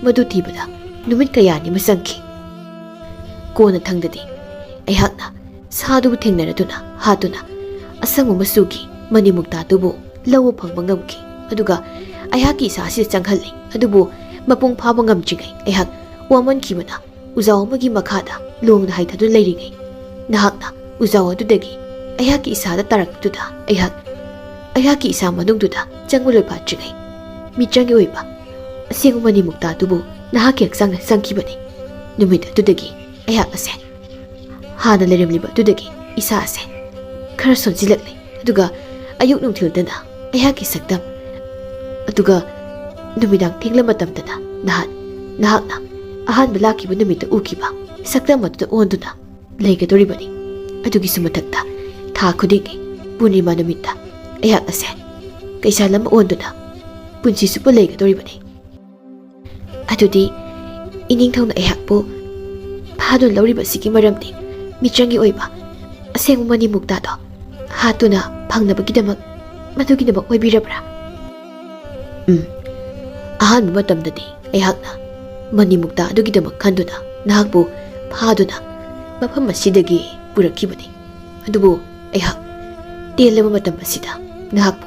ꯃꯗꯨ ꯊꯤꯕꯗ ꯅꯨꯃꯤꯠ ꯀꯌꯥꯅꯤ ꯑꯃ ꯆꯪꯈꯤ꯫ ꯀꯣꯟꯅ ꯊꯪꯗꯗꯤ ꯑꯩꯍꯥꯛꯅ ꯁꯥꯗꯨꯕꯨ ꯊꯦꯡꯅꯔꯗꯨꯅ ꯍꯥꯠꯇꯨꯅ ꯑꯁꯪꯕ ꯃꯆꯨꯒꯤ ꯃꯅꯤꯃꯨꯛꯇꯥꯗꯨꯕꯨ ꯂꯧꯕ ꯐꯪꯕ ꯉꯝꯈꯤ꯫ ꯑꯗꯨꯒ ꯑꯩꯍꯥꯛꯀꯤ ꯏꯁꯥꯁꯤꯗ ꯆꯪꯍꯜꯂꯤ꯫ ꯑꯗꯨꯕꯨ ꯃꯄꯨꯡ ꯐꯥꯕ ꯉꯝꯗ꯭ꯔꯤꯉꯩ ꯑꯩꯍꯥꯛ ꯋꯥꯃꯟꯈꯤꯕꯅ ꯎꯖꯥꯎ ꯑꯃꯒꯤ ꯃꯈꯥꯗ ꯂꯣꯡꯅ ꯍꯥꯏꯊꯗꯨꯅ ꯂꯩꯔꯤꯉꯩ ꯅꯍꯥꯛꯅ ꯎꯖꯥꯎ ꯑꯗꯨꯗꯒꯤ ꯑꯩꯍꯥꯛꯀꯤ ꯏꯁꯥꯗ ꯇꯥꯔꯛꯄꯗꯨꯗ ꯑꯩꯍꯥꯛ, ꯑꯩꯍꯥꯛꯀꯤ ꯏꯁꯥ ꯃꯅꯨꯡꯗꯨꯗ ꯆꯪꯕ ꯂꯣꯏꯐꯥꯠꯇ꯭ꯔꯤꯉꯩ ꯃꯤꯆꯪꯒꯤ ꯑꯣꯏꯕ ꯑꯁꯦꯡꯕ ꯃꯅꯤꯃꯨꯛꯇꯥꯗꯨꯕꯨ ꯅꯍꯥꯛꯀꯤ ꯍꯛꯆꯥꯡꯗ ꯆꯪꯈꯤꯕꯅꯤ꯫ ꯅꯨꯃꯤꯠ ꯑꯗꯨꯗꯒꯤ ꯑꯩꯍꯥꯛ ꯑꯁꯦ ꯍꯥꯟꯅ ꯂꯩꯔꯝꯂꯤꯕ ꯑꯗꯨꯗꯒꯤ ꯏꯁꯥ ꯑꯁꯦ ꯈꯔ ꯁꯣꯟꯖꯤꯜꯂꯛꯂꯦ꯫ ꯑꯗꯨꯒ ꯑꯌꯨꯛ ꯅꯨꯡꯊꯤꯜꯗꯅ ꯑꯩꯍꯥꯛꯀꯤ ꯁꯛꯇꯝ, ꯑꯗꯨꯒ ꯅꯨꯃꯤꯗꯥꯡ ꯊꯦꯡꯂ ꯃꯇꯝꯗꯅ ꯅꯍꯥꯟ ꯅꯍꯥꯛꯅ ꯑꯍꯥꯟꯕ ꯂꯥꯛꯈꯤꯕ ꯅꯨꯃꯤꯠꯇ ꯎꯈꯤꯕ ꯁꯛꯇꯝ ꯑꯗꯨꯗ ꯑꯣꯟꯗꯨꯅ ꯂꯩꯒꯗꯧꯔꯤꯕꯅꯤ꯫ ꯑꯗꯨꯒꯤꯁꯨ ꯃꯊꯛꯇ ꯊꯥ ꯈꯨꯗꯤꯡꯒꯤ ꯄꯨꯔꯅꯤꯃꯥ ꯅꯨꯃꯤꯠꯇ ꯑꯩꯍꯥꯛ ꯑꯁꯦ ꯀꯩꯁꯥꯜ ꯑꯃ ꯑꯣꯟꯗꯨꯅ ꯄꯨꯟꯁꯤ ꯆꯨꯞꯄ ꯂꯩꯒꯗꯧꯔꯤꯕꯅꯤ꯫ ꯑꯗꯨꯗꯤ ꯏꯅꯤꯡꯊꯧꯅ ꯑꯩꯍꯥꯛꯄꯨ ꯐꯥꯗꯨꯅ ꯂꯧꯔꯤꯕ ꯑꯁꯤꯒꯤ ꯃꯔꯝꯗꯤ ꯃꯤꯆꯪꯒꯤ ꯑꯣꯏꯕ ꯑꯁꯦꯡꯕ ꯃꯅꯤ ꯃꯨꯛꯇꯥꯗꯣ ꯍꯥꯠꯇꯨꯅ ꯐꯪꯅꯕꯒꯤꯗꯃꯛ, ꯃꯗꯨꯒꯤꯗꯃꯛ ꯑꯣꯏꯕꯤꯔꯕ꯭ꯔꯥ? ꯎꯝ, ꯑꯍꯥꯟꯕ ꯃꯇꯝꯗꯗꯤ ꯑꯩꯍꯥꯛꯅ ꯃꯅꯤ ꯃꯨꯛꯇꯥ ꯑꯗꯨꯒꯤꯗꯃꯛ ꯈꯟꯗꯨꯅ ꯅꯍꯥꯛꯄꯨ ꯐꯥꯗꯨꯅ ꯃꯐꯝ ꯑꯁꯤꯗꯒꯤ ꯄꯨꯔꯛꯈꯤꯕꯅꯤ꯫ ꯑꯗꯨꯕꯨ ꯑꯩꯍꯥꯛ ꯇꯦꯜꯂꯕ ꯃꯇꯝ ꯑꯁꯤꯗ ꯅꯍꯥꯛꯄꯨ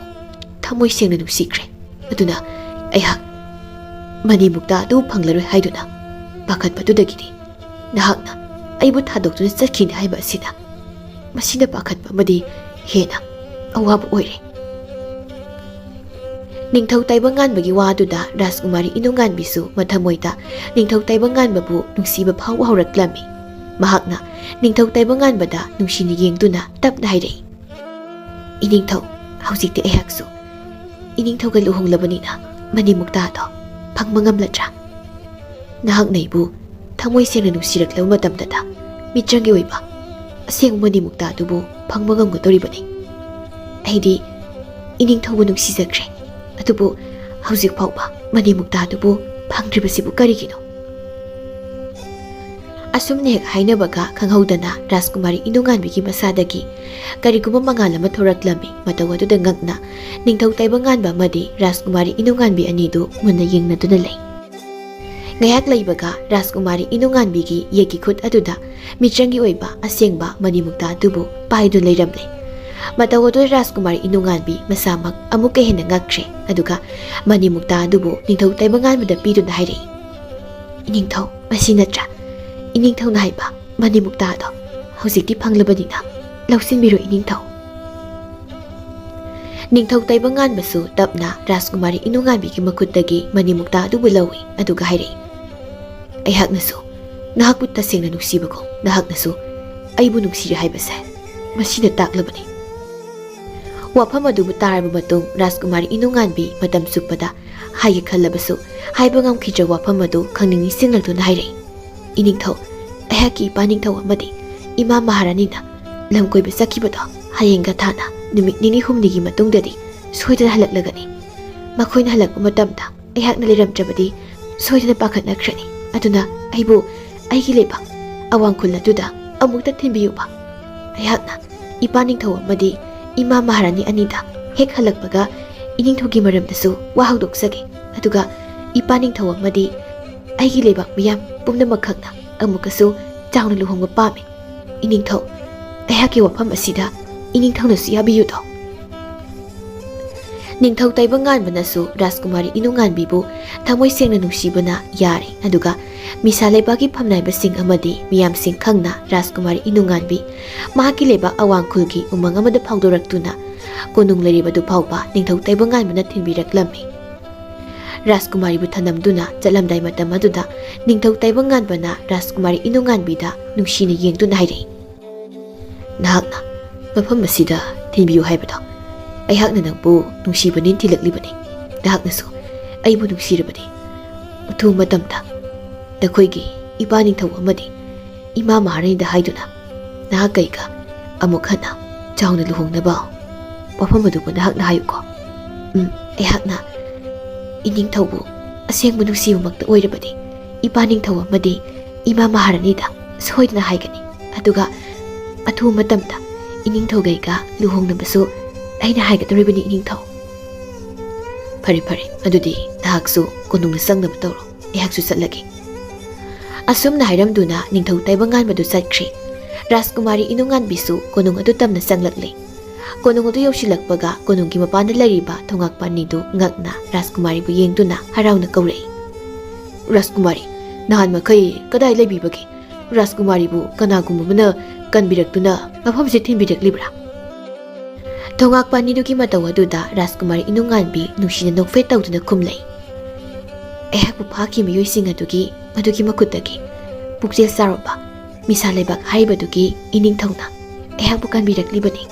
ꯊꯃꯣꯏ ꯁꯦꯡꯅ ꯅꯨꯡꯁꯤꯈ꯭ꯔꯦ꯫ ꯑꯗꯨꯅ ꯑꯩꯍꯥꯛ ꯃꯅꯤ ꯃꯨꯛꯇꯥ ꯑꯗꯨ ꯐꯪꯂꯔꯣꯏ ꯍꯥꯏꯗꯨꯅ ꯄꯥꯈꯠꯄꯗꯨꯗꯒꯤꯗꯤ ꯅꯍꯥꯛꯅ ꯑꯩꯕꯨ ꯊꯥꯗꯣꯛꯇꯨꯅ ꯆꯠꯈꯤꯅꯤ ꯍꯥꯏꯕ ꯑꯁꯤꯗ, ꯃꯁꯤꯅ ꯄꯥꯈꯠꯄ ꯑꯃꯗꯤ ꯍꯦꯟꯅ ꯑꯋꯥꯕ ꯑꯣꯏꯔꯦ꯫ ꯅꯤꯡꯊꯧ ꯇꯥꯏꯕꯪꯉꯥꯟꯕꯒꯤ ꯋꯥꯗꯨꯗ ꯔꯥꯖꯀꯨꯃꯥꯔꯤ ꯏꯅꯨꯡꯉꯥꯟꯕꯤꯁꯨ ꯃꯊꯃꯣꯏꯗ ꯅꯤꯡꯊꯧ ꯇꯥꯏꯕꯪꯉꯥꯟꯕꯕꯨ ꯅꯨꯡꯁꯤꯕ ꯐꯥꯎꯕ ꯍꯧꯔꯛꯂꯝꯃꯤ꯫ ꯃꯍꯥꯛꯅ ꯅꯤꯡꯊꯧ ꯇꯥꯏꯕꯪꯉꯥꯟꯕꯗ ꯅꯨꯡꯁꯤꯅ ꯌꯦꯡꯗꯨꯅ ꯇꯞꯅ ꯍꯥꯏꯔꯛꯏ, "ꯏꯅꯤꯡꯊꯧ, ꯍꯧꯖꯤꯛꯇꯤ ꯑꯩꯍꯥꯛꯁꯨ ꯏꯅꯤꯡꯊꯧꯒ ꯂꯨꯍꯣꯡꯂꯕꯅꯤꯅ ꯃꯅꯤ ꯃꯨꯛꯇꯥꯗꯣ ꯐꯪꯕ ꯉꯝꯂꯗ꯭ꯔꯥ? ꯅꯍꯥꯛꯅ ꯑꯩꯕꯨ ꯊꯃꯣꯏ ꯁꯦꯡꯅ ꯅꯨꯡꯁꯤꯔꯛꯂꯕ ꯃꯇꯝꯗꯇ ꯃꯤꯆꯪꯒꯤ ꯑꯣꯏꯕ ꯑꯁꯦꯡꯕ ꯃꯅꯤ ꯃꯨꯛꯇꯥꯗꯨꯕꯨ ꯐꯪꯕ ꯉꯝꯒꯗꯧꯔꯤꯕꯅꯤ꯫ ꯑꯩꯗꯤ ꯏꯅꯤꯡꯊꯧꯕꯨ ꯅꯨꯡꯁꯤꯖꯈ꯭ꯔꯦ, ꯑꯗꯨꯕꯨ ꯍꯧꯖꯤꯛ ꯐꯥꯎꯕ ꯃꯅꯤ ꯃꯨꯛꯇꯥꯗꯨꯕꯨ ꯐꯪꯗ꯭ꯔꯤꯕꯁꯤꯕꯨ ꯀꯔꯤꯒꯤꯅꯣ?" ꯑꯁꯨꯝꯅ ꯍꯦꯛ ꯍꯥꯏꯅꯕꯒ ꯈꯪꯍꯧꯗꯅ ꯔꯥꯖꯀꯨꯃꯥꯔꯤ ꯏꯅꯨꯡꯉꯥꯟꯕꯤꯒꯤ ꯃꯁꯥꯗꯒꯤ ꯀꯔꯤꯒꯨꯝꯕ ꯃꯉꯥꯜ ꯑꯃ ꯊꯣꯔꯛꯂꯝꯃꯤ꯫ ꯃꯇꯧ ꯑꯗꯨꯗ ꯉꯛꯅ ꯅꯤꯡꯊꯧ ꯇꯥꯏꯕꯪꯉꯥꯟꯕ ꯑꯃꯗꯤ ꯔꯥꯖꯀꯨꯃꯥꯔꯤ ꯏꯅꯨꯡꯉꯥꯟꯕꯤ ꯑꯅꯤꯗꯨ ꯃꯨꯟꯅ ꯌꯦꯡꯅꯗꯨꯅ ꯂꯩ꯫ ꯉꯥꯏꯍꯥꯛ ꯂꯩꯕꯒ ꯔꯥꯖꯀꯨꯃꯥꯔꯤ ꯏꯅꯨꯡꯉꯥꯟꯕꯤꯒꯤ ꯌꯦꯛꯀꯤ ꯈꯨꯠ ꯑꯗꯨꯗ ꯃꯤꯆꯪꯒꯤ ꯑꯣꯏꯕ ꯑꯁꯦꯡꯕ ꯃꯅꯤ ꯃꯨꯛꯇꯥ ꯑꯗꯨꯕꯨ ꯄꯥꯏꯗꯨꯅ ꯂꯩꯔꯝꯂꯦ꯫ ꯃꯇꯧ ꯑꯗꯨꯗ ꯔꯥꯖꯀꯨꯃꯥꯔꯤ ꯏꯅꯨꯡꯉꯥꯟꯕꯤ ꯃꯁꯥꯃꯛ ꯑꯃꯨꯛꯀ ꯍꯦꯟꯅ ꯉꯛꯈ꯭ꯔꯦ, ꯑꯗꯨꯒ ꯃꯅꯤ ꯃꯨꯛꯇꯥ ꯑꯗꯨꯕꯨ ꯅꯤꯡꯊꯧ ꯇꯥꯏꯕꯪꯉꯥꯟꯕꯗ ꯄꯤꯗꯨꯅ ꯍꯥꯏꯔꯛꯏ, "ꯏꯅꯤꯡꯊꯧ, ꯃꯁꯤ ꯅꯠꯇ꯭ꯔꯥ ꯏꯅꯤꯡꯊꯧꯅ ꯍꯥꯏꯕ ꯃꯅꯤ ꯃꯨꯛꯇꯥꯗꯣ? ꯍꯧꯖꯤꯛꯇꯤ ꯐꯪꯂꯕꯅꯤꯅ ꯂꯧꯁꯤꯟꯕꯤꯔꯣ ꯏꯅꯤꯡꯊꯧ꯫" ꯅꯤꯡꯊꯧ ꯇꯥꯏꯕꯪꯉꯥꯟꯕꯁꯨ ꯇꯞꯅ ꯔꯥꯖꯀꯨꯃꯥꯔꯤ ꯏꯅꯨꯡꯉꯥꯟꯕꯤꯒꯤ ꯃꯈꯨꯠꯇꯒꯤ ꯃꯅꯤ ꯃꯨꯛꯇꯥ ꯑꯗꯨꯕꯨ ꯂꯧꯏ, ꯑꯗꯨꯒ ꯍꯥꯏꯔꯛꯏ, "ꯑꯩꯍꯥꯛꯅꯁꯨ ꯅꯍꯥꯛꯄꯨ ꯇꯁꯦꯡꯅ ꯅꯨꯡꯁꯤꯕꯒꯨꯝ ꯅꯍꯥꯛꯅꯁꯨ ꯑꯩꯕꯨ ꯅꯨꯡꯁꯤꯔꯦ ꯍꯥꯏꯕꯁꯦ ꯃꯁꯤꯅ ꯇꯥꯛꯂꯕꯅꯤ꯫" ꯋꯥꯐꯝ ꯑꯗꯨꯕꯨ ꯇꯥꯔꯕ ꯃꯇꯨꯡ ꯔꯥꯖꯀꯨꯃꯥꯔꯤ ꯏꯅꯨꯡꯉꯥꯟꯕꯤ ꯃꯇꯝ ꯆꯨꯞꯄꯗ ꯍꯥꯏꯒꯦ ꯈꯜꯂꯕꯁꯨ ꯍꯥꯏꯕ ꯉꯝꯈꯤꯗ꯭ꯔꯕ ꯋꯥꯐꯝ ꯑꯗꯨ ꯈꯪꯅꯤꯡ ꯅꯤꯡꯁꯤꯡꯂꯛꯇꯨꯅ ꯍꯥꯏꯔꯛꯏ, "ꯏꯅꯤꯡꯊꯧ, ꯑꯩꯍꯥꯛꯀꯤ ꯏꯄꯥ ꯅꯤꯡꯊꯧ ꯑꯃꯗꯤ ꯏꯃꯥ ꯃꯍꯥꯔꯥꯅꯤꯅ ꯂꯝ ꯀꯣꯏꯕ ꯆꯠꯈꯤꯕꯗꯣ ꯍꯌꯦꯡꯒ ꯊꯥꯅ ꯅꯨꯃꯤꯠ ꯅꯤꯅꯤ ꯍꯨꯝꯅꯤꯒꯤ ꯃꯇꯨꯡꯗꯗꯤ ꯁꯣꯏꯗꯅ ꯍꯜꯂꯛꯂꯒꯅꯤ꯫ ꯃꯈꯣꯏꯅ ꯍꯜꯂꯛꯄ ꯃꯇꯝꯗ ꯑꯩꯍꯥꯛꯅ ꯂꯩꯔꯝꯗ꯭ꯔꯕꯗꯤ ꯁꯣꯏꯗꯅ ꯄꯥꯈꯠꯅꯈ꯭ꯔꯅꯤ꯫ ꯑꯗꯨꯅ ꯑꯩꯕꯨ ꯑꯩꯒꯤ ꯂꯩꯕꯥꯛ ꯑꯋꯥꯡ ꯈꯨꯜ ꯑꯗꯨꯗ ꯑꯃꯨꯛꯇ ꯊꯤꯟꯕꯤꯌꯨꯕ꯫ ꯑꯩꯍꯥꯛꯅ ꯏꯄꯥ ꯅꯤꯡꯊꯧ ꯑꯃꯗꯤ ꯏꯃꯥ ꯃꯍꯥꯔꯥꯅꯤ ꯑꯅꯤꯗ ꯍꯦꯛ ꯍꯜꯂꯛꯄꯒ ꯏꯅꯤꯡꯊꯧꯒꯤ ꯃꯔꯝꯗꯁꯨ ꯋꯥ ꯍꯧꯗꯣꯛꯆꯒꯦ꯫ ꯑꯗꯨꯒ ꯏꯄꯥ ꯅꯤꯡꯊꯧ ꯑꯃꯗꯤ ꯑꯩꯒꯤ ꯂꯩꯕꯥꯛ ꯃꯤꯌꯥꯝ ꯄꯨꯝꯅꯃꯛꯈꯛꯅ ꯑꯃꯨꯛꯀꯁꯨ ꯆꯥꯎꯅ ꯂꯨꯍꯣꯡꯕ ꯄꯥꯝꯃꯤ꯫ ꯏꯅꯤꯡꯊꯧ, ꯑꯩꯍꯥꯛꯀꯤ ꯋꯥꯐꯝ ꯑꯁꯤꯗ ꯏꯅꯤꯡꯊꯧꯅꯁꯨ ꯌꯥꯕꯤꯌꯨꯗꯣ?" ꯅꯤꯡꯊꯧ ꯇꯥꯏꯕꯪꯉꯥꯟꯕꯅꯁꯨ ꯔꯥꯖꯀꯨꯃꯥꯔꯤ ꯏꯅꯨꯉꯥꯟꯕꯤꯕꯨ ꯊꯃꯣꯏ ꯁꯦꯡꯅ ꯅꯨꯡꯁꯤꯕꯅ ꯌꯥꯔꯦ꯫ ꯑꯗꯨꯒ ꯃꯤꯁꯥ ꯂꯩꯕꯥꯛꯀꯤ ꯐꯝꯅꯥꯏꯕꯁꯤꯡ ꯑꯃꯗꯤ ꯃꯤꯌꯥꯝꯁꯤꯡ ꯈꯪꯅ ꯔꯥꯖꯀꯨꯃꯥꯔꯤ ꯏꯅꯨꯉꯥꯟꯕꯤ ꯃꯍꯥꯛꯀꯤ ꯂꯩꯕꯥꯛ ꯑꯋꯥꯡꯈꯨꯜꯒꯤ ꯎꯃꯪ ꯑꯃꯗ ꯐꯥꯎꯗꯣꯔꯛꯇꯨꯅ ꯀꯣꯅꯨꯡ ꯂꯩꯔꯤꯕꯗꯨ ꯐꯥꯎꯕ ꯅꯤꯡꯊꯧ ꯇꯥꯏꯕꯪꯉꯥꯟꯕꯅ ꯊꯤꯟꯕꯤꯔꯛꯂꯝꯃꯤ꯫ ꯔꯥꯖꯀꯨꯃꯥꯔꯤꯕꯨ ꯊꯅꯝꯗꯨꯅ ꯆꯠꯂꯝꯗꯥꯏ ꯃꯇꯝ ꯑꯗꯨꯗ ꯅꯤꯡꯊꯧ ꯇꯥꯏꯕꯪꯉꯥꯟꯕꯅ ꯔꯥꯖꯀꯨꯃꯥꯔꯤ ꯏꯅꯨꯉꯥꯟꯕꯤꯗ ꯅꯨꯡꯁꯤꯅ ꯌꯦꯡꯗꯨꯅ ꯍꯥꯏꯔꯛꯏ, "ꯅꯍꯥꯛꯅ ꯃꯐꯝ ꯑꯁꯤꯗ ꯊꯤꯟꯕꯤꯌꯨ ꯍꯥꯏꯕꯗꯣ ꯑꯩꯍꯥꯛꯅ ꯅꯪꯕꯨ ꯅꯨꯡꯁꯤꯕꯅ ꯊꯤꯜꯂꯛꯂꯤꯕꯅꯤ꯫ ꯅꯍꯥꯛꯅꯁꯨ ꯑꯩꯕꯨ ꯅꯨꯡꯁꯤꯔꯕꯗꯤ ꯑꯊꯨꯕ ꯃꯇꯝꯗ ꯅꯈꯣꯏꯒꯤ ꯏꯄꯥ ꯅꯤꯡꯊꯧ ꯑꯃꯗꯤ ꯏꯃꯥ ꯃꯍꯥꯔꯥꯅꯤꯗ ꯍꯥꯏꯗꯨꯅ ꯅꯍꯥꯛ ꯑꯩꯒ ꯑꯃꯨꯛ ꯍꯟꯅ ꯆꯥꯎꯅ ꯂꯨꯍꯣꯡꯅꯕ ꯋꯥꯐꯝ ꯑꯗꯨꯕꯨ ꯅꯍꯥꯛꯅ ꯍꯥꯏꯌꯨꯀꯣ꯫ ꯎꯝ, ꯑꯩꯍꯥꯛꯅ ꯏꯅꯤꯡꯊꯧꯕꯨ ꯑꯁꯦꯡꯕ ꯅꯨꯡꯁꯤꯕꯃꯛꯇ ꯑꯣꯏꯔꯕꯗꯤ ꯏꯄꯥ ꯅꯤꯡꯊꯧ ꯑꯃꯗꯤ ꯏꯃꯥ ꯃꯍꯥꯔꯥꯅꯤꯗ ꯁꯣꯏꯗꯅ ꯍꯥꯏꯒꯅꯤ꯫ ꯑꯗꯨꯒ ꯑꯊꯨꯕ ꯃꯇꯝꯗ ꯏꯅꯤꯡꯊꯧꯒꯩꯒ ꯂꯨꯍꯣꯡꯅꯕꯁꯨ ꯑꯩꯅ ꯍꯥꯏꯒꯗꯧꯔꯤꯕꯅꯤ ꯏꯅꯤꯡꯊꯧ꯫ ꯐꯔꯦ, ꯐꯔꯦ, ꯑꯗꯨꯗꯤ ꯅꯍꯥꯛꯁꯨ ꯀꯣꯅꯨꯡꯗ ꯆꯪꯅꯕ ꯇꯧꯔꯣ, ꯑꯩꯍꯥꯛꯁꯨ ꯆꯠꯂꯒꯦ꯫" ꯑꯁꯨꯝꯅ ꯍꯥꯏꯔꯝꯗꯨꯅ ꯅꯤꯡꯊꯧ ꯇꯥꯏꯕꯪꯉꯥꯟꯕꯗꯨ ꯆꯠꯈ꯭ꯔꯦ꯫ ꯔꯥꯖꯀꯨꯃꯥꯔꯤ ꯏꯅꯨꯉꯥꯟꯕꯤꯁꯨ ꯀꯣꯅꯨꯡ ꯑꯗꯨ ꯇꯝꯅ ꯆꯪꯂꯛꯂꯦ꯫ ꯀꯣꯅꯨꯡ ꯑꯗꯨ ꯌꯧꯁꯤꯜꯂꯛꯄꯒ ꯀꯣꯅꯨꯡꯒꯤ ꯃꯄꯥꯟꯗ ꯂꯩꯔꯤꯕ ꯊꯣꯉꯥꯛꯄ ꯑꯅꯤꯗꯨ ꯉꯛꯅ ꯔꯥꯖꯀꯨꯃꯥꯔꯤꯕꯨ ꯌꯦꯡꯗꯨꯅ ꯍꯔꯥꯎꯅ ꯀꯧꯔꯛꯏ, "ꯔꯥꯖꯀꯨꯃꯥꯔꯤ, ꯅꯍꯥꯟ ꯃꯈꯩ ꯀꯗꯥꯏ ꯂꯩꯕꯤꯕꯒꯦ? ꯔꯥꯖꯀꯨꯃꯥꯔꯤꯕꯨ ꯀꯅꯥꯒꯨꯝꯕ ꯑꯃꯅ ꯀꯟꯕꯤꯔꯛꯇꯨꯅ ꯃꯐꯝꯁꯤꯗ ꯊꯤꯟꯕꯤꯔꯛꯂꯤꯕ꯭ꯔꯥ?" ꯊꯣꯉꯥꯛꯄ ꯑꯅꯤꯗꯨꯒꯤ ꯃꯇꯧ ꯑꯗꯨꯗ ꯔꯥꯖꯀꯨꯃꯥꯔꯤ ꯏꯅꯨꯉꯥꯟꯕꯤ ꯅꯨꯡꯁꯤꯅ ꯅꯣꯛꯐꯦꯠ ꯇꯧꯗꯨꯅ ꯈꯨꯝꯂꯩ, "ꯑꯩꯍꯥꯛꯄꯨ ꯐꯥꯈꯤꯕ ꯃꯤꯑꯣꯏꯁꯤꯡ ꯑꯗꯨꯒꯤ, ꯃꯗꯨꯒꯤ ꯃꯈꯨꯠꯇꯒꯤ ꯄꯨꯛꯆꯦꯜ ꯆꯥꯎꯔꯕ ꯃꯤꯁꯥ ꯂꯩꯕꯥꯛ ꯍꯥꯏꯔꯤꯕꯗꯨꯒꯤ ꯏꯅꯤꯡꯊꯧꯅ ꯑꯩꯍꯥꯛꯄꯨ ꯀꯟꯕꯤꯔꯛꯂꯤꯕꯅꯤ꯫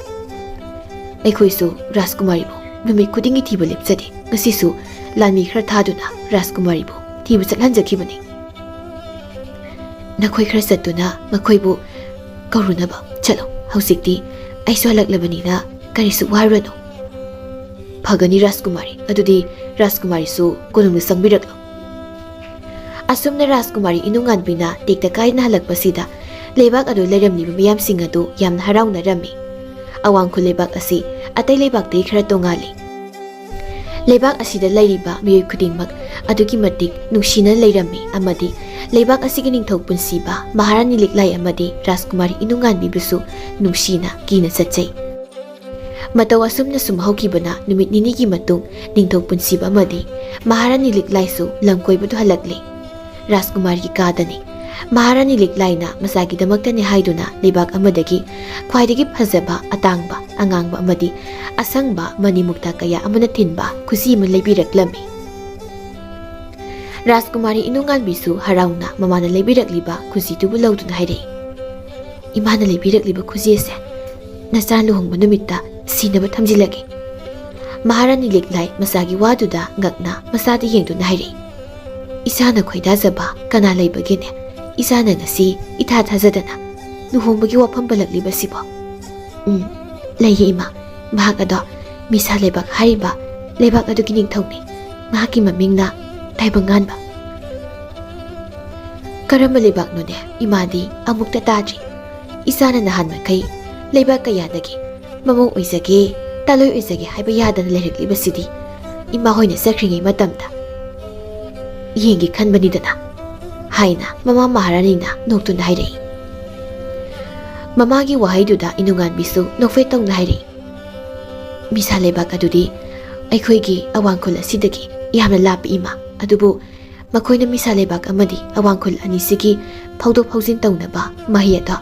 ꯑꯩꯈꯣꯏꯁꯨ ꯔꯥꯖꯀꯨꯃꯥꯔꯤꯕꯨ ꯅꯨꯃꯤꯠ ꯈꯨꯗꯤꯡꯒꯤ ꯊꯤꯕ ꯂꯦꯞꯆꯗꯦ꯫ ꯉꯁꯤꯁꯨ ꯂꯥꯟꯃꯤ ꯈꯔ ꯊꯥꯗꯨꯅ ꯔꯥꯖꯀꯨꯃꯥꯔꯤꯕꯨ ꯊꯤꯕ ꯆꯠꯍꯟꯖꯈꯤꯕꯅꯤ꯫ ꯅꯈꯣꯏ ꯈꯔ ꯆꯠꯇꯨꯅ ꯃꯈꯣꯏꯕꯨ ꯀꯧꯔꯨꯅꯕ ꯆꯠꯂꯣ꯫ ꯍꯧꯖꯤꯛꯇꯤ ꯑꯩꯁꯨ ꯍꯜꯂꯛꯂꯕꯅꯤꯅ ꯀꯔꯤꯁꯨ ꯋꯥꯔꯨꯔꯅꯨ꯫" "ꯐꯒꯅꯤ ꯔꯥꯖꯀꯨꯃꯥꯔꯤ꯫ ꯑꯗꯨꯗꯤ ꯔꯥꯖꯀꯨꯃꯥꯔꯤꯁꯨ ꯀꯣꯅꯨꯡꯗ ꯆꯪꯕꯤꯔꯛꯂꯣ꯫" ꯑꯁꯨꯝꯅ ꯔꯥꯖꯀꯨꯃꯥꯔꯤ ꯏꯅꯨꯉꯥꯟꯕꯤꯅ ꯇꯦꯛꯇ ꯀꯥꯏꯗꯅ ꯍꯜꯂꯛꯄꯁꯤꯗ ꯂꯩꯕꯥꯛ ꯑꯗꯨ ꯂꯩꯔꯝꯂꯤꯕ ꯃꯤꯌꯥꯝꯁꯤꯡ ꯑꯗꯨ ꯌꯥꯝꯅ ꯍꯔꯥꯎꯅꯔꯝꯃꯤ꯫ ꯑꯋꯥꯡ ꯈꯨꯜ ꯂꯩꯕꯥꯛ ꯑꯁꯤ ꯑꯇꯩ ꯂꯩꯕꯥꯛꯇꯒꯤ ꯈꯔ ꯇꯣꯉꯥꯜꯂꯤ꯫ ꯂꯩꯕꯥꯛ ꯑꯁꯤꯗ ꯂꯩꯔꯤꯕ ꯃꯤꯑꯣꯏ ꯈꯨꯗꯤꯡꯃꯛ ꯑꯗꯨꯛꯀꯤ ꯃꯇꯤꯛ ꯅꯨꯡꯁꯤꯅ ꯂꯩꯔꯝꯃꯤ ꯑꯃꯗꯤ ꯂꯩꯕꯥꯛ ꯑꯁꯤꯒꯤ ꯅꯤꯡꯊꯧ ꯄꯨꯟꯁꯤꯕ ꯃꯍꯥꯔꯥꯅꯤ ꯂꯤꯛꯂꯥꯏ ꯑꯃꯗꯤ ꯔꯥꯖꯀꯨꯃꯥꯔꯤ ꯏꯅꯨꯉꯥꯟꯕꯤꯕꯨꯁꯨ ꯅꯨꯡꯁꯤꯅ ꯀꯤꯅ ꯆꯠꯆꯩ꯫ ꯃꯇꯧ ꯑꯁꯨꯝꯅ ꯁꯨꯝ ꯍꯧꯈꯤꯕꯅ ꯅꯨꯃꯤꯠ ꯅꯤꯅꯤꯒꯤ ꯃꯇꯨꯡ ꯅꯤꯡꯊꯧ ꯄꯨꯟꯁꯤꯕ ꯑꯃꯗꯤ ꯃꯍꯥꯔꯥꯅꯤ ꯂꯤꯛꯂꯥꯏꯁꯨ ꯂꯝ ꯀꯣꯏꯕꯗꯨ ꯍꯜꯂꯛꯂꯦ꯫ ꯔꯥꯖꯀꯨꯃꯥꯔꯒꯤ ꯀꯥꯗꯅꯤ꯫ ꯃꯍꯥꯔꯥꯅꯤ ꯂꯤꯛꯂꯥꯏꯅ ꯃꯆꯥꯒꯤꯗꯃꯛꯇꯅꯤ ꯍꯥꯏꯗꯨꯅ ꯂꯩꯕꯥꯛ ꯑꯃꯗꯒꯤ ꯈ꯭ꯋꯥꯏꯗꯒꯤ ꯐꯖꯕ, ꯑꯇꯥꯡꯕ, ꯑꯉꯥꯡꯕ ꯑꯃꯗꯤ ꯑꯁꯪꯕ ꯃꯅꯤ ꯃꯨꯛꯇꯥ ꯀꯌꯥ ꯑꯃꯅ ꯊꯤꯟꯕ ꯈꯨꯖꯤ ꯑꯃ ꯂꯩꯕꯤꯔꯛꯂꯝꯃꯤ꯫ ꯔꯥꯖꯀꯨꯃꯥꯔꯤ ꯏꯅꯨꯉꯥꯟꯕꯤꯁꯨ ꯍꯔꯥꯎꯅ ꯃꯃꯥꯅ ꯂꯩꯕꯤꯔꯛꯂꯤꯕ ꯈꯨꯖꯤꯗꯨꯕꯨ ꯂꯧꯗꯨꯅ ꯍꯥꯏꯔꯛꯏ, "ꯏꯃꯥꯅ ꯂꯩꯕꯤꯔꯛꯂꯤꯕ ꯈꯨꯖꯤ ꯑꯁꯦ ꯅꯆꯥ ꯂꯨꯍꯣꯡꯕ ꯅꯨꯃꯤꯠꯇ ꯁꯤꯅꯕ ꯊꯝꯖꯤꯜꯂꯒꯦ꯫" ꯃꯍꯥꯔꯥꯅꯤ ꯂꯤꯛꯂꯥꯏ ꯃꯆꯥꯒꯤ ꯋꯥꯗꯨꯗ ꯉꯛꯅ ꯃꯆꯥꯗ ꯌꯦꯡꯗꯨꯅ ꯍꯥꯏꯔꯛꯏ, "ꯏꯆꯥꯅ ꯈꯣꯏꯗꯥꯖꯕ ꯀꯅꯥ ꯂꯩꯕꯒꯦꯅꯦ? ꯏꯆꯥꯅ ꯉꯁꯤ ꯏꯊꯥ ꯊꯥꯖꯗꯅ ꯂꯨꯍꯣꯡꯕꯒꯤ ꯋꯥꯐꯝ ꯄꯜꯂꯛꯂꯤꯕꯁꯤꯕꯣ?" "ꯎꯝ, ꯂꯩꯌꯦ ꯏꯃꯥ꯫ ꯃꯍꯥꯛ ꯑꯗꯣ ꯃꯤꯁꯥ ꯂꯩꯕꯥꯛ ꯍꯥꯏꯔꯤꯕ ꯂꯩꯕꯥꯛ ꯑꯗꯨꯒꯤ ꯅꯤꯡꯊꯧꯅꯤ꯫ ꯃꯍꯥꯛꯀꯤ ꯃꯃꯤꯡꯅ ꯇꯥꯏꯕꯪꯉꯥꯟꯕ꯫" "ꯀꯔꯝꯕ ꯂꯩꯕꯥꯛꯅꯣꯅꯦ? ꯏꯃꯥꯗꯤ ꯑꯃꯨꯛꯇ ꯇꯥꯗ꯭ꯔꯤ꯫ ꯏꯆꯥꯅ ꯅꯍꯥꯟ ꯃꯈꯩ ꯂꯩꯕꯥꯛ ꯀꯌꯥꯗꯒꯤ ꯃꯃꯧ ꯑꯣꯏꯖꯒꯦ, ꯇꯥꯂꯣꯏ ꯑꯣꯏꯖꯒꯦ ꯍꯥꯏꯕ ꯌꯥꯗꯅ ꯂꯩꯔꯛꯂꯤꯕꯁꯤꯗꯤ ꯏꯃꯥ ꯍꯣꯏꯅ ꯆꯠꯈ꯭ꯔꯤꯉꯩ ꯃꯇꯝꯗ ꯌꯦꯡꯒꯦ ꯈꯟꯕꯅꯤꯗꯅ," ꯍꯥꯏꯅ ꯃꯃꯥ ꯃꯍꯥꯔꯥꯅꯤꯅ ꯅꯣꯛꯇꯨꯅ ꯍꯥꯏꯔꯛꯏ꯫ ꯃꯃꯥꯒꯤ ꯋꯥꯍꯩꯗꯨꯗ ꯏꯅꯨꯉꯥꯟꯕꯤꯁꯨ ꯅꯣꯛꯐꯦꯠ ꯇꯧꯅ ꯍꯥꯏꯔꯛꯏ, "ꯃꯤꯁꯥ ꯂꯩꯕꯥꯛ ꯑꯗꯨꯗꯤ ꯑꯩꯈꯣꯏꯒꯤ ꯑꯋꯥꯡ ꯈꯨꯜ ꯑꯁꯤꯗꯒꯤ ꯌꯥꯝꯅ ꯂꯥꯞꯄꯤ ꯏꯃꯥ, ꯑꯗꯨꯕꯨ ꯃꯈꯣꯏꯅ ꯃꯤꯁꯥ ꯂꯩꯕꯥꯛ ꯑꯃꯗꯤ ꯑꯋꯥꯡ ꯈꯨꯜ ꯑꯅꯤꯁꯤꯒꯤ ꯐꯥꯎꯗꯣꯛ ꯐꯥꯎꯖꯤꯟ ꯇꯧꯅꯕ ꯃꯍꯩ ꯑꯗꯣ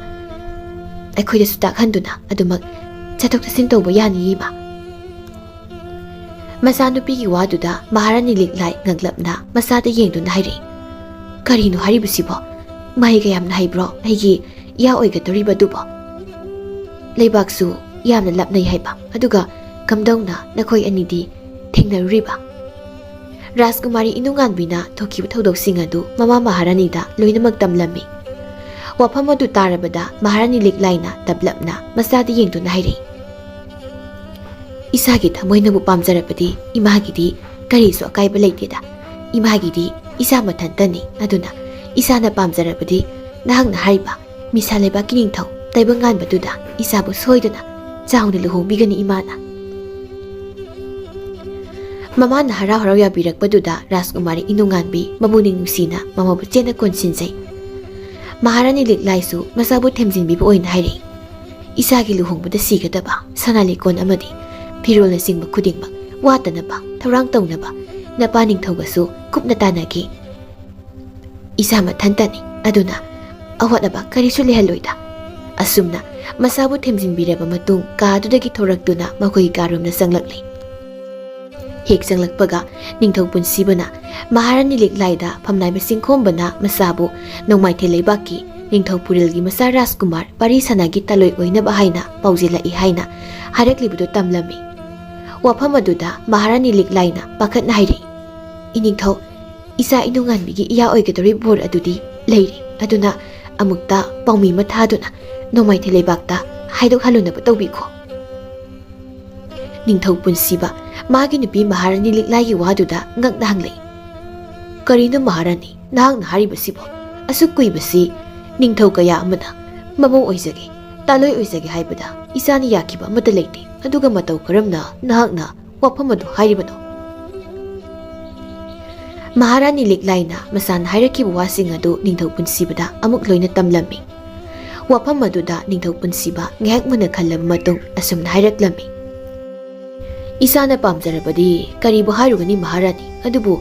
ꯑꯩꯈꯣꯏꯗꯁꯨ ꯇꯥꯛꯍꯟꯗꯨꯅ ꯑꯗꯨꯃꯛ ꯆꯠꯊꯣꯛ ꯆꯠꯁꯤꯟ ꯇꯧꯕ ꯌꯥꯅꯤꯌꯦ ꯏꯃꯥ꯫" ꯃꯆꯥꯅꯨꯄꯤꯒꯤ ꯋꯥꯗꯨꯗ ꯃꯍꯥꯔꯥꯅꯤ ꯂꯤꯛꯂꯥꯏ ꯉꯛꯂꯞꯅ ꯃꯆꯥꯗ ꯌꯦꯡꯗꯨꯅ ꯍꯥꯏꯔꯛꯏ, "ꯀꯔꯤꯅꯣ ꯍꯥꯏꯔꯤꯕꯁꯤꯕꯣ? ꯃꯍꯩ ꯀꯌꯥꯝꯅ ꯍꯩꯕ꯭ꯔꯣ ꯑꯩꯒꯤ ꯏꯌꯥ ꯑꯣꯏꯒꯗꯧꯔꯤꯕꯗꯨꯕꯣ? ꯂꯩꯕꯥꯛꯁꯨ ꯌꯥꯝꯅ ꯂꯥꯞꯅꯩ ꯍꯥꯏꯕ, ꯑꯗꯨꯒ ꯀꯝꯗꯧꯅ ꯅꯈꯣꯏ ꯑꯅꯤꯗꯤ ꯊꯦꯡꯅꯔꯨꯔꯤꯕ?" ꯔꯥꯖꯀꯨꯃꯥꯔꯤ ꯏꯅꯨꯉꯥꯟꯕꯤꯅ ꯊꯣꯛꯈꯤꯕ ꯊꯧꯗꯣꯛꯁꯤꯡ ꯑꯗꯨ ꯃꯃꯥ ꯃꯍꯥꯔꯥꯅꯤꯗ ꯂꯣꯏꯅꯃꯛ ꯇꯝꯂꯝꯃꯤ꯫ ꯋꯥꯐꯝ ꯑꯗꯨ ꯇꯥꯔꯕꯗ ꯃꯍꯥꯔꯥꯅꯤ ꯂꯤꯛꯂꯥꯏꯅ ꯇꯞꯂꯞꯅ ꯃꯆꯥꯗ ꯌꯦꯡꯗꯨꯅ ꯍꯥꯏꯔꯛꯏ, "ꯏꯁꯥꯒꯤ ꯊꯃꯣꯏꯅꯕꯨ ꯄꯥꯝꯖꯔꯕꯗꯤ ꯏꯃꯥꯒꯤꯗꯤ ꯀꯔꯤꯁꯨ ꯑꯀꯥꯏꯕ ꯂꯩꯇꯦꯗ꯫ ꯏꯃꯥꯒꯤꯗꯤ ꯏꯆꯥ ꯃꯊꯟꯇꯅꯤ꯫ ꯑꯗꯨꯅ ꯏꯁꯥꯅ ꯄꯥꯝꯖꯔꯕꯗꯤ ꯅꯍꯥꯛꯅ ꯍꯥꯏꯔꯤꯕ ꯃꯤꯁꯥ ꯂꯩꯕꯥꯛꯀꯤ ꯅꯤꯡꯊꯧ ꯇꯥꯏꯕꯪ ꯉꯥꯟꯕꯗꯨꯗ ꯏꯆꯥꯕꯨ ꯁꯣꯏꯗꯅ ꯆꯥꯎꯅ ꯂꯨꯍꯣꯡꯕꯤꯒꯅꯤ ꯏꯃꯥꯅ꯫ ꯃꯃꯥꯅ ꯍꯔꯥꯎ ꯍꯔꯥꯎ ꯌꯥꯕꯤꯔꯛꯄꯗꯨꯗ ꯔꯥꯖꯀꯨꯃꯥꯔꯤ ꯏꯅꯨꯡꯉꯥꯟꯕꯤ ꯃꯕꯨꯛꯅꯤꯡ ꯅꯨꯡꯁꯤꯅ ꯃꯃꯥꯕꯨ ꯆꯦꯠꯅ ꯀꯣꯟꯁꯤꯟꯖꯩ꯫ ꯃꯍꯥꯔꯥꯅꯤ ꯂꯤꯛꯂꯥꯏꯁꯨ ꯃꯆꯥꯕꯨ ꯊꯦꯝꯖꯤꯟꯕꯤꯕ ꯑꯣꯏꯅ ꯍꯥꯏꯔꯛꯏ, "ꯏꯆꯥꯒꯤ ꯂꯨꯍꯣꯡꯕꯗ ꯁꯤꯒꯗꯕ ꯁꯅꯥ ꯂꯤꯛꯀꯣꯟ ꯑꯃꯗꯤ ꯐꯤꯔꯣꯜꯅꯆꯤꯡꯕ ꯈꯨꯗꯤꯡꯃꯛ ꯋꯥꯠꯇꯅꯕ ꯊꯧꯔꯥꯡ ꯇꯧꯅꯕ ꯅꯄꯥ ꯅꯤꯡꯊꯧꯒꯁꯨ ꯀꯨꯞꯅ ꯇꯥꯟꯅꯈꯤ꯫ ꯏꯆꯥ ꯃꯊꯟꯇꯅꯤ, ꯑꯗꯨꯅ ꯑꯋꯥꯠ ꯑꯄꯥ ꯀꯔꯤꯁꯨ ꯂꯩꯍꯜꯂꯣꯏꯗ"꯫ ꯑꯁꯨꯝꯅ ꯃꯆꯥꯕꯨ ꯊꯦꯝꯖꯤꯟꯕꯤꯔꯕ ꯃꯇꯨꯡ ꯀꯥꯗꯨꯗꯒꯤ ꯊꯣꯔꯛꯇꯨꯅ ꯃꯈꯣꯏꯒꯤ ꯀꯥꯔꯣꯝꯗ ꯆꯪꯂꯛꯂꯤ꯫ ꯍꯦꯛ ꯆꯪꯂꯛꯄꯒ ꯅꯤꯡꯊꯧ ꯄꯨꯟꯁꯤꯕꯅ ꯃꯍꯥꯔꯥꯅꯤ ꯂꯤꯛꯂꯥꯏꯗ ꯐꯝꯅꯥꯏꯕ ꯆꯤꯡꯈꯣꯝꯕꯅ ꯃꯆꯥꯕꯨ ꯅꯣꯡꯃꯥꯏꯊꯦꯜ ꯂꯩꯕꯥꯛꯀꯤ ꯅꯤꯡꯊꯧ ꯄꯨꯔꯦꯜꯒꯤ ꯃꯆꯥ ꯔꯥꯖꯀꯨꯃꯥꯔ ꯄꯥꯔꯤ ꯁꯅꯥꯒꯤ ꯇꯥꯂꯣꯏ ꯑꯣꯏꯅꯕ ꯍꯥꯏꯅ ꯄꯥꯎꯖꯦꯜꯂꯛꯏ ꯍꯥꯏꯅ ꯍꯥꯏꯔꯛꯂꯤꯕꯗꯨ ꯇꯝꯂꯝꯃꯤ꯫ ꯋꯥꯐꯝ ꯑꯗꯨꯗ ꯃꯍꯥꯔꯥꯅꯤ ꯂꯤꯛꯂꯥꯏꯅ ꯄꯥꯈꯠꯅ ꯍꯥꯏꯔꯛꯏ, "ꯏꯅꯤꯡꯊꯧ, ꯏꯆꯥ ꯏꯅꯨꯡꯉꯥꯟꯕꯤꯒꯤ ꯏꯌꯥ ꯑꯣꯏꯒꯗꯧꯔꯤꯕ ꯕꯣꯔ ꯑꯗꯨꯗꯤ ꯂꯩꯔꯦ, ꯑꯗꯨꯅ ꯑꯃꯨꯛꯇ ꯄꯥꯎꯃꯤ ꯑꯃ ꯊꯥꯗꯨꯅ ꯅꯣꯡꯃꯥꯏꯊꯦꯜ ꯂꯩꯕꯥꯛꯇ ꯍꯥꯏꯗꯣꯛꯍꯜꯂꯨꯅꯕ ꯇꯧꯕꯤꯈꯣ"꯫ ꯅꯤꯡꯊꯧ ꯄꯨꯟꯁꯤꯕ ꯃꯥꯒꯤ ꯅꯨꯄꯤ ꯃꯍꯥꯔꯥꯅꯤ ꯂꯤꯛꯂꯥꯏꯒꯤ ꯋꯥꯗꯨꯗ ꯉꯛꯅ ꯍꯪꯂꯛꯏ, "ꯀꯔꯤꯅꯣ ꯃꯍꯥꯔꯥꯅꯤ, ꯅꯍꯥꯛꯅ ꯍꯥꯏꯔꯤꯕꯁꯤꯕꯣ? ꯑꯁꯨꯛ ꯀꯨꯏꯕꯁꯤ ꯅꯤꯡꯊꯧ ꯀꯌꯥ ꯑꯃꯅ ꯃꯃꯧ ꯑꯣꯏꯖꯒꯦ, ꯇꯥꯂꯣꯏ ꯑꯣꯏꯖꯒꯦ ꯍꯥꯏꯕꯗ ꯏꯆꯥꯅ ꯌꯥꯈꯤꯕ ꯑꯃꯠꯇ ꯂꯩꯇꯦ, ꯑꯗꯨꯒ ꯃꯇꯧ ꯀꯔꯝꯅ ꯅꯍꯥꯛꯅ ꯋꯥꯐꯝ ꯑꯗꯨ ꯍꯥꯏꯔꯤꯕꯅꯣ?" ꯃꯍꯥꯔꯥꯅꯤ ꯂꯤꯛꯂꯥꯏꯅ ꯃꯆꯥꯅ ꯍꯥꯏꯔꯛꯈꯤꯕ ꯋꯥꯁꯤꯡ ꯑꯗꯨ ꯅꯤꯡꯊꯧ ꯄꯨꯟꯁꯤꯕꯗ ꯑꯃꯨꯛ ꯂꯣꯏꯅ ꯇꯝꯂꯝꯃꯤ꯫ ꯋꯥꯐꯝ ꯑꯗꯨꯗ ꯅꯤꯡꯊꯧ ꯄꯨꯟꯁꯤꯕ ꯉꯥꯏꯍꯥꯛ ꯃꯨꯟꯅ ꯈꯜꯂꯕ ꯃꯇꯨꯡ ꯑꯁꯨꯝꯅ ꯍꯥꯏꯔꯛꯂꯝꯃꯤ, "ꯏꯆꯥꯅ ꯄꯥꯝꯖꯔꯕꯗꯤ ꯀꯔꯤꯕꯨ ꯍꯥꯏꯔꯨꯒꯅꯤ ꯃꯍꯥꯔꯥꯅꯤ? ꯑꯗꯨꯕꯨ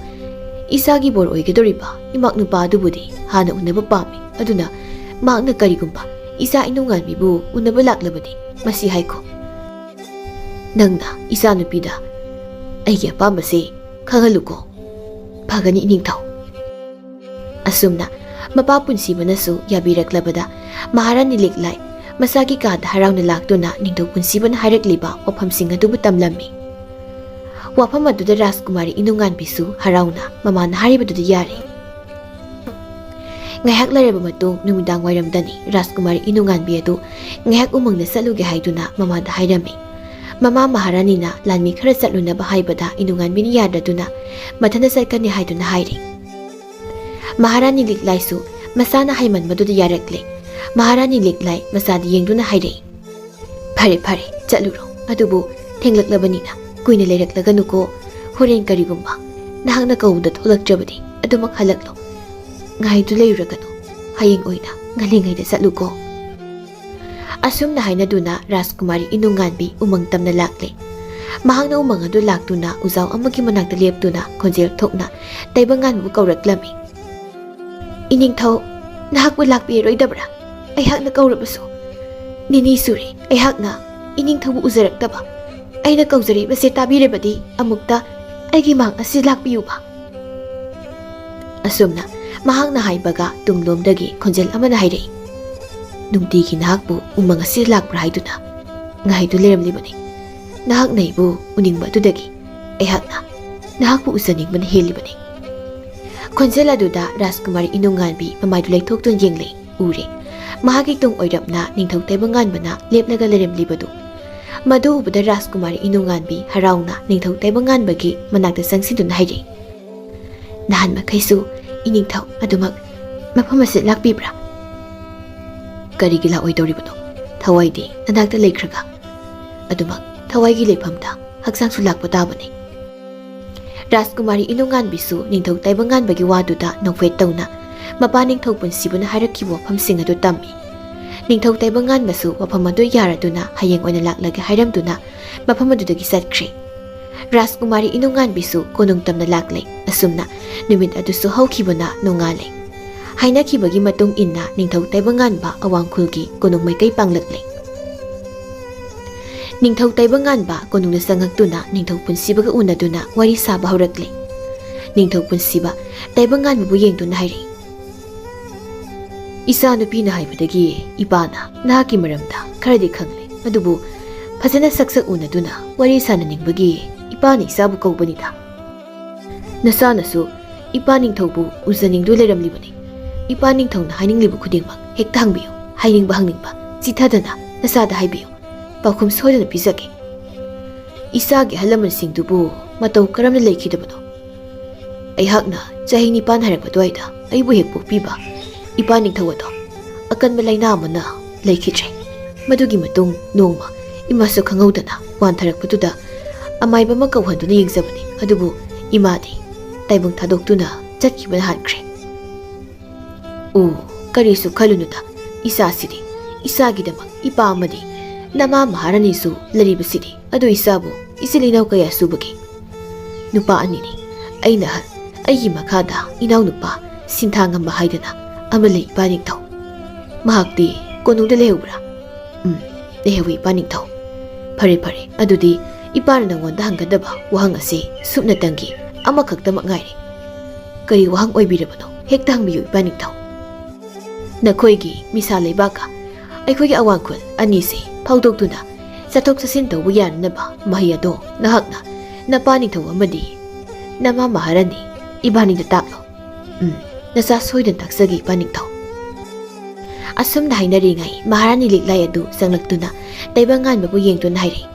ꯏꯆꯥꯒꯤ ꯕꯣꯔ ꯑꯣꯏꯒꯗꯧꯔꯤꯕ ꯏꯃꯥꯛ ꯅꯨꯄꯥ ꯑꯗꯨꯕꯨꯗꯤ ꯍꯥꯟꯅ ꯎꯅꯕ ꯄꯥꯝꯃꯤ꯫ ꯑꯗꯨꯅ ꯃꯍꯥꯛꯅ ꯀꯔꯤꯒꯨꯝꯕ ꯏꯆꯥ ꯏꯅꯨꯡꯉꯥꯟꯕꯤꯕꯨ ꯎꯅꯕ ꯂꯥꯛꯂꯕꯗꯤ ꯃꯁꯤ ꯍꯥꯏꯈꯣ꯫ ꯅꯪꯅ ꯏꯆꯥꯅꯨꯄꯤꯗ ꯑꯩꯒꯤ ꯑꯄꯥꯝꯕꯁꯤ ꯈꯪꯍꯜꯂꯨꯀꯣ꯫ ꯐꯒꯅꯤ ꯏꯅꯤꯡꯊꯧ"꯫ ꯑꯁꯨꯝꯅ ꯃꯄꯥ ꯄꯨꯟꯁꯤꯕꯅꯁꯨ ꯌꯥꯕꯤꯔꯛꯂꯕꯗ ꯃꯍꯥꯔꯥꯅꯤ ꯂꯤꯛꯂꯥꯏ ꯃꯆꯥꯒꯤ ꯀꯥꯗ ꯍꯔꯥꯎꯅ ꯂꯥꯛꯇꯨꯅ ꯅꯤꯡꯊꯧ ꯄꯨꯟꯁꯤꯕꯅ ꯍꯥꯏꯔꯛꯂꯤꯕ ꯋꯥꯐꯝꯁꯤꯡ ꯑꯗꯨꯕꯨ ꯇꯝꯂꯝꯃꯤ꯫ ꯋꯥꯐꯝ ꯑꯗꯨꯗ ꯔꯥꯖꯀꯨꯃꯥꯔꯤ ꯏꯅꯨꯡꯉꯥꯟꯕꯤꯁꯨ ꯍꯔꯥꯎꯅ ꯃꯃꯥꯅ ꯍꯥꯏꯔꯤꯕꯗꯨꯗ ꯌꯥꯔꯦ꯫ ꯉꯥꯏꯍꯥꯛ ꯂꯩꯔꯕ ꯃꯇꯨꯡ ꯅꯨꯃꯤꯗꯥꯡ ꯋꯥꯏꯔꯝꯗꯅꯤ ꯔꯥꯖꯀꯨꯃꯥꯔꯤ ꯏꯅꯨꯡꯉꯥꯟꯕꯤ ꯑꯗꯨ ꯉꯥꯏꯍꯥꯛ ꯎꯃꯪꯗ ꯆꯠꯂꯨꯒꯦ ꯍꯥꯏꯗꯨꯅ ꯃꯃꯥꯗ ꯍꯥꯏꯔꯝꯃꯤ꯫ ꯃꯃꯥ ꯃꯍꯥꯔꯥꯅꯤꯅ ꯂꯥꯟꯃꯤ ꯈꯔ ꯆꯠꯂꯨꯅꯕ ꯍꯥꯏꯕꯗ ꯏꯅꯨꯡꯉꯥꯟꯕꯤꯅ ꯌꯥꯗꯗꯨꯅ ꯃꯊꯟꯇ ꯆꯠꯀꯅꯤ ꯍꯥꯏꯗꯨꯅ ꯍꯥꯏꯔꯤ꯫ ꯃꯍꯥꯔꯥꯅꯤ ꯂꯤꯛꯂꯥꯏꯁꯨ ꯃꯆꯥꯅ ꯍꯥꯏꯃꯟꯕꯗꯨꯗ ꯌꯥꯔꯛꯂꯦ꯫ ꯃꯍꯥꯔꯥꯅꯤ ꯂꯤꯛꯂꯥꯏ ꯃꯆꯥꯗ ꯌꯦꯡꯗꯨꯅ ꯍꯥꯏꯔꯛꯏ, "ꯐꯔꯦ ꯐꯔꯦ, ꯆꯠꯂꯨꯔꯣ꯫ ꯑꯗꯨꯕꯨ ꯊꯦꯡꯂꯛꯂꯕꯅꯤꯅ ꯀꯨꯏꯅ ꯂꯩꯔꯛꯂꯒꯅꯨꯀꯣ꯫ ꯍꯣꯔꯦꯟ ꯀꯔꯤꯒꯨꯝꯕ ꯅꯍꯥꯛꯅ ꯀꯧꯕꯗ ꯊꯣꯛꯂꯛꯇ꯭ꯔꯕꯗꯤ ꯑꯗꯨꯃꯛ ꯍꯜꯂꯛꯂꯣ꯫ ꯉꯥꯏꯗꯨ ꯂꯩꯔꯨꯔꯒꯅꯨ꯫ ꯍꯌꯦꯡ ꯑꯣꯏꯅ ꯉꯜꯂꯤꯉꯩꯗ ꯆꯠꯂꯨꯀꯣ"꯫ ꯑꯁꯨꯝꯅ ꯍꯥꯏꯅꯗꯨꯅ ꯔꯥꯖꯀꯨꯃꯥꯔꯤ ꯏꯅꯨꯡꯉꯥꯟꯕꯤ ꯎꯃꯪ ꯇꯝꯅ ꯂꯥꯛꯂꯦ꯫ ꯃꯍꯥꯛꯅ ꯎꯃꯪ ꯑꯗꯨ ꯂꯥꯛꯇꯨꯅ ꯎꯖꯥꯎ ꯑꯃꯒꯤ ꯃꯅꯥꯛꯇ ꯂꯦꯞꯇꯨꯅ ꯈꯣꯟꯖꯦꯜ ꯊꯣꯛꯅ ꯇꯥꯏꯕꯪꯉꯥꯟꯕꯕꯨ ꯀꯧꯔꯛꯂꯝꯃꯤ꯫ "ꯏꯅꯤꯡꯊꯧ, ꯅꯍꯥꯛꯄꯨ ꯂꯥꯛꯄꯤꯔꯔꯣꯏꯗꯕ꯭ꯔꯥ? ꯑꯩꯍꯥꯛꯅ ꯀꯧꯔꯕꯁꯨ ꯅꯤꯅꯤ ꯁꯨꯔꯦ ꯑꯩꯍꯥꯛꯅ ꯏꯅꯤꯡꯊꯧꯕꯨ ꯎꯖꯔꯛꯇꯕ꯫ ꯑꯩꯅ ꯀꯧꯖꯔꯤꯕꯁꯦ ꯇꯥꯕꯤꯔꯕꯗꯤ ꯑꯃꯨꯛꯇ ꯑꯩꯒꯤ ꯃꯥꯡ ꯑꯁꯤ ꯂꯥꯛꯄꯤꯌꯨꯕ"꯫ ꯑꯁꯨꯝꯅ ꯃꯍꯥꯛꯅ ꯍꯥꯏꯕꯒ ꯇꯨꯡꯂꯣꯝꯗꯒꯤ ꯈꯣꯟꯖꯦꯜ ꯑꯃꯅ ꯍꯥꯏꯔꯛꯏ, "ꯅꯨꯡꯇꯤꯒꯤ ꯅꯍꯥꯛꯄꯨ ꯎꯃꯪ ꯑꯁꯤꯗ ꯂꯥꯛꯄ꯭ꯔꯥ ꯍꯥꯏꯗꯨꯅ ꯉꯥꯏꯗꯨ ꯂꯩꯔꯝꯂꯤꯕꯅꯤ꯫ ꯅꯍꯥꯛꯅ ꯑꯩꯕꯨ ꯎꯅꯤꯡꯕ ꯑꯗꯨꯗꯒꯤ ꯑꯩꯍꯥꯛꯅ ꯅꯍꯥꯛꯄꯨ ꯎꯖꯅꯤꯡꯕꯅ ꯍꯦꯜꯂꯤꯕꯅꯤ"꯫ ꯈꯣꯟꯖꯦꯜ ꯑꯗꯨꯗ ꯔꯥꯖꯀꯨꯃꯥꯔꯤ ꯏꯅꯨꯡꯉꯥꯟꯕꯤ ꯃꯃꯥꯏꯗꯨ ꯂꯩꯊꯣꯛꯇꯨꯅ ꯌꯦꯡꯂꯛꯏ꯫ ꯎꯔꯦ꯫ ꯃꯍꯥꯛꯀꯤ ꯇꯨꯡ ꯑꯣꯏꯔꯞꯅ ꯅꯤꯡꯊꯧ ꯇꯥꯏꯕꯪꯉꯥꯟꯕꯅ ꯂꯦꯞꯂꯒ ꯂꯩꯔꯝꯂꯤꯕꯗꯨ꯫ ꯃꯗꯨ ꯎꯕꯗ ꯔꯥꯖꯀꯨꯃꯥꯔꯤ ꯏꯅꯨꯡꯉꯥꯟꯕꯤ ꯍꯔꯥꯎꯅ ꯅꯤꯡꯊꯧ ꯇꯥꯏꯕꯪꯉꯥꯟꯕꯒꯤ ꯃꯅꯥꯛꯇ ꯆꯪꯁꯤꯟꯗꯨꯅ ꯍꯥꯏꯔꯛꯏ, "ꯅꯍꯥꯟ ꯃꯈꯩꯁꯨ ꯏꯅꯤꯡꯊꯧ ꯑꯗꯨꯃꯛ ꯃꯐꯝ ꯑꯁꯤꯗ ꯂꯥꯛꯄꯤꯕ꯭ꯔꯥ?" "ꯀꯔꯤꯒꯤ ꯂꯥꯛꯑꯣꯏꯗꯧꯔꯤꯕꯅꯣ? ꯊꯋꯥꯏꯗꯤ ꯅꯅꯥꯛꯇ ꯂꯩꯈ꯭ꯔꯒ꯫ ꯑꯗꯨꯃꯛ ꯊꯋꯥꯏꯒꯤ ꯂꯩꯐꯝꯗ ꯍꯛꯆꯥꯡꯁꯨ ꯂꯥꯛꯄ ꯇꯥꯕꯅꯤ"꯫ ꯔꯥꯖꯀꯨꯃꯥꯔꯤ ꯏꯅꯨꯡꯉꯥꯟꯕꯤꯁꯨ ꯅꯤꯡꯊꯧ ꯇꯥꯏꯕꯪꯉꯥꯟꯕꯒꯤ ꯋꯥꯗꯨꯗ ꯅꯣꯛꯐꯦꯠ ꯇꯧꯅ ꯃꯄꯥ ꯅꯤꯡꯊꯧ ꯄꯨꯟꯁꯤꯕꯅ ꯍꯥꯏꯔꯛꯈꯤꯕ ꯋꯥꯐꯝꯁꯤꯡ ꯑꯗꯨ ꯇꯝꯃꯤ꯫ ꯅꯤꯡꯊꯧ ꯇꯥꯏꯕꯪꯉꯥꯟꯕꯁꯨ ꯋꯥꯐꯝ ꯑꯗꯨ ꯌꯥꯔꯗꯨꯅ ꯍꯌꯦꯡ ꯑꯣꯏꯅ ꯂꯥꯛꯂꯒꯦ ꯍꯥꯏꯔꯝꯗꯨꯅ ꯃꯐꯝ ꯑꯗꯨꯗꯒꯤ ꯆꯠꯈ꯭ꯔꯦ꯫ ꯔꯥꯖꯀꯨꯃꯥꯔꯤ ꯏꯅꯨꯡꯉꯥꯟꯕꯤꯁꯨ ꯀꯣꯅꯨꯡ ꯇꯝꯅ ꯂꯥꯛꯂꯦ꯫ ꯑꯁꯨꯝꯅ ꯅꯨꯃꯤꯠ ꯑꯗꯨꯁꯨ ꯍꯧꯈꯤꯕꯅ ꯅꯣꯡꯉꯥꯜꯂꯦ꯫ ꯍꯥꯏꯅꯈꯤꯕꯒꯤ ꯃꯇꯨꯡ ꯏꯟꯅ ꯅꯤꯡꯊꯧ ꯇꯥꯏꯕꯪꯉꯥꯟꯕ ꯑꯋꯥꯡꯈꯨꯜꯒꯤ ꯀꯣꯅꯨꯡ ꯃꯥꯏꯀꯩ ꯄꯥꯡꯂꯛꯂꯦ꯫ ꯅꯤꯡꯊꯧ ꯇꯥꯏꯕꯪꯉꯥꯟꯕ ꯀꯣꯅꯨꯡꯗ ꯆꯪꯉꯛꯇꯨꯅ ꯅꯤꯡꯊꯧ ꯄꯨꯟꯁꯤꯕꯒ ꯎꯅꯗꯨꯅ ꯋꯥꯔꯤ ꯁꯥꯕ ꯍꯧꯔꯛꯂꯦ꯫ ꯅꯤꯡꯊꯧ ꯄꯨꯟꯁꯤꯕ ꯇꯥꯏꯕꯪꯉꯥꯟꯕꯕꯨ ꯌꯦꯡꯗꯨꯅ ꯍꯥꯏꯔꯛꯏ, "ꯏꯆꯥ ꯅꯨꯄꯤꯅ ꯍꯥꯏꯕꯗꯒꯤ ꯏꯄꯥꯅ ꯅꯍꯥꯛꯀꯤ ꯃꯔꯝꯗ ꯈꯔꯗꯤ ꯈꯪꯂꯦ, ꯑꯗꯨꯕꯨ ꯐꯖꯅ ꯁꯛ ꯁꯛ ꯎꯅꯗꯨꯅ ꯋꯥꯔꯤ ꯁꯥꯅꯅꯤꯡꯕꯒꯤ ꯏꯄꯥꯅ ꯏꯆꯥꯕꯨ ꯀꯧꯕꯅꯤꯗ꯫ ꯅꯆꯥꯅꯁꯨ ꯏꯄꯥ ꯅꯤꯡꯊꯧꯕꯨ ꯎꯖꯅꯤꯡꯗꯨ ꯂꯩꯔꯝꯂꯤꯕꯅꯤ꯫ ꯏꯄꯥ ꯅꯤꯡꯊꯧꯅ ꯍꯥꯏꯅꯤꯡꯂꯤꯕ ꯈꯨꯗꯤꯡꯃꯛ ꯍꯦꯛꯇ ꯍꯪꯕꯤꯌꯨ, ꯍꯥꯏꯅꯤꯡꯕ ꯍꯪꯅꯤꯡꯕ ꯆꯤꯊꯗꯅ ꯅꯆꯥꯗ ꯍꯥꯏꯕꯤꯌꯨ꯫ ꯄꯥꯎꯈꯨꯝ ꯁꯣꯏꯗꯅ ꯄꯤꯖꯒꯦ꯫ ꯏꯆꯥꯒꯤ ꯑꯍꯜ ꯂꯃꯟꯁꯤꯡꯗꯨꯕꯨ ꯃꯇꯧ ꯀꯔꯝꯅ ꯂꯩꯈꯤꯗꯕꯅꯣ? ꯑꯩꯍꯥꯛꯅ ꯆꯍꯤ ꯅꯤꯄꯥꯟ ꯍꯥꯏꯔꯛꯄ ꯑꯗꯨꯋꯥꯏꯗ ꯑꯩꯕꯨ ꯍꯦꯛ ꯄꯣꯛꯄꯤꯕ ꯏꯄꯥ ꯅꯤꯡꯊꯧ ꯑꯗꯣ ꯀꯟꯕ ꯂꯥꯏꯅꯥ ꯑꯃꯅ ꯂꯩꯈꯤꯗ꯭ꯔꯦ꯫ ꯃꯗꯨꯒꯤ ꯃꯇꯨꯡ ꯅꯣꯡꯃ ꯏꯃꯥꯁꯨ ꯈꯪꯍꯧꯗꯅ ꯋꯥꯟꯊꯔꯛꯄꯗꯨꯗ ꯑꯃꯥꯏꯕ ꯑꯃ ꯀꯧꯍꯟꯗꯨꯅ ꯌꯦꯡꯖꯕꯅꯤ, ꯑꯗꯨꯕꯨ ꯏꯃꯥꯗꯤ ꯇꯥꯏꯕꯪ ꯊꯥꯗꯣꯛꯇꯨꯅ ꯆꯠꯈꯤꯕꯅ ꯍꯥꯟꯈ꯭ꯔꯦ꯫ ꯑꯣ, ꯀꯔꯤꯁꯨ ꯈꯜꯂꯨꯅꯨꯗ, ꯏꯆꯥꯁꯤꯗꯤ ꯏꯆꯥꯒꯤꯗꯃꯛ ꯏꯄꯥ ꯑꯃꯗꯤ ꯅꯃꯥ ꯃꯍꯥꯔꯥꯅꯤꯁꯨ ꯂꯩꯔꯤꯕꯁꯤꯗꯤ꯫ ꯑꯗꯨ ꯏꯆꯥꯕꯨ ꯏꯆꯤꯜ ꯏꯅꯥꯎ ꯀꯌꯥ ꯁꯨꯕꯒꯦ? ꯅꯨꯄꯥ ꯑꯅꯤꯅꯤ꯫ ꯑꯩꯅ ꯑꯍꯜ, ꯑꯩꯒꯤ ꯃꯈꯥꯗ ꯏꯅꯥꯎꯅꯨꯄꯥ ꯁꯤꯟꯊꯥꯉꯝꯕ ꯍꯥꯏꯗꯅ ꯑꯃ ꯂꯩ, ꯏꯄꯥ ꯅꯤꯡꯊꯧ꯫ ꯃꯍꯥꯛꯇꯤ ꯀꯣꯅꯨꯡꯗ ꯂꯩꯍꯧꯕ꯭ꯔꯥ? ꯎꯝ, ꯂꯩꯍꯧꯏ, ꯏꯄꯥ ꯅꯤꯡꯊꯧ꯫ ꯐꯔꯦ, ꯐꯔꯦ, ꯑꯗꯨꯗꯤ ꯏꯄꯥꯅ ꯅꯪꯉꯣꯟꯗ ꯍꯪꯒꯗꯕ ꯋꯥꯍꯪ ꯑꯁꯤ ꯁꯨꯞꯅꯇꯪꯒꯤ ꯑꯃꯈꯛꯇꯃꯛ ꯉꯥꯏꯔꯦ꯫ ꯀꯔꯤ ꯋꯥꯍꯪ ꯑꯣꯏꯕꯤꯔꯕꯅꯣ? ꯍꯦꯛꯇ ꯍꯪꯕꯤꯌꯨ, ꯏꯄꯥ ꯅꯤꯡꯊꯧ꯫ ꯅꯈꯣꯏꯒꯤ ꯃꯤꯁꯥ ꯂꯩꯕꯥꯛꯀ ꯑꯩꯈꯣꯏꯒꯤ ꯑꯋꯥꯡ ꯈꯨꯜ ꯑꯅꯤꯁꯤ ꯐꯥꯎꯗꯣꯛꯇꯨꯅ ꯆꯠꯊꯣꯛ ꯆꯠꯁꯤꯟ ꯇꯧꯕ ꯌꯥꯅꯅꯕ ꯃꯍꯩ ꯑꯗꯣ ꯅꯍꯥꯛꯅ ꯅꯄꯥ ꯅꯤꯡꯊꯧ ꯑꯃꯗꯤ ꯅꯃꯥ ꯃꯍꯥꯔꯥꯅꯤ ꯏꯕꯥꯅꯤꯗ ꯇꯥꯛꯂꯣ꯫ ꯎꯝ, ꯅꯆꯥ ꯁꯣꯏꯗꯅ ꯇꯥꯛꯆꯒꯦ, ꯏꯄꯥ ꯅꯤꯡꯊꯧ꯫ ꯑꯁꯨꯝꯅ ꯍꯥꯏꯅꯔꯤꯉꯩ ꯃꯍꯥꯔꯥꯅꯤ ꯂꯤꯛꯂꯥꯏ ꯑꯗꯨ ꯆꯪꯂꯛꯇꯨꯅ ꯇꯥꯏꯕꯪꯉꯥꯟꯕꯕꯨ ꯌꯦꯡꯗꯨꯅ ꯍꯥꯏꯔꯛꯏ,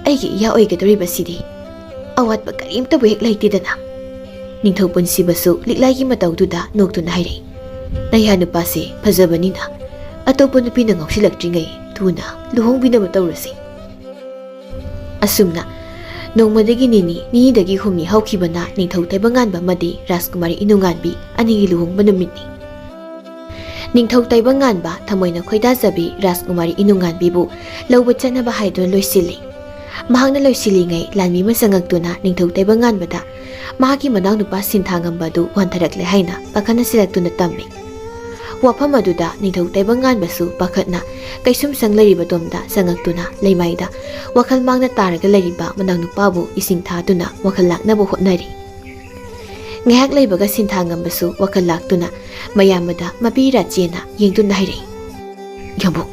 "ꯑꯩꯒꯤ ꯏꯌꯥ ꯑꯣꯏꯒꯗꯧꯔꯤꯕꯁꯤꯗꯤ ꯑꯋꯥꯠꯄ ꯀꯔꯤꯝꯇꯕꯨ ꯍꯦꯛ ꯂꯩꯇꯦꯗꯅ?" ꯅꯤꯡꯊꯧ ꯄꯨꯟꯁꯤꯕꯁꯨ ꯂꯤꯛꯂꯥꯏꯒꯤ ꯃꯇꯧꯗꯨꯗ ꯅꯣꯛꯇꯨꯅ ꯍꯥꯏꯔꯛꯏ, "ꯅꯌꯥ ꯅꯨꯄꯥꯁꯦ ꯐꯖꯕꯅꯤꯅ ꯑꯇꯣꯞꯄ ꯅꯨꯄꯤꯅ ꯉꯥꯎꯁꯤꯜꯂꯛꯇ꯭ꯔꯤꯉꯩ ꯊꯨꯅ ꯂꯨꯍꯣꯡꯕꯤꯅꯕ ꯇꯧꯔꯁꯤ꯫" ꯑꯁꯨꯝꯅ ꯅꯣꯡꯃꯗꯒꯤ ꯅꯤꯅꯤ, ꯅꯤꯅꯤꯗꯒꯤ ꯍꯨꯝꯅꯤ ꯍꯧꯈꯤꯕꯅ ꯅꯤꯡꯊꯧ ꯇꯥꯏꯕꯪꯉꯥꯟꯕ ꯑꯃꯗꯤ ꯔꯥꯖꯀꯨꯃꯥꯔꯤ ꯏꯅꯨꯉꯥꯟꯕꯤ ꯑꯅꯤꯒꯤ ꯂꯨꯍꯣꯡꯕ ꯅꯨꯃꯤꯠꯅꯤ꯫ ꯅꯤꯡꯊꯧ ꯇꯥꯏꯕꯪꯉꯥꯟꯕ ꯊꯃꯣꯏꯅ ꯈꯣꯏꯗꯥꯖꯕꯤ ꯔꯥꯖꯀꯨꯃꯥꯔꯤ ꯏꯅꯨꯉꯥꯟꯕꯤꯕꯨ ꯂꯧꯕ ꯆꯠꯅꯕ ꯍꯥꯏꯗꯨꯅ ꯂꯣꯏꯁꯤꯜꯂꯤ꯫ ꯃꯍꯥꯛꯅ ꯂꯣꯏꯁꯤꯜꯂꯤꯉꯩ ꯂꯥꯟꯃꯤ ꯑꯃ ꯆꯪꯉꯛꯇꯨꯅ ꯅꯤꯡꯊꯧ ꯇꯥꯏꯕꯪꯉꯥꯟꯕꯗ ꯃꯍꯥꯛꯀꯤ ꯃꯅꯥꯎꯅꯨꯄꯥ ꯁꯤꯟꯊꯥꯉꯝꯕ ꯑꯗꯨ ꯋꯥꯟꯊꯔꯛꯂꯦ ꯍꯥꯏꯅ ꯄꯥꯈꯠꯅ ꯁꯤꯜꯂꯛꯇꯨꯅ ꯇꯝꯃꯤ꯫ ꯋꯥꯐꯝ ꯑꯗꯨꯗ ꯅꯤꯡꯊꯧ ꯇꯥꯏꯕꯪꯉꯥꯟꯕꯁꯨ ꯄꯥꯈꯠꯅ ꯀꯩꯁꯨꯝꯁꯪ ꯂꯩꯔꯤꯕ ꯇꯣꯝꯗ ꯆꯪꯉꯛꯇꯨꯅ ꯂꯩꯃꯥꯏꯗ ꯋꯥꯈꯜ ꯃꯥꯡꯅ ꯇꯥꯔꯒ ꯂꯩꯔꯤꯕ ꯃꯅꯥꯎꯅꯨꯄꯥꯕꯨ ꯏꯁꯤꯡ ꯊꯥꯗꯨꯅ ꯋꯥꯈꯜ ꯂꯥꯛꯅꯕ ꯍꯣꯠꯅꯔꯤ꯫ ꯉꯥꯏꯍꯥꯛ ꯂꯩꯕꯒ ꯁꯤꯟꯊꯥꯉꯝꯕꯁꯨ ꯋꯥꯈꯜ ꯂꯥꯛꯇꯨꯅ ꯃꯌꯥꯝꯕꯗ ꯃꯄꯤ ꯔꯥꯆꯦꯅ ꯌꯦꯡꯗꯨꯅ ꯍꯥꯏꯔꯛꯏ, "ꯌꯥꯝꯕꯨꯡ,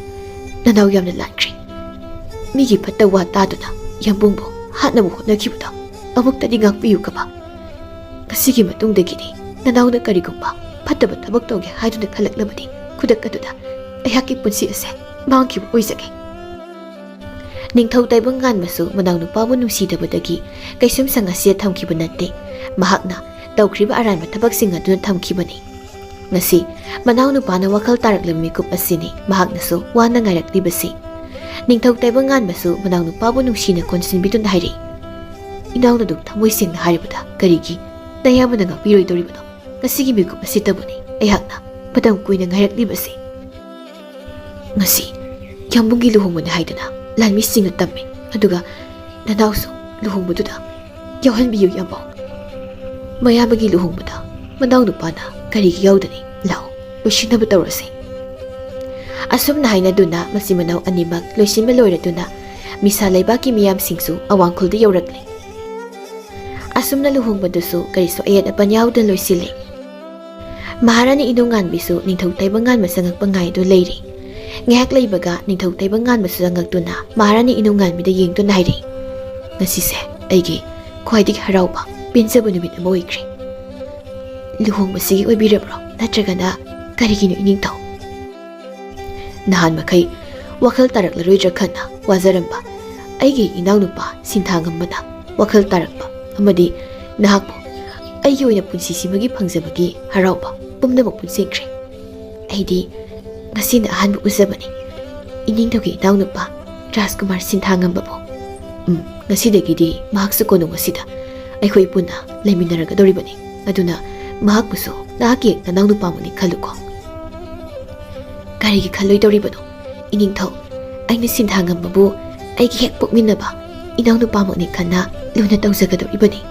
ꯅꯅꯥꯎ ꯌꯥꯝꯅ ꯂꯥꯟꯈ꯭ꯔꯦ꯫ ꯃꯤꯒꯤ ꯐꯠꯇ ꯋꯥ ꯇꯥꯗꯨꯅ ꯌꯥꯝꯕꯨꯡꯕꯨ ꯍꯥꯠꯅꯕ ꯍꯣꯠꯅꯈꯤꯕꯗꯣ ꯑꯃꯨꯛꯇꯗꯤ ꯉꯥꯛꯄꯤꯌꯨ ꯀꯕꯥ꯫ ꯉꯁꯤꯒꯤ ꯃꯇꯨꯡꯗꯒꯤꯗꯤ ꯅꯅꯥꯎꯅ ꯀꯔꯤꯒꯨꯝꯕ ꯐꯠꯇꯕ ꯊꯕꯛ ꯇꯧꯒꯦ ꯍꯥꯏꯗꯨꯅ ꯈꯜꯂꯛꯂꯕꯗꯤ ꯈꯨꯗꯛ ꯑꯗꯨꯗ ꯑꯩꯍꯥꯛꯀꯤ ꯄꯨꯟꯁꯤ ꯑꯁꯦ ꯃꯥꯡꯈꯤꯕ ꯑꯣꯏꯖꯒꯦ꯫" ꯅꯤꯡꯊꯧ ꯇꯥꯏꯕꯪꯉꯥꯟꯕꯁꯨ ꯃꯅꯥꯎꯅꯨꯄꯥꯕꯨ ꯅꯨꯡꯁꯤꯗꯕꯗꯒꯤ ꯀꯩꯁꯨꯝꯁꯪ ꯑꯁꯤꯗ ꯊꯝꯈꯤꯕ ꯅꯠꯇꯦ꯫ ꯃꯍꯥꯛꯅ ꯇꯧꯈ꯭ꯔꯤꯕ ꯑꯔꯥꯟꯕ ꯊꯕꯛꯁꯤꯡ ꯑꯗꯨꯅ ꯊꯝꯈꯤꯕꯅꯤ꯫ ꯉꯁꯤ ꯃꯅꯥꯎꯅꯨꯄꯥꯅ ꯋꯥꯈꯜ ꯇꯥꯔꯛꯂꯕ ꯃꯤꯀꯨꯞ ꯑꯁꯤꯅꯤ ꯃꯍꯥꯛꯅꯁꯨ ꯋꯥꯅ ꯉꯥꯏꯔꯛꯂꯤꯕꯁꯤ꯫ ꯅꯤꯡꯊꯧ ꯇꯥꯏꯕꯪꯉꯥꯟꯕꯁꯨ ꯃꯅꯥꯎꯅꯨꯄꯥꯕꯨ ꯅꯨꯡꯁꯤꯅ ꯀꯣꯟꯁꯤꯟꯕꯤꯗꯨꯅ ꯍꯥꯏꯔꯛꯏ, "ꯏꯅꯥꯎꯅꯗꯨ ꯊꯃꯣꯏ ꯁꯦꯡꯅ ꯍꯥꯏꯔꯕꯗ ꯀꯔꯤꯒꯤ ꯅꯌꯥꯝꯕꯅ ꯉꯥꯛꯄꯤꯔꯣꯏꯗꯧꯔꯤꯕꯅꯣ? ꯉꯁꯤꯒꯤ ꯃꯤꯀꯨꯞ ꯑꯁꯤꯇꯕꯨꯅꯤ ꯑꯩꯍꯥꯛꯅ ꯃꯇꯝ ꯀꯨꯏꯅ ꯉꯥꯏꯔꯛꯂꯤꯕꯁꯤ꯫ ꯉꯁꯤ ꯌꯥꯝꯕꯨꯡꯒꯤ ꯂꯨꯍꯣꯡꯕꯅꯤ ꯍꯥꯏꯗꯅ ꯂꯥꯟꯃꯤꯁꯤꯡꯅ ꯇꯝꯃꯤ, ꯑꯗꯨꯒ ꯅꯅꯥꯎꯁꯨ ꯂꯨꯍꯣꯡꯕꯗꯨꯗ ꯌꯥꯎꯍꯟꯕꯤꯌꯨ ꯌꯥꯝꯕꯨꯡ꯫ ꯃꯌꯥꯝꯕꯒꯤ ꯂꯨꯍꯣꯡꯕꯗ ꯃꯅꯥꯎꯅꯨꯄꯥꯅ ꯀꯔꯤꯒꯤ ꯌꯥꯎꯗꯅꯤ? ꯂꯥꯛꯑꯣ, ꯂꯣꯏꯁꯤꯟꯅꯕ ꯇꯧꯔꯁꯤ"꯫ ꯑꯁꯨꯝꯅ ꯍꯥꯏꯅꯗꯨꯅ ꯃꯆꯤꯟ ꯃꯅꯥꯎ ꯑꯅꯤꯃꯛ ꯂꯣꯏꯁꯤꯟꯕ ꯂꯣꯏꯔꯗꯨꯅ ꯃꯤꯁꯥ ꯂꯩꯕꯥꯛꯀꯤ ꯃꯤꯌꯥꯝꯁꯤꯡꯁꯨ ꯑꯋꯥꯡꯈꯨꯜꯗ ꯌꯧꯔꯛꯂꯦ꯫ ꯑꯁꯨꯝꯅ ꯂꯨꯍꯣꯡꯕꯗꯨꯁꯨ ꯀꯔꯤꯁꯨ ꯑꯌꯦꯠ ꯑꯄꯟ ꯌꯥꯎꯗꯅ ꯂꯣꯏꯁꯤꯜꯂꯦ꯫ ꯃꯍꯥꯔꯥꯅꯤ ꯏꯅꯨꯡꯉꯥꯟꯕꯤꯁꯨ ꯅꯤꯡꯊꯧ ꯇꯥꯏꯕꯪꯉꯥꯟꯕ ꯆꯪꯉꯛꯄ ꯉꯥꯏꯗꯨ ꯂꯩꯔꯤ꯫ ꯉꯥꯏꯍꯥꯛ ꯂꯩꯕꯒ ꯅꯤꯡꯊꯧ ꯇꯥꯏꯕꯪꯉꯥꯟꯕꯁꯨ ꯆꯪꯉꯛꯇꯨꯅ ꯃꯍꯥꯔꯥꯅꯤ ꯏꯅꯨꯡꯉꯥꯟꯕꯤꯗ ꯌꯦꯡꯗꯨꯅ ꯍꯥꯏꯔꯛꯏ, "ꯉꯁꯤꯁꯦ ꯑꯩꯒꯤ ꯈ꯭ꯋꯥꯏꯗꯒꯤ ꯍꯔꯥꯎꯕ, ꯄꯦꯟꯖꯕ ꯅꯨꯃꯤꯠ ꯑꯃ ꯑꯣꯏꯈ꯭ꯔꯦ꯫ ꯂꯨꯍꯣꯡꯕꯁꯤꯒꯤ ꯑꯣꯏꯕꯤꯔꯕ꯭ꯔꯣ, ꯅꯠꯇ꯭ꯔꯒꯅ ꯀꯔꯤꯒꯤꯅꯣ ꯏꯅꯤꯡꯊꯧ?" ꯅꯍꯥꯟ ꯃꯈꯩ ꯋꯥꯈꯜ ꯇꯥꯔꯛꯂꯔꯣꯏꯗ꯭ꯔꯥ ꯈꯟꯅ ꯋꯥꯖꯔꯝꯕ ꯑꯩꯒꯤ ꯏꯅꯥꯎꯅꯨꯄꯥ ꯁꯤꯟꯊꯥꯉꯝꯕꯅ ꯋꯥꯈꯜ ꯇꯥꯔꯛꯄ ꯑꯃꯗꯤ ꯅꯍꯥꯛꯄꯨ ꯑꯩꯒꯤ ꯑꯣꯏꯅ ꯄꯨꯟꯁꯤꯁꯤꯃꯒꯤ ꯐꯪꯖꯕꯒꯤ ꯍꯔꯥꯎꯕ ꯄꯨꯝꯅꯃꯛ ꯄꯨꯟꯁꯤꯟꯈ꯭ꯔꯦ꯫ ꯑꯩꯗꯤ ꯉꯁꯤꯅ ꯑꯍꯥꯟꯕ ꯎꯖꯕꯅꯤ, ꯏꯅꯤꯡꯊꯧꯒꯤ ꯏꯅꯥꯎꯅꯨꯄꯥ ꯔꯥꯖꯀꯨꯃꯥꯔ ꯁꯤꯟꯊꯥꯉꯝꯕꯕꯨ꯫ ꯎꯝ, ꯉꯁꯤꯗꯒꯤꯗꯤ ꯃꯍꯥꯛꯁꯨ ꯀꯣꯅꯨꯡ ꯑꯁꯤꯗ ꯑꯩꯈꯣꯏ ꯄꯨꯟꯅ ꯂꯩꯃꯤꯟꯅꯔꯒꯗꯧꯔꯤꯕꯅꯤ꯫ ꯑꯗꯨꯅ ꯃꯍꯥꯛꯄꯨꯁꯨ ꯅꯍꯥꯛꯀꯤ ꯅꯅꯥꯎꯅꯨꯄꯥꯃꯛꯅꯤ ꯈꯜꯂꯨꯀꯣ꯫ ꯀꯔꯤꯒꯤ ꯈꯜꯂꯣꯏꯗꯧꯔꯤꯕꯅꯣ? ꯏꯅꯤꯡꯊꯧ, ꯑꯩꯅ ꯁꯤꯟꯊꯥꯉꯝꯕꯕꯨ ꯑꯩꯒꯤ ꯍꯦꯛ ꯄꯣꯛꯃꯤꯟꯅꯕ ꯏꯅꯥꯎꯅꯨꯄꯥꯃꯛꯅꯤ ꯈꯟꯅ ꯂꯨꯅ ꯇꯧꯖꯒꯗꯧꯔꯤꯕꯅꯤ꯫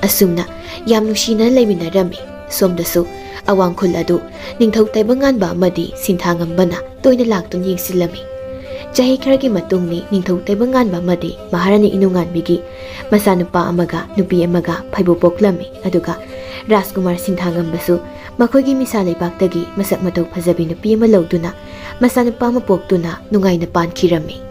ꯑꯁꯨꯝꯅ ꯌꯥꯝ ꯅꯨꯡꯁꯤꯅ ꯂꯩꯃꯤꯟꯅꯔꯝꯃꯤ꯫ ꯁꯣꯝꯗꯁꯨ ꯑꯋꯥꯡꯈꯨꯜ ꯑꯗꯨ ꯅꯤꯡꯊꯧ ꯇꯥꯏꯕꯪꯉꯥꯟꯕ ꯑꯃꯗꯤ ꯁꯤꯟꯊꯥꯉꯝꯕꯅ ꯇꯣꯏꯅ ꯂꯥꯛꯇꯨꯅ ꯌꯦꯡꯁꯤꯜꯂꯝꯃꯤ꯫ ꯆꯍꯤ ꯈꯔꯒꯤ ꯃꯇꯨꯡꯅꯤ ꯅꯤꯡꯊꯧ ꯇꯥꯏꯕꯪꯉꯥꯟꯕ ꯑꯃꯗꯤ ꯃꯍꯥꯔꯥꯅꯤ ꯏꯅꯨꯡꯉꯥꯟꯕꯤꯒꯤ ꯃꯆꯥꯅꯨꯄꯥ ꯑꯃꯒ ꯅꯨꯄꯤ ꯑꯃꯒ ꯐꯩꯕꯣꯛ ꯄꯣꯛꯂꯝꯃꯤ꯫ ꯑꯗꯨꯒ ꯔꯥꯖꯀꯨꯃꯥꯔ ꯁꯤꯟꯊꯥꯉꯝꯕꯁꯨ ꯃꯈꯣꯏꯒꯤ ꯃꯤꯁꯥ ꯂꯩꯕꯥꯛꯇꯒꯤ ꯃꯁꯛ ꯃꯇꯧ ꯐꯖꯕꯤ ꯅꯨꯄꯤ ꯑꯃ ꯂꯧꯗꯨꯅ ꯃꯆꯥꯅꯨꯄꯥ ꯑꯃ ꯄꯣꯛꯇꯨꯅ ꯅꯨꯡꯉꯥꯏꯅ ꯄꯥꯟꯈꯤꯔꯝꯃꯤ꯫